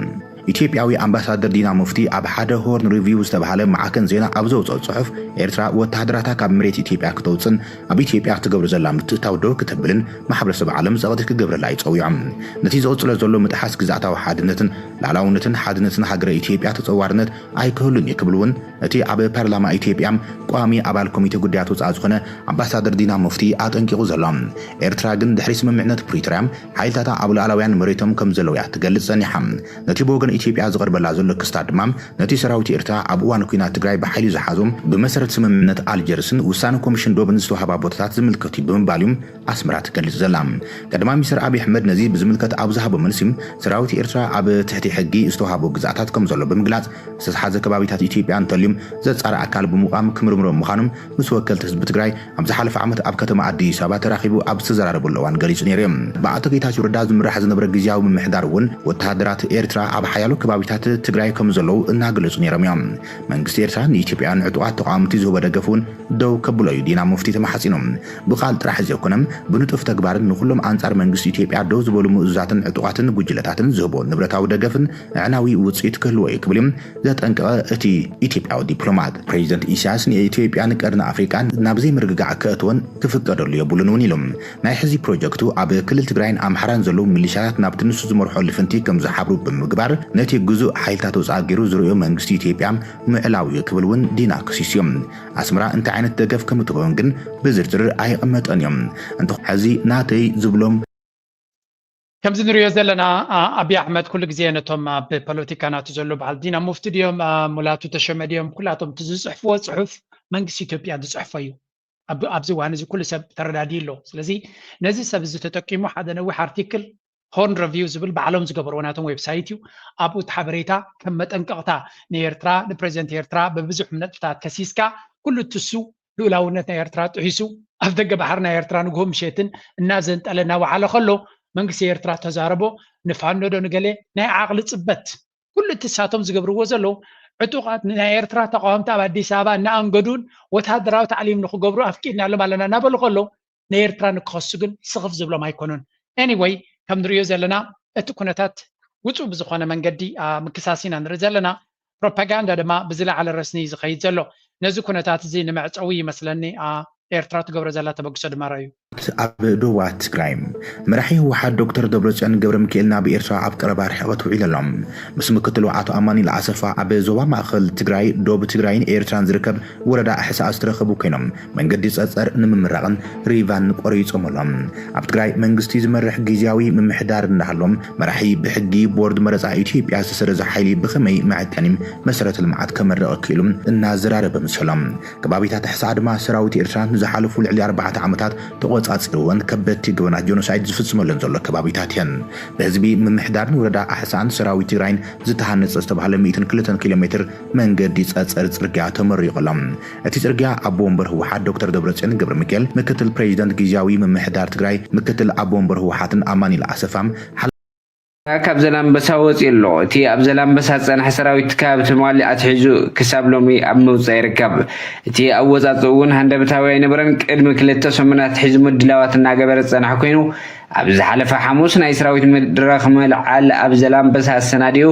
ኢትዮጵያዊ ኣምባሳደር ዲና ሙፍቲ ኣብ ሓደ ሆርን ሪቪው ዝተባሃለ ማዕከን ዜና ኣብ ዘውፅኦ ፅሑፍ ኤርትራ ወተሃደራታ ካብ መሬት ኢትዮጵያ ክተውፅን ኣብ ኢትዮጵያ ክትገብሮ ዘላ ምትእታው ደው ክተብልን ማሕበረሰብ ዓለም ፀቕጢ ክገብረላ ይፀውዖም። ነቲ ዝቕፅሎ ዘሎ ምጥሓስ ግዛእታዊ ሓድነትን ላዕላውነትን ሓድነትን ሃገረ ኢትዮጵያ ተፀዋርነት ኣይክህሉን እዩ ክብል እውን እቲ ኣብ ፓርላማ ኢትዮጵያ ቋሚ ኣባል ኮሚቴ ጉዳያት ወፃኢ ዝኾነ ኣምባሳደር ዲና ሙፍቲ ኣጠንቂቑ ዘሎ። ኤርትራ ግን ድሕሪ ስምምዕነት ፕሪቶርያ ሓይልታታ ኣብ ሉዓላውያን መሬቶም ከም ዘለዉ እያ ትገልጽ ጸኒሓ። ነቲ ብወገን ኢትዮጵያ ዝቐርበላ ዘሎ ክስታት ድማ ነቲ ሰራዊት ኤርትራ ኣብ እዋን ኲናት ትግራይ ብሓይሊ ዝሓዞም ብመሰረት ስምምዕነት ኣልጀርስን ውሳነ ኮሚሽን ዶብን ዝተዋህባ ቦታታት ዝምልከት እዩ ብምባል እዩ ኣስመራ ትገልጽ ዘላ። ቀዳማይ ሚኒስትር ኣብይ ኣሕመድ ነዚ ብዝምልከት ኣብ ዝሃቦ መልሲ ሰራዊት ኤርትራ ኣብ ትሕቲ ሕጊ ዝተዋህቦ ግዛኣታት ከም ዘሎ ብምግላጽ ዝተትሓዘ ከባቢታት ኢትዮጵያ እንተልዩም ዘጻሪ ኣካል ብምቋም ክምርምሮም ምዃኖም ምስ ወከልቲ ህዝቢ ትግራይ ኣብ ዝሓለፈ ዓመት ኣብ ከተማ ኣዲስ ኣበባ ተራኺቡ ኣብ ዝተዘራረበሉ እዋን ገሊጹ ነይሩ እዩ። ብኣቶ ጌታቸው ረዳ ዝምራሕ ዝነበረ ግዝያዊ ምምሕዳር እውን ወተሃደራት ኤርትራ ኣብ ሓያሎ ከባቢታት ትግራይ ከም ዘለዉ እናገለጹ ነይሮም እዮም። መንግስቲ ኤርትራ ንኢትዮጵያውያን ዕጡቓት ተቓወምቲ ዝህቦ ደገፍ እውን ደው ከብሎ እዩ ዲና ሙፍቲ ተማሓጺኑ። ብቓል ጥራሕ ዘይኮነ ብንጡፍ ተግባርን ንኹሎም ኣንጻር መንግስቲ ኢትዮጵያ ደው ዝበሉ ምእዙዛትን ዕጡቓትን ጉጅለታትን ዝህቦ ንብረታዊ ደገፍን ኣዕናዊ ውጽኢት ክህልዎ እዩ ክብል እዩ ዘጠንቀቐ እቲ ኢትዮጵያዊ ዲፕሎማት። ፕሬዚደንት ኢሳያስ ንኢትዮጵያን ቀርኒ ኣፍሪቃን ናብ ዘይምርግጋዕ ከእትወን ክፍቀደሉ የብሉን እውን ኢሉ። ናይ ሕዚ ፕሮጀክቱ ኣብ ክልል ትግራይን ኣምሓራን ዘለዉ ሚሊሻታት ናብቲ ንሱ ዝመርሖ ልፍንቲ ከም ዝሓብሩ ብምግባር ነቲ ግዙእ ሓይልታት ወፃኢ ገይሩ ዝርእዮ መንግስቲ ኢትዮጵያ ምዕላው እዩ ክብል እውን ዲና ከሲሱ እዩ። ኣስመራ እንታይ ዓይነት ደገፍ ከም እትኸውን ግን ብዝርዝር ኣይቐመጠን እዮም። እንተ ሕዚ ናተይ ዝብሎም ከምዚ ንሪኦ ዘለና ኣብይ ኣሕመድ ኩሉ ግዜ ነቶም ኣብ ፖለቲካ ናቱ ዘሎ በዓል ዲና ሙፍቲ ድዮም ሙላቱ ተሸመ ድዮም ኩላቶም እቲ ዝፅሕፍዎ ፅሑፍ መንግስቲ ኢትዮጵያ ዝፅሕፎ እዩ። ኣብዚ እዋን እዚ ኩሉ ሰብ ተረዳዲ ኣሎ። ስለዚ ነዚ ሰብ እዚ ተጠቂሙ ሓደ ነዊሕ ኣርቲክል ሆርን ረቪው ዝብል ባዕሎም ዝገበርዎ ናቶም ዌብሳይት እዩ። ኣብኡ እቲ ሓበሬታ ከም መጠንቀቕታ ንኤርትራ ንፕሬዚደንት ኤርትራ ብብዙሕ ነጥብታት ከሲስካ ኩሉ ትሱ ልኡላውነት ናይ ኤርትራ ጥሒሱ ኣብ ደገ ባሕሪ ናይ ኤርትራ ንግሆ ምሸትን እናዘንጠለ እናወዓለ ከሎ መንግስቲ ኤርትራ ተዛረቦ ንፋኖ ዶ ንገሌ ናይ ዓቕሊ ጽበት ኩሉ እቲ ሳቶም ዝገብርዎ ዘለዉ ዕጡቓት ናይ ኤርትራ ተቃወምቲ ኣብ ኣዲስ ኣበባ እናኣንገዱን ወታደራዊ ታዕሊም ንክገብሩ ኣፍቂድናሎም ኣለና እናበሉ ከሎ ንኤርትራ ንክኸሱ ግን ስኽፍ ዝብሎም ኣይኮኑን። Anyway ከም ንሪኦ ዘለና እቲ ኩነታት ውፁእ ብዝኾነ መንገዲ ምክሳስ ኢና ንርኢ ዘለና። ፕሮፓጋንዳ ድማ ብዝለዓለ ረስኒ እዩ ዝኸይድ ዘሎ። ነዚ ኩነታት እዚ ንመዕፀዊ ይመስለኒ ኤርትራ ትገብሮ ዘላ ተበግሶ ድማ ረኣዩ። ኣብ ዶባት ትግራይ መራሒ ህወሓት ዶክተር ደብረፅዮን ገብረ ሚካኤል ናብ ኤርትራ ኣብ ቀረባ ርሕቐት ውዒሉ ኣሎ። ምስ ምክትሉ ኣቶ ኣማኑኤል ኣሰፋ ኣብ ዞባ ማእኸል ትግራይ ዶብ ትግራይን ኤርትራን ዝርከብ ወረዳ ኣሕሳኣ ዝተረኸቡ ኮይኖም መንገዲ ፀፀር ንምምራቕን ሪቫን ቆሪፆም ኣሎም። ኣብ ትግራይ መንግስቲ ዝመርሕ ግዝያዊ ምምሕዳር እንዳሃሎም መራሒ ብሕጊ ቦርድ መረፃ ኢትዮጵያ ዝተሰረዘ ሓይሊ ብኸመይ መዐቀኒ መሰረተ ልምዓት ከመርቕ ክኢሉ እናዘራረበ ምስሎም ከባቢታት ኣሕሳኣ ድማ ሰራዊት ኤርትራ ንዝሓለፉ ልዕሊ ኣርባዕተ ዓመታት ኣነጻጺሩ እውን ከበድቲ ገበናት ጀኖሳይድ ዝፍጽመለን ዘሎ ከባቢታት እየን። ብህዝቢ ምምሕዳርን ወረዳ ኣሕሳን ሰራዊት ትግራይን ዝተሃነጸ ዝተባህለ ሚእትን ክልተን ኪሎ ሜትር መንገዲ ጸጸር ጽርግያ ተመሪቑ ኣሎ። እቲ ጽርግያ ኣቦ ወንበር ህወሓት ዶክተር ደብረጽዮን ገብረ ሚካኤል፣ ምክትል ፕሬዚደንት ግዝያዊ ምምሕዳር ትግራይ፣ ምክትል ኣቦ ወንበር ህወሓትን ኣማኒኤል ኣሰፋ፣ ካብ ዘላንበሳ ወፂኡ ኣሎ። እቲ ኣብ ዘላንበሳ ዝፀንሐ ሰራዊት ካብ ትማሊ ኣትሒዙ ክሳብ ሎሚ ኣብ ምውፃእ ይርከብ። እቲ ኣወፃፅኡ እውን ሃንደበታዊ ኣይነበረን። ቅድሚ ክልተ ሰሙን ኣትሒዙ ምድላዋት እናገበረ ዝፀንሐ ኮይኑ፣ ኣብ ዝሓለፈ ሓሙስ ናይ ሰራዊት መድረኽ ምልዓል ኣብ ዘላንበሳ ኣሰናዲኡ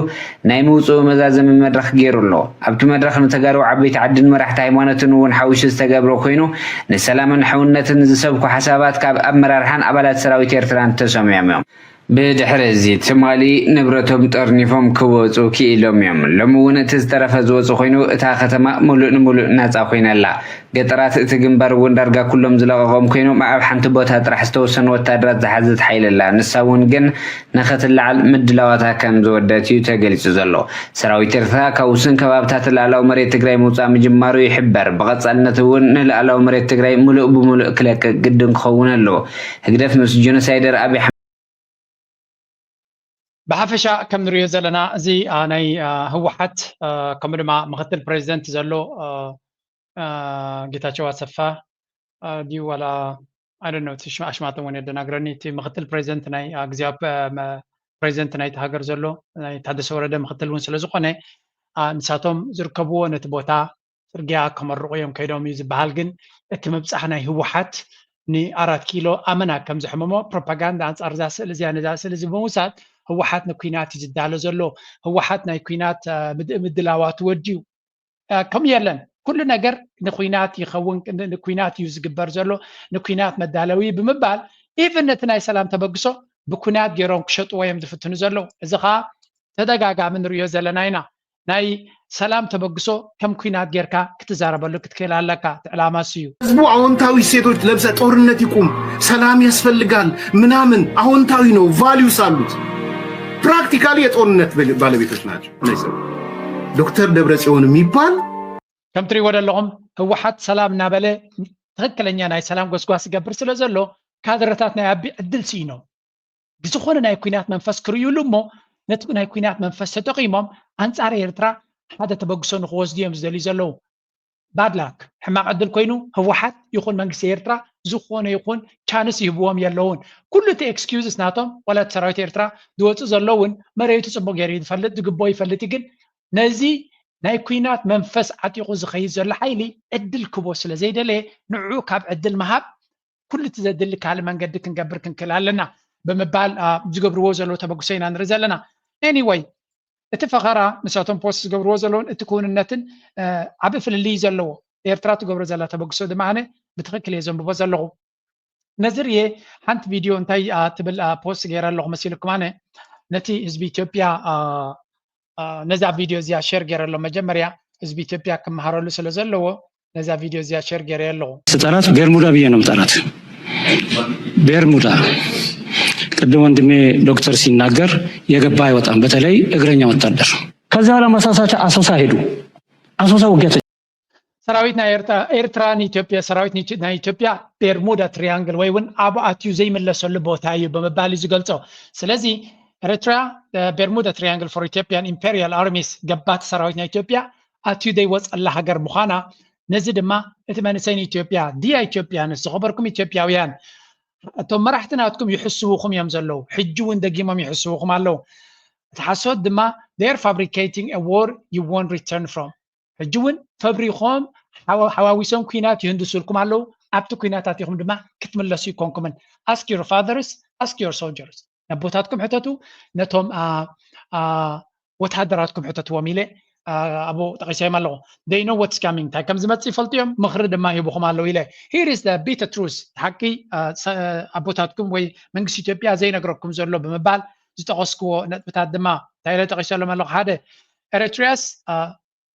ናይ ምውፅኡ መዛዘሚ መድረኽ ገይሩ ኣሎ። ኣብቲ መድረኽ ንተጋሩ ዓበይቲ ዓድን መራሕቲ ሃይማኖትን እውን ሓዊሱ ዝተገብረ ኮይኑ፣ ንሰላምን ሕውነትን ዝሰብኩ ሓሳባት ካብ ኣመራርሓን ኣባላት ሰራዊት ኤርትራን ተሰሚዖም እዮም። ብድሕሪ እዚ ትማሊ ንብረቶም ጠርኒፎም ክወፁ ክኢሎም እዮም። ሎሚ እውን እቲ ዝተረፈ ዝወፁ ኮይኑ እታ ከተማ ሙሉእ ንሙሉእ ናፃ ኮይና ኣላ። ገጠራት እቲ ግንባር እውን ዳርጋ ኩሎም ዝለቐቖም ኮይኖም ኣብ ሓንቲ ቦታ ጥራሕ ዝተወሰኑ ወታደራት ዝሓዘት ሓይሊ ኣላ። ንሳ እውን ግን ንኸትለዓል ምድላዋታ ከም ዝወደት እዩ ተገሊፁ ዘሎ። ሰራዊት ኤርትራ ካብ ውሱን ከባብታት ላዕላዊ መሬት ትግራይ ምውፃእ ምጅማሩ ይሕበር። ብቐፃልነት እውን ንላዕላዊ መሬት ትግራይ ሙሉእ ብሙሉእ ክለቅቅ ግድን ክኸውን ኣለዎ። ህግደፍ ምስ ጀኖሳይደር ኣብይ ብሓፈሻ ከም ንሪኦ ዘለና እዚ ናይ ህወሓት ከምኡ ድማ ምክትል ፕሬዚደንት ዘሎ ጌታቸው ኣሰፋ ድዩ ዋላ ኣሽማቶም እውን የደናግረኒ። እቲ ምክትል ፕሬዚደንት ናይ ግዜያዊ ፕሬዚደንት ናይቲ ሃገር ዘሎ ናይ ታደሰ ወረደ ምክትል እውን ስለዝኾነ ንሳቶም ዝርከብዎ ነቲ ቦታ ፅርግያ ከመርቑ እዮም ከይዶም እዩ ዝበሃል። ግን እቲ ምብፃሕ ናይ ህወሓት ንኣራት ኪሎ ኣመና ከም ዘሕመሞ ፕሮፓጋንዳ ኣንፃር እዛ ስእሊ እዚኣ ነዛ ስእሊ እዚ ብምውሳድ ህወሓት ንኩናት እዩ ዝዳሎ ዘሎ፣ ህወሓት ናይ ኩናት ምድላዋት ወድዩ ከምኡ የለን። ኩሉ ነገር ንኩናት ይኸውን፣ ንኩናት እዩ ዝግበር ዘሎ፣ ንኩናት መዳለዊ ብምባል ኢቭን ነቲ ናይ ሰላም ተበግሶ ብኩናት ገይሮም ክሸጥዎ እዮም ዝፍትኑ ዘለዉ። እዚ ከዓ ተደጋጋሚ ንሪኦ ዘለና ኢና። ናይ ሰላም ተበግሶ ከም ኩናት ጌርካ ክትዛረበሉ ክትክእል ኣለካ። እቲ ዕላማ እሱ እዩ። ህዝቡ ኣዎንታዊ እሴቶች ለምሳሌ ጦርነት ይቁም፣ ሰላም ያስፈልጋል ምናምን ኣዎንታዊ ነው፣ ቫሊዩስ አሉት። ፕራክቲካሊ የጦርነት ባለቤቶች ናቸው እነዚህ ሰዎች። ዶክተር ደብረጽዮን የሚባል ከም ትሪእዎ ዘለኹም ህወሓት ሰላም እናበለ ትኽክለኛ ናይ ሰላም ጎስጓስ ይገብር ስለ ዘሎ ካድረታት ናይ ኣቢ ዕድል ስኢኖም ብዝኾነ ናይ ኲናት መንፈስ ክርእዩሉ እሞ ነቲ ናይ ኲናት መንፈስ ተጠቒሞም ኣንጻር ኤርትራ ሓደ ተበግሶ ንኽወስዱ እዮም ዝደልዩ ዘለዉ። ባድ ላክ ሕማቕ ዕድል ኮይኑ ህወሓት ይኹን መንግስቲ ኤርትራ ዝኾነ ይኹን ቻንስ ይህብዎም የለውን። ኩሉ እቲ ኤክስኪውዝስ ናቶም ዋላ እቲ ሰራዊት ኤርትራ ዝወፁ ዘሎ እውን መሬቱ ፅቡቕ ገይሩ እዩ ዝፈልጥ ዝግብኦ ይፈልጥ እዩ። ግን ነዚ ናይ ኲናት መንፈስ ዓጢቑ ዝኸይድ ዘሎ ሓይሊ ዕድል ክቦ ስለ ዘይደለየ ንዕኡ ካብ ዕድል ምሃብ ኩሉ እቲ ዘድሊ ካልእ መንገዲ ክንገብር ክንክእል ኣለና ብምባል ዝገብርዎ ዘለዉ ተበግሶ ኢና ንርኢ ዘለና። ኤኒወይ እቲ ፈኸራ ንሳቶም ፖስት ዝገብርዎ ዘለውን እቲ ክውንነትን ዓቢ ፍልልይ ዘለዎ ኤርትራ ትገብሮ ዘላ ተበግሶ ድማ ኣነ ብትኽክል እየ ዘንብቦ ዘለኹ። ነዚ ርየ ሓንቲ ቪድዮ እንታይ ትብል ፖስት ገይረ ኣለኹ መሲልኩም ኣነ ነቲ ህዝቢ ኢትዮጵያ ነዛ ቪድዮ እዚኣ ሸር ገይረ ኣሎ መጀመርያ ህዝቢ ኢትዮጵያ ክመሃረሉ ስለ ዘለዎ ነዛ ቪድዮ እዚኣ ሸር ገይረ ኣለኹ። ስጠራት ቤርሙዳ ብዬ ነው ምጠራት። ቤርሙዳ ቅድም ወንድሜ ዶክተር ሲናገር የገባ አይወጣም፣ በተለይ እግረኛ ወታደር። ከዛ በኋላ መሳሳቻ አሶሳ ሄዱ። አሶሳ ውጊያ ሰራዊት ናይ ኤርትራ ኤርትራ ንኢትዮጵያ ሰራዊት ንኢትዮ- ናይ ኢትዮጵያ ቤርሙዳ ትሪያንግል ወይ እውን ኣብኡ ኣትዩ ዘይምለሰሉ ቦታ እዩ ብምባል እዩ ዝገልጾ። ስለዚ ኤርትራ ቤርሙዳ ትሪያንግል for Ethiopian Imperial Armies ገባቲ ሰራዊት ናይ ኢትዮጵያ ኣትዩ ዘይወፀላ ሃገር ምዃና ነዚ ድማ እቲ መንእሰይ ንኢትዮጵያ ዲያ ኢትዮጵያንስ ዝኸበርኩም ኢትዮጵያውያን እቶም መራሕቲ ናትኩም ይሕስውኹም እዮም ዘለዉ ሕጂ እውን ደጊሞም ይሕስውኹም ኣለዉ እቲ ሓሶት ድማ they're fabricating a war you won't return from ሕጂ እውን ፈብሪኾም ሓዋዊሶም ኲናት ይህንድሱልኩም ኣለዉ ኣብቲ ኲናት ኣቲኹም ድማ ክትምለሱ ይኮንኩምን ask your fathers ask your soldiers ነቦታትኩም ሕተቱ ነቶም ወተሃደራትኩም ሕተትዎም ኢለ ኣብኡ ጠቒሰዮም ኣለኹ they know what's coming እንታይ ከም ዝመፅእ ይፈልጡ እዮም ምኽሪ ድማ ይህብኹም ኣለዉ ኢለ here is the bitter truth ሓቂ ኣቦታትኩም ወይ መንግስቲ ኢትዮጵያ ዘይነግረኩም ዘሎ ብምባል ዝጠቐስክዎ ነጥብታት ድማ እንታይ ኢለ ጠቒሰሎም ኣለኹ ሓደ ኤሪትሪያስ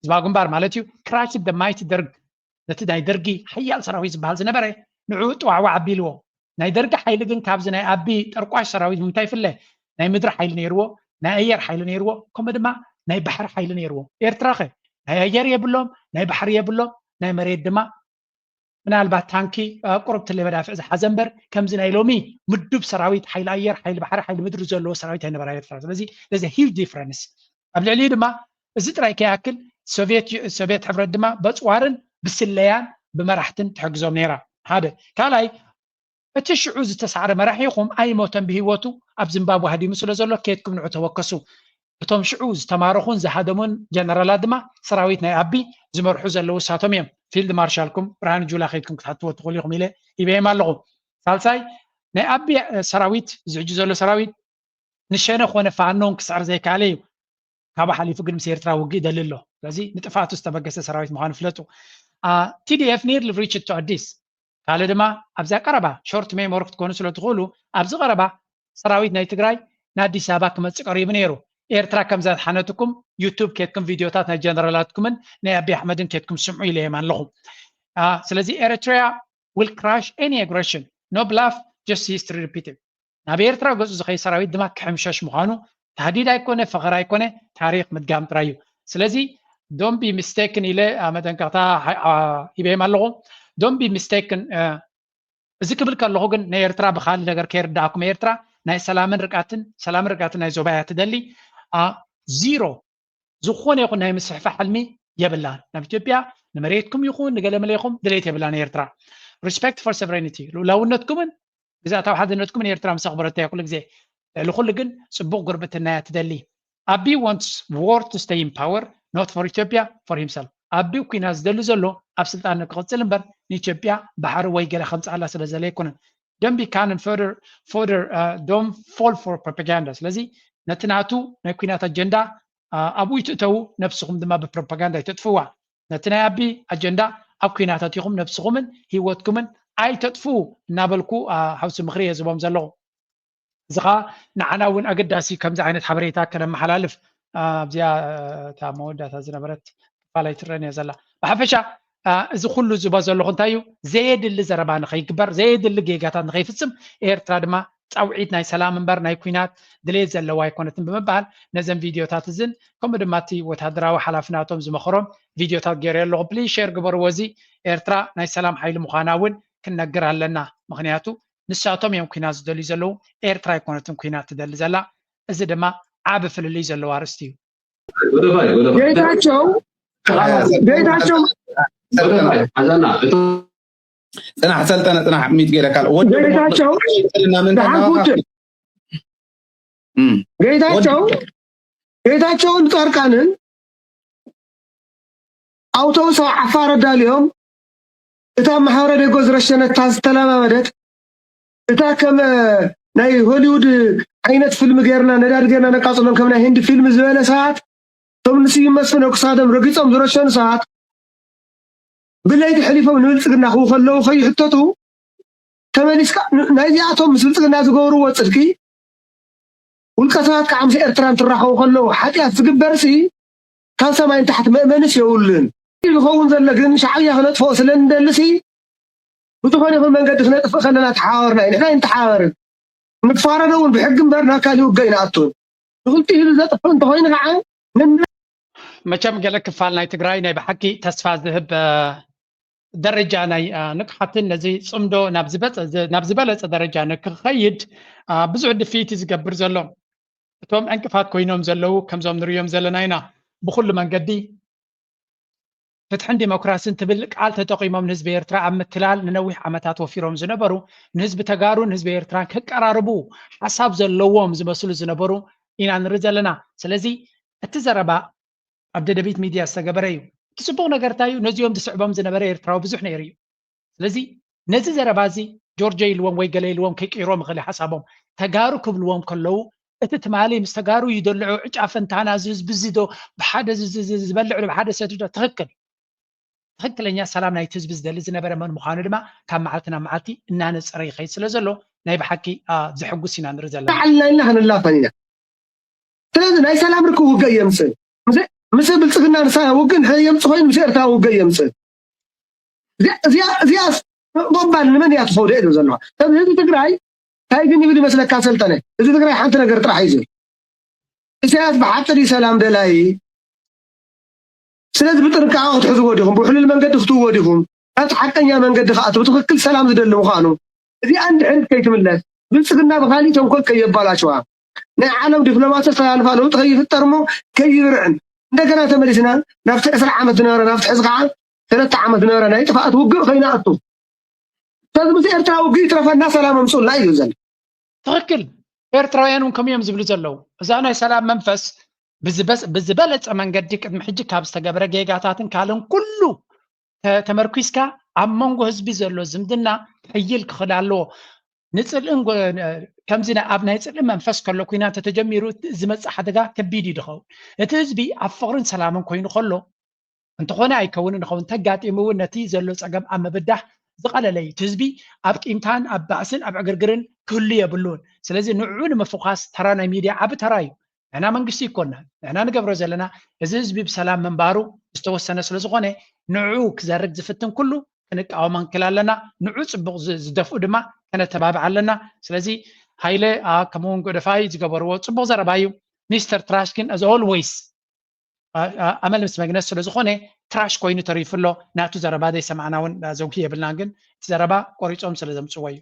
ህዝባዊ ግንባር ማለት እዩ crush the mighty ደርግ ነቲ ናይ ደርጊ ሓያል ሰራዊት ዝበሃል ዝነበረ ንዕኡ ጥዋዕዋዕ ኣቢልዎ ናይ ደርጊ ሓይሊ ግን ካብዚ ናይ ኣቢ ጠርቋሽ ሰራዊት ብምንታይ ይፍለ ናይ ምድሪ ሓይሊ ነይርዎ ናይ ኣየር ሓይሊ ነይርዎ ከምኡ ድማ ናይ ባሕሪ ሓይሊ ነይርዎ ኤርትራ ኸ ናይ ኣየር የብሎም ናይ ባሕሪ የብሎም ናይ መሬት ድማ ምናልባት ታንኪ ቁርብትለ መዳፍዕ ዝሓዘ እምበር ከምዚ ናይ ሎሚ ምዱብ ሰራዊት ሓይሊ ኣየር፣ ሓይሊ ባሕሪ፣ ሓይሊ ምድሪ ዘለዎ ሰራዊት ኣይነበራ ኤርትራ። ስለዚ there's a huge difference። ኣብ ልዕሊኡ ድማ እዚ ጥራይ ከይኣክል ሶቪየት ሕብረት ድማ በፅዋርን ብስለያን ብመራሕትን ትሕግዞም ነይራ። ሓደ ካልኣይ እቲ ሽዑ ዝተሳዕረ መራሒ ይኹም ኣይሞተን ብህይወቱ ኣብ ዝምባብወ ሃዲሙ ስለ ዘሎ ኬድኩም ንዑ ተወከሱ። እቶም ሽዑ ዝተማረኹን ዝሃደሙን ጀነራላት ድማ ሰራዊት ናይ ኣቢ ዝመርሑ ዘለዉ እሳቶም እዮም። ፊልድ ማርሻልኩም ብርሃኑ ጁላ ከይድኩም ክትሓትዎ ትኽእሉ ኢኹም ኢለ ሂበዮም ኣለኹ። ሳልሳይ ናይ ኣቢ ሰራዊት እዚ ሕጂ ዘሎ ሰራዊት ንሸነ ኮነ ፋኖን ክስዕር ዘይከኣለ እዩ። ካብኡ ሓሊፉ ግን ምስ ኤርትራ ውግእ ይደሊ ኣሎ። ስለዚ ንጥፍኣቱ ዝተበገሰ ሰራዊት ምዃኑ ፍለጡ። ቲዲኤፍ nearly reached to ኣዲስ ካልእ ድማ ኣብዛ ቀረባ ሾርት ሜሞሪ ክትኮኑ ስለ ትኽእሉ ኣብዚ ቀረባ ሰራዊት ናይ ትግራይ ንኣዲስ ኣበባ ክመፅእ ቀሪቡ ነይሩ። ኤርትራ ከም ዘድሓነትኩም ዩቱብ ኬድኩም ቪድዮታት ናይ ጀነራላትኩምን ናይ ኣቢ ኣሕመድን ኬድኩም ስምዑ ኢለዮም ኣለኹ። ስለዚ ኤሪትሪያ will crush any aggression. No bluff, just history repeating. ናብ ኤርትራ ገፁ ዝኸይ ሰራዊት ድማ ክሕምሸሽ ምዃኑ ታህዲድ ኣይኮነ፣ ፈኸራ ኣይኮነ፣ ታሪክ ምድጋም ጥራይ እዩ። ስለዚ don't be mistaken ኢለ መጠንቀቕታ ሂበዮም ኣለኹ። Don't be mistaken። እዚ ክብል ከለኹ ግን ናይ ኤርትራ ብካልእ ነገር ከይርዳእኩም፣ ኤርትራ ናይ ሰላምን ርቃትን ሰላምን ርቃትን ናይ ዞባ እያ ትደሊ። ዚሮ ዝኾነ ይኹን ናይ ምስሕፋ ሕልሚ የብላን። ናብ ኢትዮጵያ ንመሬትኩም ይኹን ንገለመለ ይኹም ድሌት የብላን ኤርትራ። Respect for sovereignty፣ ልኡላውነትኩምን ግዛእታዊ ሓድነትኩምን ኤርትራ ምስ ኣኽበረታ እያ ኩሉ ግዜ። ልዕሊ ኩሉ ግን ጽቡቕ ጉርብትና እያ ትደሊ። ኣቢ wants war to stay in power, not for Ethiopia, for himself። ኣቢ ኩናት ዝደሊ ዘሎ ኣብ ስልጣን ንክቕጽል እምበር ንኢትዮጵያ ባሕሪ ወይ ገለ ከምጽኣላ ስለ ዘለ ኣይኮነን። Don't be cannon fodder, fodder, don't fall for propaganda። ስለዚ ነቲ ናቱ ናይ ኩናት ኣጀንዳ ኣብኡ ይትእተዉ፣ ነብስኹም ድማ ብፕሮፓጋንዳ ይተጥፍዋ። ነቲ ናይ ኣቢ ኣጀንዳ ኣብ ኩናት ኣቲኹም ነብስኹምን ህይወትኩምን ኣይተጥፍኡ እናበልኩ ሓውሲ ምኽሪ እየ ዝቦም ዘለኹ። እዚ ኸዓ ንዓና እውን ኣገዳሲ ከምዚ ዓይነት ሓበሬታ ከነመሓላልፍ ኣብዚኣ እታ መወዳእታ ዝነበረት ክፋል ኣይትረን እያ ዘላ። ብሓፈሻ እዚ ኩሉ ዝቦ ዘለኹ እንታይ እዩ? ዘየድሊ ዘረባ ንኸይግበር፣ ዘየድሊ ጌጋታት ንኸይፍጽም ኤርትራ ድማ ፃውዒት ናይ ሰላም እምበር ናይ ኩናት ድሌት ዘለዋ ኣይኮነትን ብምባል ነዘን ቪድዮታት እዝን ከምኡ ድማ እቲ ወታደራዊ ሓላፊ ናቶም ዝመኸሮም ቪድዮታት ገይረ ኣለኹ። ፕሊዝ ሼር ግበርዎ። እዚ ኤርትራ ናይ ሰላም ሓይሊ ምዃና እውን ክንነግር ኣለና። ምኽንያቱ ንሳቶም እዮም ኩናት ዝደልዩ ዘለዉ፣ ኤርትራ ኣይኮነትን ኩናት ትደሊ ዘላ። እዚ ድማ ዓቢ ፍልልይ ዘለዎ ኣርእስቲ እዩ። ጌታቸው ጌታቸው ጽናሕ ሰልጠነ ጽናሕ ሚት ገይረካ ወደጌታቸው ጌታቸው ጌታቸውን ጻድቃንን ኣውቶቡስ ኣብ ዓፋር ኣዳልዮም እታ ማሕበረ ዴጎ ዝረሸነታ ዝተለማመደት እታ ከም ናይ ሆሊውድ ዓይነት ፊልም ጌርና ነዳዲ ጌርና ነቃጽሎም ከም ናይ ህንዲ ፊልም ዝበለ ሰዓት እቶም ንስዩም መስፍን ክሳዶም ረጊጾም ዝረሸኑ ሰዓት ብለይቲ ሕሊፎም ንብልጽግና ክው ከለዉ ከይሕተቱ ተመሊስካ ናይዚኣቶም ምስ ብልጽግና ዝገብርዎ ጽድቂ ውልቀ ሰባት ከዓ ምስ ኤርትራ እንትራኸቡ ከለዉ ሓጢኣት ዝግበርሲ ካብ ሰማይ ንታሕቲ መእመንስ የብሉን። ዝኸውን ዘሎ ግን ሻዕብያ ክነጥፍኦ ስለ እንደልሲ ብዝኾነ ይኹን መንገዲ ክነጥፍእ ከለና ተሓባበርና እዩ። ንሕና ኣይንተሓባበርን። ንፋረዶ እውን ብሕጊ እምበር ናብ ካሊእ ውግእ ኣይንኣቱን። ንኽልቲኡ ኢሉ ዘጥፍእ እንተኾይኑ ከዓ መቸም ገለ ክፋል ናይ ትግራይ ናይ ብሓቂ ተስፋ ዝህብ ደረጃ ናይ ንቕሓትን ነዚ ፅምዶ ናብ ዝበለፀ ደረጃ ንክኸይድ ብዙሕ ድፍኢት እዩ ዝገብር ዘሎ። እቶም ዕንቅፋት ኮይኖም ዘለዉ ከምዞም ንርእዮም ዘለና ኢና። ብኩሉ መንገዲ ፍትሕን ዲሞክራስን ትብል ቃል ተጠቒሞም ንህዝቢ ኤርትራ ኣብ ምትላል ንነዊሕ ዓመታት ወፊሮም ዝነበሩ ንህዝቢ ተጋሩን ህዝቢ ኤርትራን ከቀራርቡ ሓሳብ ዘለዎም ዝመስሉ ዝነበሩ ኢና ንርኢ ዘለና። ስለዚ እቲ ዘረባ ኣብ ደደቢት ሚድያ ዝተገበረ እዩ። እቲ ጽቡቕ ነገር እንታይ እዩ? ነዚኦም ዝስዕቦም ዝነበረ ኤርትራዊ ብዙሕ ነይሩ እዩ። ስለዚ ነዚ ዘረባ እዚ ጆርጆ ኢልዎም ወይ ገለ ኢልዎም ከይቅይሮም ይኽእል ሓሳቦም ተጋሩ ክብልዎም ከለዉ እቲ ትማሊ ምስ ተጋሩ ይደልዑ ዕጫ ፈንታና እዚ ህዝቢ እዚ ዶ ብሓደ ዝበልዕ ዶ ብሓደ ሰቲ ዶ ትኽክል ትኽክለኛ ሰላም ናይቲ ህዝቢ ዝደሊ ዝነበረ መን ምዃኑ ድማ ካብ መዓልቲ ናብ መዓልቲ እናነፀረ ይኸይድ ስለ ዘሎ ናይ ብሓቂ ዘሕጉስ ኢና ንርኢ ዘለና። ባዕልና ኢና ክንላፈን ኢና። ስለዚ ናይ ሰላም ርክብ ውግእ የምፅእ። ምስ ብልፅግና ንሳ ውግእ እንድሕር የምፅእ ኮይኑ ምስ ኤርትራ ውግእ የምፅእ። እዚኣስ ቦምባ ንመን እያ ትኸውዶ ኢሉ ዘለዋ ሰብ ህዝቢ ትግራይ እንታይ ግን ይብል ይመስለካ ሰልጠነ? ህዝቢ ትግራይ ሓንቲ ነገር ጥራሕ እዩ ዝብል። ኢሳያስ ብሓቂ ድዩ ሰላም ደላይ? ስለዚ ብጥንቃቐ ክትሕዝዎ ዲኹም፣ ብውሕሉል መንገዲ ክትህዎ ዲኹም? ናብቲ ሓቀኛ መንገዲ ክኣቱ፣ ብትኽክል ሰላም ዝደሊ ምዃኑ፣ እዚኣ እንድሕር ከይትምለስ፣ ብልጽግና ብኻሊእ ተንኮል ከየባላሽዋ፣ ናይ ዓለም ዲፕሎማሲ ኣስተላልፋ ለውጢ ከይፍጠር እሞ ከይብርዕን፣ እንደገና ተመሊስና ናብቲ ዕስራ ዓመት ዝነበረ፣ ናብቲ ሕዚ ከዓ ሰለስተ ዓመት ዝነበረ ናይ ጥፍኣት ውግእ ከይንኣቱ። ስለዚ ምስ ኤርትራ ውግእ ይትረፈና፣ ሰላም ኣምጽኡልና እዩ ዘሎ። ትኽክል። ኤርትራውያን እውን ከምኡ እዮም ዝብሉ ዘለዉ። እዛ ናይ ሰላም መንፈስ ብዝበስ-፣ ብዝበለጸ መንገዲ ቅድሚ ሕጂ ካብ ዝተገብረ ጌጋታትን ካልእን ኩሉ ተ-፣ ተመርኲስካ ኣብ መንጎ ህዝቢ ዘሎ ዝምድና ክሕይል ክኽእል ኣለዎ። ንጽልእን ጎ-፣ ከምዚ ናይ፣ ኣብ ናይ ጽልኢ መንፈስ ከሎ ኲናት እንተተጀሚሩ እቲ ዝመጽእ ሓደጋ ከቢድ እዩ ዝኸውን። እቲ ህዝቢ ኣብ ፍቕርን ሰላምን ኮይኑ ከሎ እንተኾነ ኣይከውንን ይኸውን። እንተጋጢሙ እውን ነቲ ዘሎ ጸገም ኣብ ምብዳህ ዝቐለለ እዩ። እቲ ህዝቢ ኣብ ቂምታን ኣብ ባእስን ኣብ ዕግርግርን ክህሉ የብሉን። ስለዚ ንዕኡ ንምፍዃስ ተራ ናይ ሚድያ ዓቢ ተራ እዩ። ንሕና መንግስቲ ይኮንና፣ ንሕና ንገብሮ ዘለና እዚ ህዝቢ ብሰላም ምንባሩ ዝተወሰነ ስለ ዝኾነ ንዕኡ ክዘርግ ዝፍትን ኩሉ ክንቃወሞ ንክእል ኣለና። ንዑ ጽቡቕ ዝ-፣ ዝደፍኡ ድማ ከነተባብዕ ኣለና። ስለዚ ሃይለ፣ አ፣ ከምኡ እውን ጎደፋይ ዝገበርዎ ጽቡቕ ዘረባ እዩ። ሚስተር ትራሽ ግን as always ኣ-፣ ኣ-፣ ኣመል ምስ መግነዝ ስለ ዝኾነ ትራሽ ኮይኑ ተሪፉ ኣሎ። ናቱ ዘረባ ዘይሰማዕና እውን ዘውጊ የብልናን፣ ግን እቲ ዘረባ ቆሪጾም ስለ ዘምጽዎ እዩ።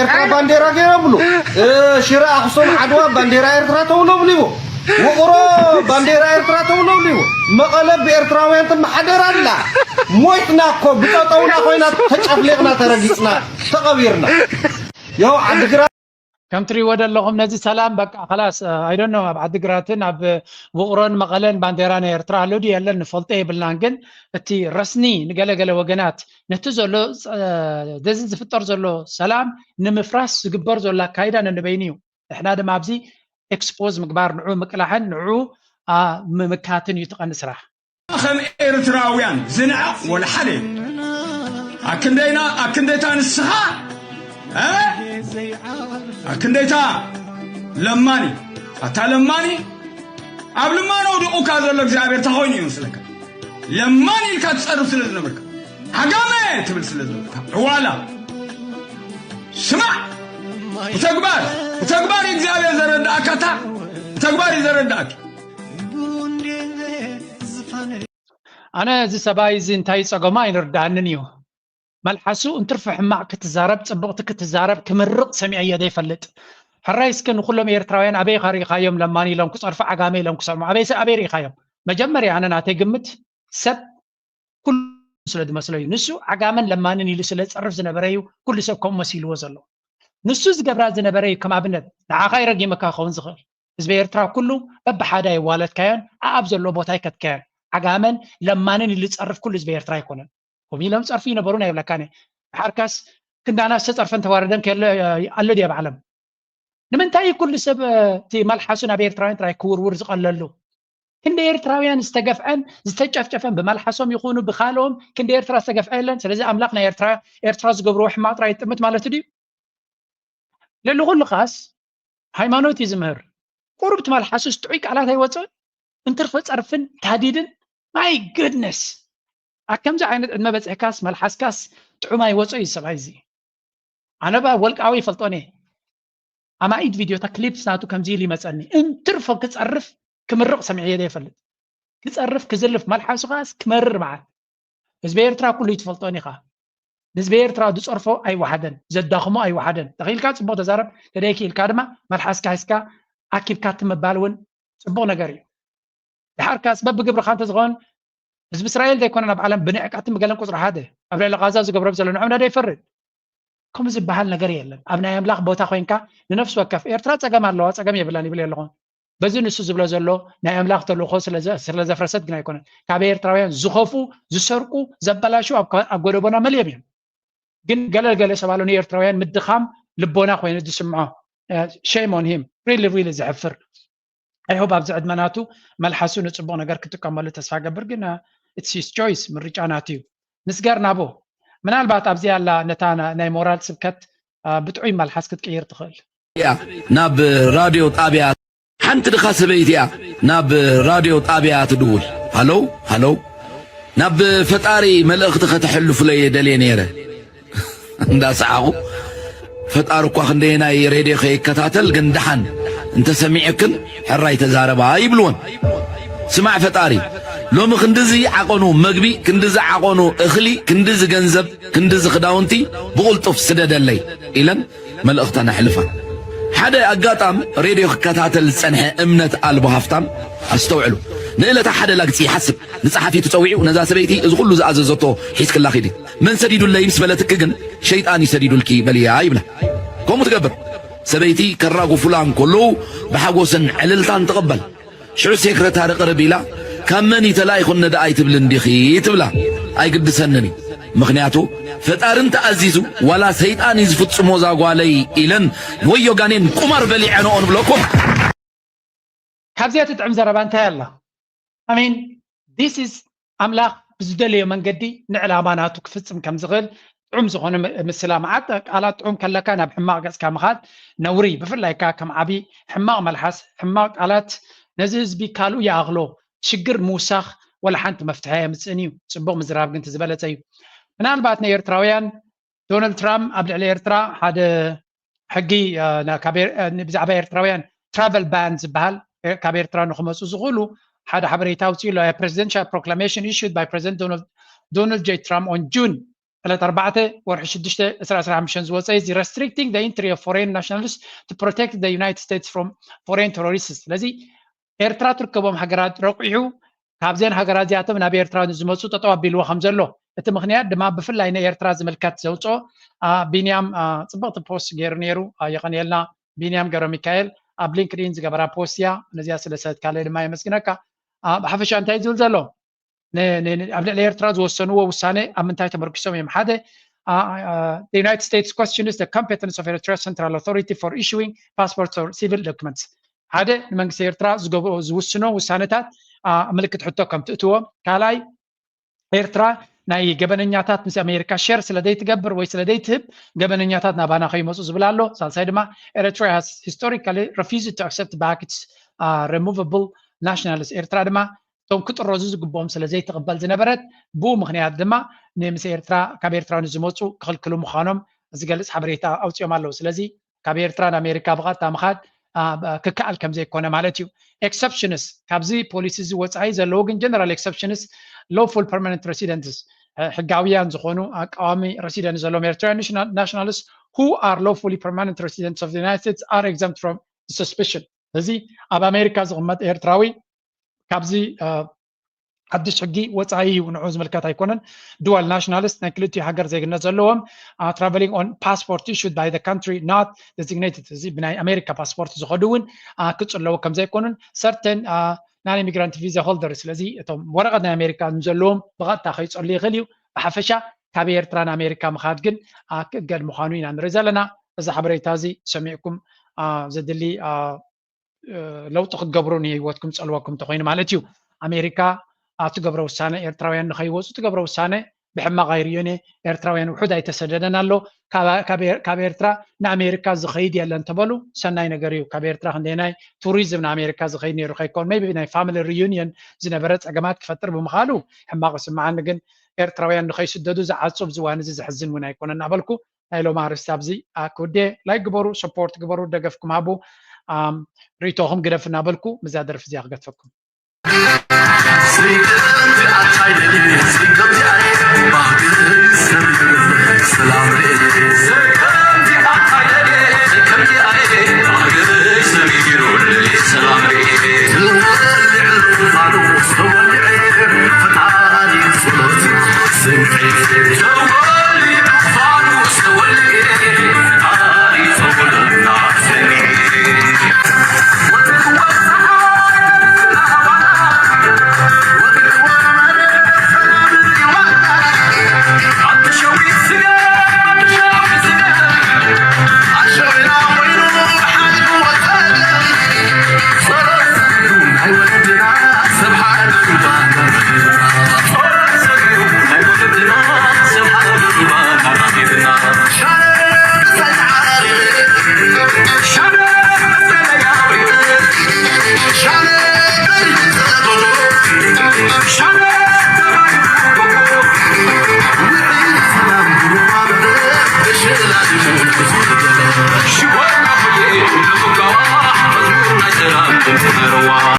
ኤርትራ ባንዴራ ገይሮምሉ። እ፣ ሽረ ኣኽሱም ዓድዋ ባንዴራ ኤርትራ ተውለብሊቡ። ውቕሮ ባንዴራ ኤርትራ ተውለብሊቡ። መቐለ ብኤርትራውያን ትመሓደር ኣላ። ሞይትና እኮ ብጠጠውና ኮይና ተጨፍሊቕና ተረጊጽና ተቐቢርና። ያው ዓድግራት ከም ትሪእዎ ዘለኹም ነዚ ሰላም በቃ ኸላስ፣ I don't know፣ ኣብ ዓድግራትን ኣብ ውቕሮን መቐለን ባንዴራ ናይ ኤርትራ ኣሎ ድዩ የለን ንፈልጦ የብልናን። ግን እቲ ረስኒ ንገለገለ ወገናት ነቲ ዘሎ፣ እ፣ ነዚ ዝፍጠር ዘሎ ሰላም ንምፍራስ ዝግበር ዘሎ ኣካይዳ ነንበይኑ እዩ። ንሕና ድማ ኣብዚ ኤክስፖዝ ምግባር፣ ንዑ ምቅላሕን ንዑ፣ አ፣ ምምካትን እዩ እቲ ቀንዲ ስራሕ። ከም ኤርትራውያን ዝንዓቕ ወላ ሓደ የለን። ኣክንደይና፣ ኣክንደይታ ንስኻ፣ እ? ኣክንደይታ ለማኒ፣ ኣታ ለማኒ፣ ኣብ ልማኖ ድቑካ ዘሎ እግዚኣብሔር እንታይ ኮይኑ እዩ መስለካ? ለማኒ ኢልካ ትጸርፍ ስለ ዝነበርካ፣ ዓጋመ ትብል ስለ ዝነበርካ፣ ዕዋላ። ስማዕ፣ ብተግባር፣ ብተግባር እዩ እግዚኣብሔር ዘረድኣካ፣ እታ ብተግባር እዩ ዘረድኣካ። ኣነ እዚ ሰብኣይ እዚ እንታይ ጸገሙ ኣይንርድኣንን እዩ። መልሓሱ እንትርፊ ሕማቕ ክትዛረብ፣ ጽብቕቲ ክትዛረብ፣ ክምርቕ ሰሚዐዮ ዘይፈልጥ። ሕራይ እስከ ንኹሎም ኤርትራውያን ኣበይ ኢኻ ርኢኻዮም ለማኒ ኢሎም ክጸርፉ፣ ዓጋመ ኢሎም ክሰሙ፣ ኣበይ ሰ-፣ ኣበይ ርኢኻዮም? መጀመርያ ኣነ ናተይ ግምት ሰብ ኩሉ ስለ ዝመስሎ እዩ። ንሱ ዓጋመን ለማንን ኢሉ ስለ ዝጸርፍ ዝነበረ እዩ ኩሉ ሰብ ከምኡ መሲልዎ ዘሎ። ንሱ ዝገብራ ዝነበረ እዩ ከም ኣብነት ንዓኻ ይረጊመካ ክኸውን ዝኽእል። ህዝቢ ኤርትራ ኩሉ በብሓደ ኣይዋለድካዮን፣ ኣኣብ ዘለዎ ቦታ ኣይከትካዮን። ዓጋመን ለማንን ኢሉ ዝጸርፍ ኩሉ ህዝቢ ኤርትራ ኣይኮነን። ከምኡ ኢሎም ዝጸርፉ ይነበሩ ናይ ብለካኒ። ድሓርካስ ክንዳና ዝተጸርፈን ተዋረደን ከሎ ኣሎ ድዩ ኣብ ዓለም? ንምንታይ እዩ ኩሉ ሰብ፣ እ፣ እቲ መልሓሱ ናብ ኤርትራውያን ጥራይ ክውርውር ዝቐለሉ? ክንደይ ኤርትራውያን ዝተገፍዐን ዝተጨፍጨፈን ብመልሓሶም ይኹኑ ብኻልኦም ክንደይ ኤርትራ ዝተገፍዐ የለን። ስለዚ ኣምላኽ ናይ ኤርትራ፣ ኤርትራ ዝገብርዎ ሕማቕ ጥራይ ይጥምት ማለት ድዩ? ልዕሊ ኩሉ ኻስ ሃይማኖት እዩ ዝምህር። ቁሩብ እቲ መልሓሱስ ጥዑይ ቃላት ኣይወፅእን? እንትርፊ ጸርፍን ታዲድን። My goodness! ኣብ ከምዚ ዓይነት ዕድመ በጺሕካስ መልሓስካስ ጥዑም ኣይወጾ እዩ ሰብኣይ እዚ። ኣነ ባ ወልቃዊ ይፈልጦን እየ። ኣማኢት ቪድዮታት ክሊፕስ ናቱ ከምዚ ኢሉ ይመጸኒ። እንትርፎ ክጸርፍ ክምርቕ ሰሚዐዮ ዘይፈልጥ። ክጸርፍ ክዝልፍ መልሓሱ ኸኣስ ክመርር መዓት። ህዝቢ ኤርትራ ኩሉ ይትፈልጦን ኢኻ። ንህዝቢ ኤርትራ ዝጸርፎ ኣይወሓደን፣ ዘዳኽሞ ኣይወሓደን። ተኽኢልካ ጽቡቕ ተዛረብ፣ ተደይክኢልካ ድማ መልሓስካ ሒዝካ ኣኪብካ ትምባል እውን ጽቡቕ ነገር እዩ። ድሓርካስ በብግብርኻ እንተዝኸውን ህዝቢ እስራኤል ዘይኮነ ናብ ዓለም ብንዕቀትን ብገለን ቁጽሪ ሓደ ኣብ ልዕሊ ቃዛ ዝገብሮ ዘሎ ንዑ ነደ ይፈርድ። ከምኡ ዝበሃል ነገር የለን። ኣብ ናይ ኣምላኽ ቦታ ኮይንካ ንነፍሲ ወከፍ ኤርትራ ጸገም ኣለዋ፣ ጸገም የብላን ይብል የለኹን። በዚ ንሱ ዝብሎ ዘሎ ናይ ኣምላኽ ተልእኾ ስለ ዘ-፣ ስለ ዘፍረሰት ግን ኣይኮነን። ካብ ኤርትራውያን ዝኸፉ፣ ዝሰርቁ፣ ዘበላሹ ኣብ ከ-፣ ኣብ ጎደቦና መሊኦም እዮም። ግን ገለ ገለ ሰብ ኣሎ ንኤርትራውያን ምድኻም ልቦና ኮይኑ ዝስምዖ። እ፣ shame on him። Really, really ዘሕፍር። I hope ኣብዚ ዕድመ ናቱ መልሓሱ ንጽቡቕ ነገር ክጥቀመሉ ተስፋ ገብር። ግን፣ እ፣ it's his choice፣ ምርጫ ናቱ እዩ። ንስገር ናቦ። ምናልባት ኣብዚ ኣላ ነታ ና-፣ ናይ ሞራል ስብከት፣ እ፣ ብጥዑይ መልሓስ ክትቅይር ትኽእል። እያ ናብ ራድዮ ጣብያ ሓንቲ ድኻ ሰበይቲ እያ ናብ ራድዮ ጣብያ ትድውል። ሃሎ፣ ሃሎ፣ ናብ ፈጣሪ መልእኽቲ ከተሕልፉለይ ደልየ ነይረ። እንዳሰዓኹ፣ ፈጣሪ እኳ ክንደየናይ ሬድዮ ከይከታተል፣ ግን ደሓን እንተሰሚዕክን ሕራይ ተዛረባ ይብልወን። ስማዕ ፈጣሪ፣ ሎሚ ክንድዚ ዓቐኑ መግቢ፣ ክንድዚ ዓቐኑ እኽሊ፣ ክንድዚ ገንዘብ፣ ክንድዚ ክዳውንቲ ብቕልጡፍ ስደደለይ ኢለን መልእኽተን ኣሕልፋ። ሓደ ኣጋጣም ሬድዮ ክከታተል ዝጸንሐ እምነት ኣልቦ ሃፍታም ኣስተውዕሉ። ንእለታ ሓደ ላግጺ ይሓስብ። ንጸሓፊ ትጸዊዑ፣ ነዛ ሰበይቲ እዚ ኩሉ ዝኣዘዘቶ ሒዝክላ ኺዲ። መን ሰዲዱለይ ምስ በለትኪ ግን፣ ሸይጣን እዩ ሰዲዱልኪ በልያ ይብላ። ከምኡ ትገብር። ሰበይቲ ከራጉፉላ እንከለዉ ብሓጎስን ዕልልታን ትቕበል። ሽዑ ሴክረታሪ ቅርብ ኢላ፣ ካብ መን እዩ ተላኢኹኒ ደኣ ኣይትብልን ዲኺ? ትብላ። ኣይግድሰንን እዩ። ምኽንያቱ ፈጣሪ እንተኣዚዙ ዋላ ሰይጣን እዩ ዝፍጽሞ እዛ ጓለይ ኢለን ወዮ ጋኔን ቁማር በሊዐንኦ ንብለኩም። ካብዚኣ ትጥዕም ዘረባ እንታይ ኣላ? I mean, this is ኣምላኽ ብዝደለዮ መንገዲ ንዕላማ ናቱ ክፍጽም ከም ዝኽእል ጥዑም ዝኾነ ም- ምስላ። መዓት ቃላት ጥዑም ከለካ ናብ ሕማቕ ገጽካ ምኻድ ነውሪ፣ ብፍላይ ከኣ ከም ዓቢ ሕማቕ መልሓስ፣ ሕማቕ ቃላት ነዚ ህዝቢ ካልኡ ይኣኽሎ፣ ሽግር ምውሳኽ ወላ ሓንቲ መፍትሒ ኣየምጽእን እዩ። ጽቡቕ ምዝራብ ግን እቲ ዝበለጸ እዩ። ምናልባት ንኤርትራውያን ዶናልድ ትራምፕ ኣብ ልዕሊ ኤርትራ ሓደ ሕጊ እ፣ ና- ካብ ኤር- እ፣ ብዛዕባ ኤርትራውያን travel ban ዝበሃል እ፣ ካብ ኤርትራ ንክመፁ ዝኽእሉ ሓደ ሓበሬታ ኣውፅኡ ኣሎ። Presidential proclamation issued by President Donald Donald J Trump on June ዕለት ኣርባዕተ ወርሒ ሽዱሽተ ዕስራ ዕስራ ሓሙሽተ ዝወፀ እዚ restricting the entry of foreign nationals to protect the United States from foreign terrorists። ስለዚ ኤርትራ ትርከቦም ሃገራት ረቑሑ ካብዘን ሃገራት እዚኣቶም ናብ ኤርትራ ንዝመፁ ጠጠው ኣቢልዎ ከም ዘሎ እቲ ምኽንያት ድማ ብፍላይ ንኤርትራ ዝምልከት ዘውፅኦ ቢንያም ፅብቕቲ ፖስት ገይሩ ነይሩ። የቐንየልና ቢንያም ገብረሚካኤል ኣብ ሊንክድኢን ዝገበራ ፖስት እያ። ነዚኣ ስለ ሰድካለይ ድማ የመስግነካ። ብሓፈሻ እንታይ ዝብል ዘሎ ኣብ ልዕሊ ኤርትራ ዝወሰንዎ ውሳነ ኣብ ምንታይ ተመርኪሶም እዮም? ሓደ United States questions the competence of Eritrea Central Authority for issuing passports or civil documents ሓደ ንመንግስቲ ኤርትራ ዝውስኖ ውሳነታት ምልክት ሕቶ ከም ትእትዎ። ካልኣይ ኤርትራ ናይ ገበነኛታት ምስ ኣሜሪካ ሸር ስለ ዘይትገብር ወይ ስለ ዘይትህብ ገበነኛታት ናባና ከይመፁ ዝብል ኣሎ። ሳልሳይ ድማ Eritrea has historically refused to accept back its removable nationals ኤርትራ ድማ እቶም ክጥረዙ ዝግብኦም ስለ ዘይትቕበል ዝነበረት ብኡ ምኽንያት ድማ ንምስ ኤርትራ ካብ ኤርትራ ንዝመፁ ክኽልክሉ ምዃኖም ዝገልፅ ሓበሬታ ኣውፅኦም ኣለዉ። ስለዚ ካብ ኤርትራ ንኣሜሪካ ብቐጥታ ምኻድ ክከኣል ከም ዘይኮነ ማለት እዩ። Exceptions ካብዚ ፖሊሲ እዚ ወፃኢ ዘለዉ ግን general exceptions lawful permanent residents ሕጋውያን ዝኾኑ ኣቃዋሚ residents ዘለዎም Eritrean nationals who are lawfully permanent residents of the United States are exempt from suspension። እዚ ኣብ ኣሜሪካ ዝቕመጥ ኤርትራዊ ካብዚ ሓድሽ ሕጊ ወፃኢ እዩ፣ ንዑ ዝምልከት ኣይኮነን። Dual nationals ናይ ክልቲኡ ሃገር ዜግነት ዘለዎም travelling on passport issued by the country not designated እዚ ብናይ ኣሜሪካ ፓስፖርት ዝኸዱ እውን ክፅለዉ ከም ዘይኮኑን certain non immigrant visa holders ስለዚ እቶም ወረቐት ናይ ኣሜሪካ ዘለዎም ብቐጥታ ከይፀሉ ይኽእል እዩ። ብሓፈሻ ካብ ኤርትራ ንኣሜሪካ ምኻድ ግን ክእገድ ምዃኑ ኢና ንርኢ ዘለና። እዚ ሓበሬታ እዚ ሰሚዕኩም ዘድሊ ለውጢ ክትገብሩ ንህይወትኩም ፀልወኩም እንተኮይኑ ማለት እዩ። ኣሜሪካ ኣብ ትገብሮ ውሳነ ኤርትራውያን ንከይወፁ ትገብሮ ውሳነ ብሕማቕ ኣይርእዮን እየ። ኤርትራውያን ውሑድ ኣይተሰደደን ኣሎ። ካብ ኤርትራ ንኣሜሪካ ዝኸይድ የለን ተበሉ ሰናይ ነገር እዩ። ካብ ኤርትራ ክንደይናይ ቱሪዝም ንኣሜሪካ ዝኸይድ ነይሩ ከይኮን maybe ናይ family reunion ዝነበረ ፀገማት ክፈጥር ብምኻሉ ሕማቕ ይስምዓኒ። ግን ኤርትራውያን ንከይስደዱ ዝዓፁ ኣብዚ እዋን እዚ ዘሕዝን እውን ኣይኮነን እናበልኩ ናይ ሎሚ ኣርእስቲ ኣብዚ ክውዴ። Like ግበሩ፣ support ግበሩ፣ ደገፍኩም ሃቡ፣ ርእይቶኹም ግደፍ እናበልኩ ምዛ ደርፊ እዚኣ ክገድፈኩም።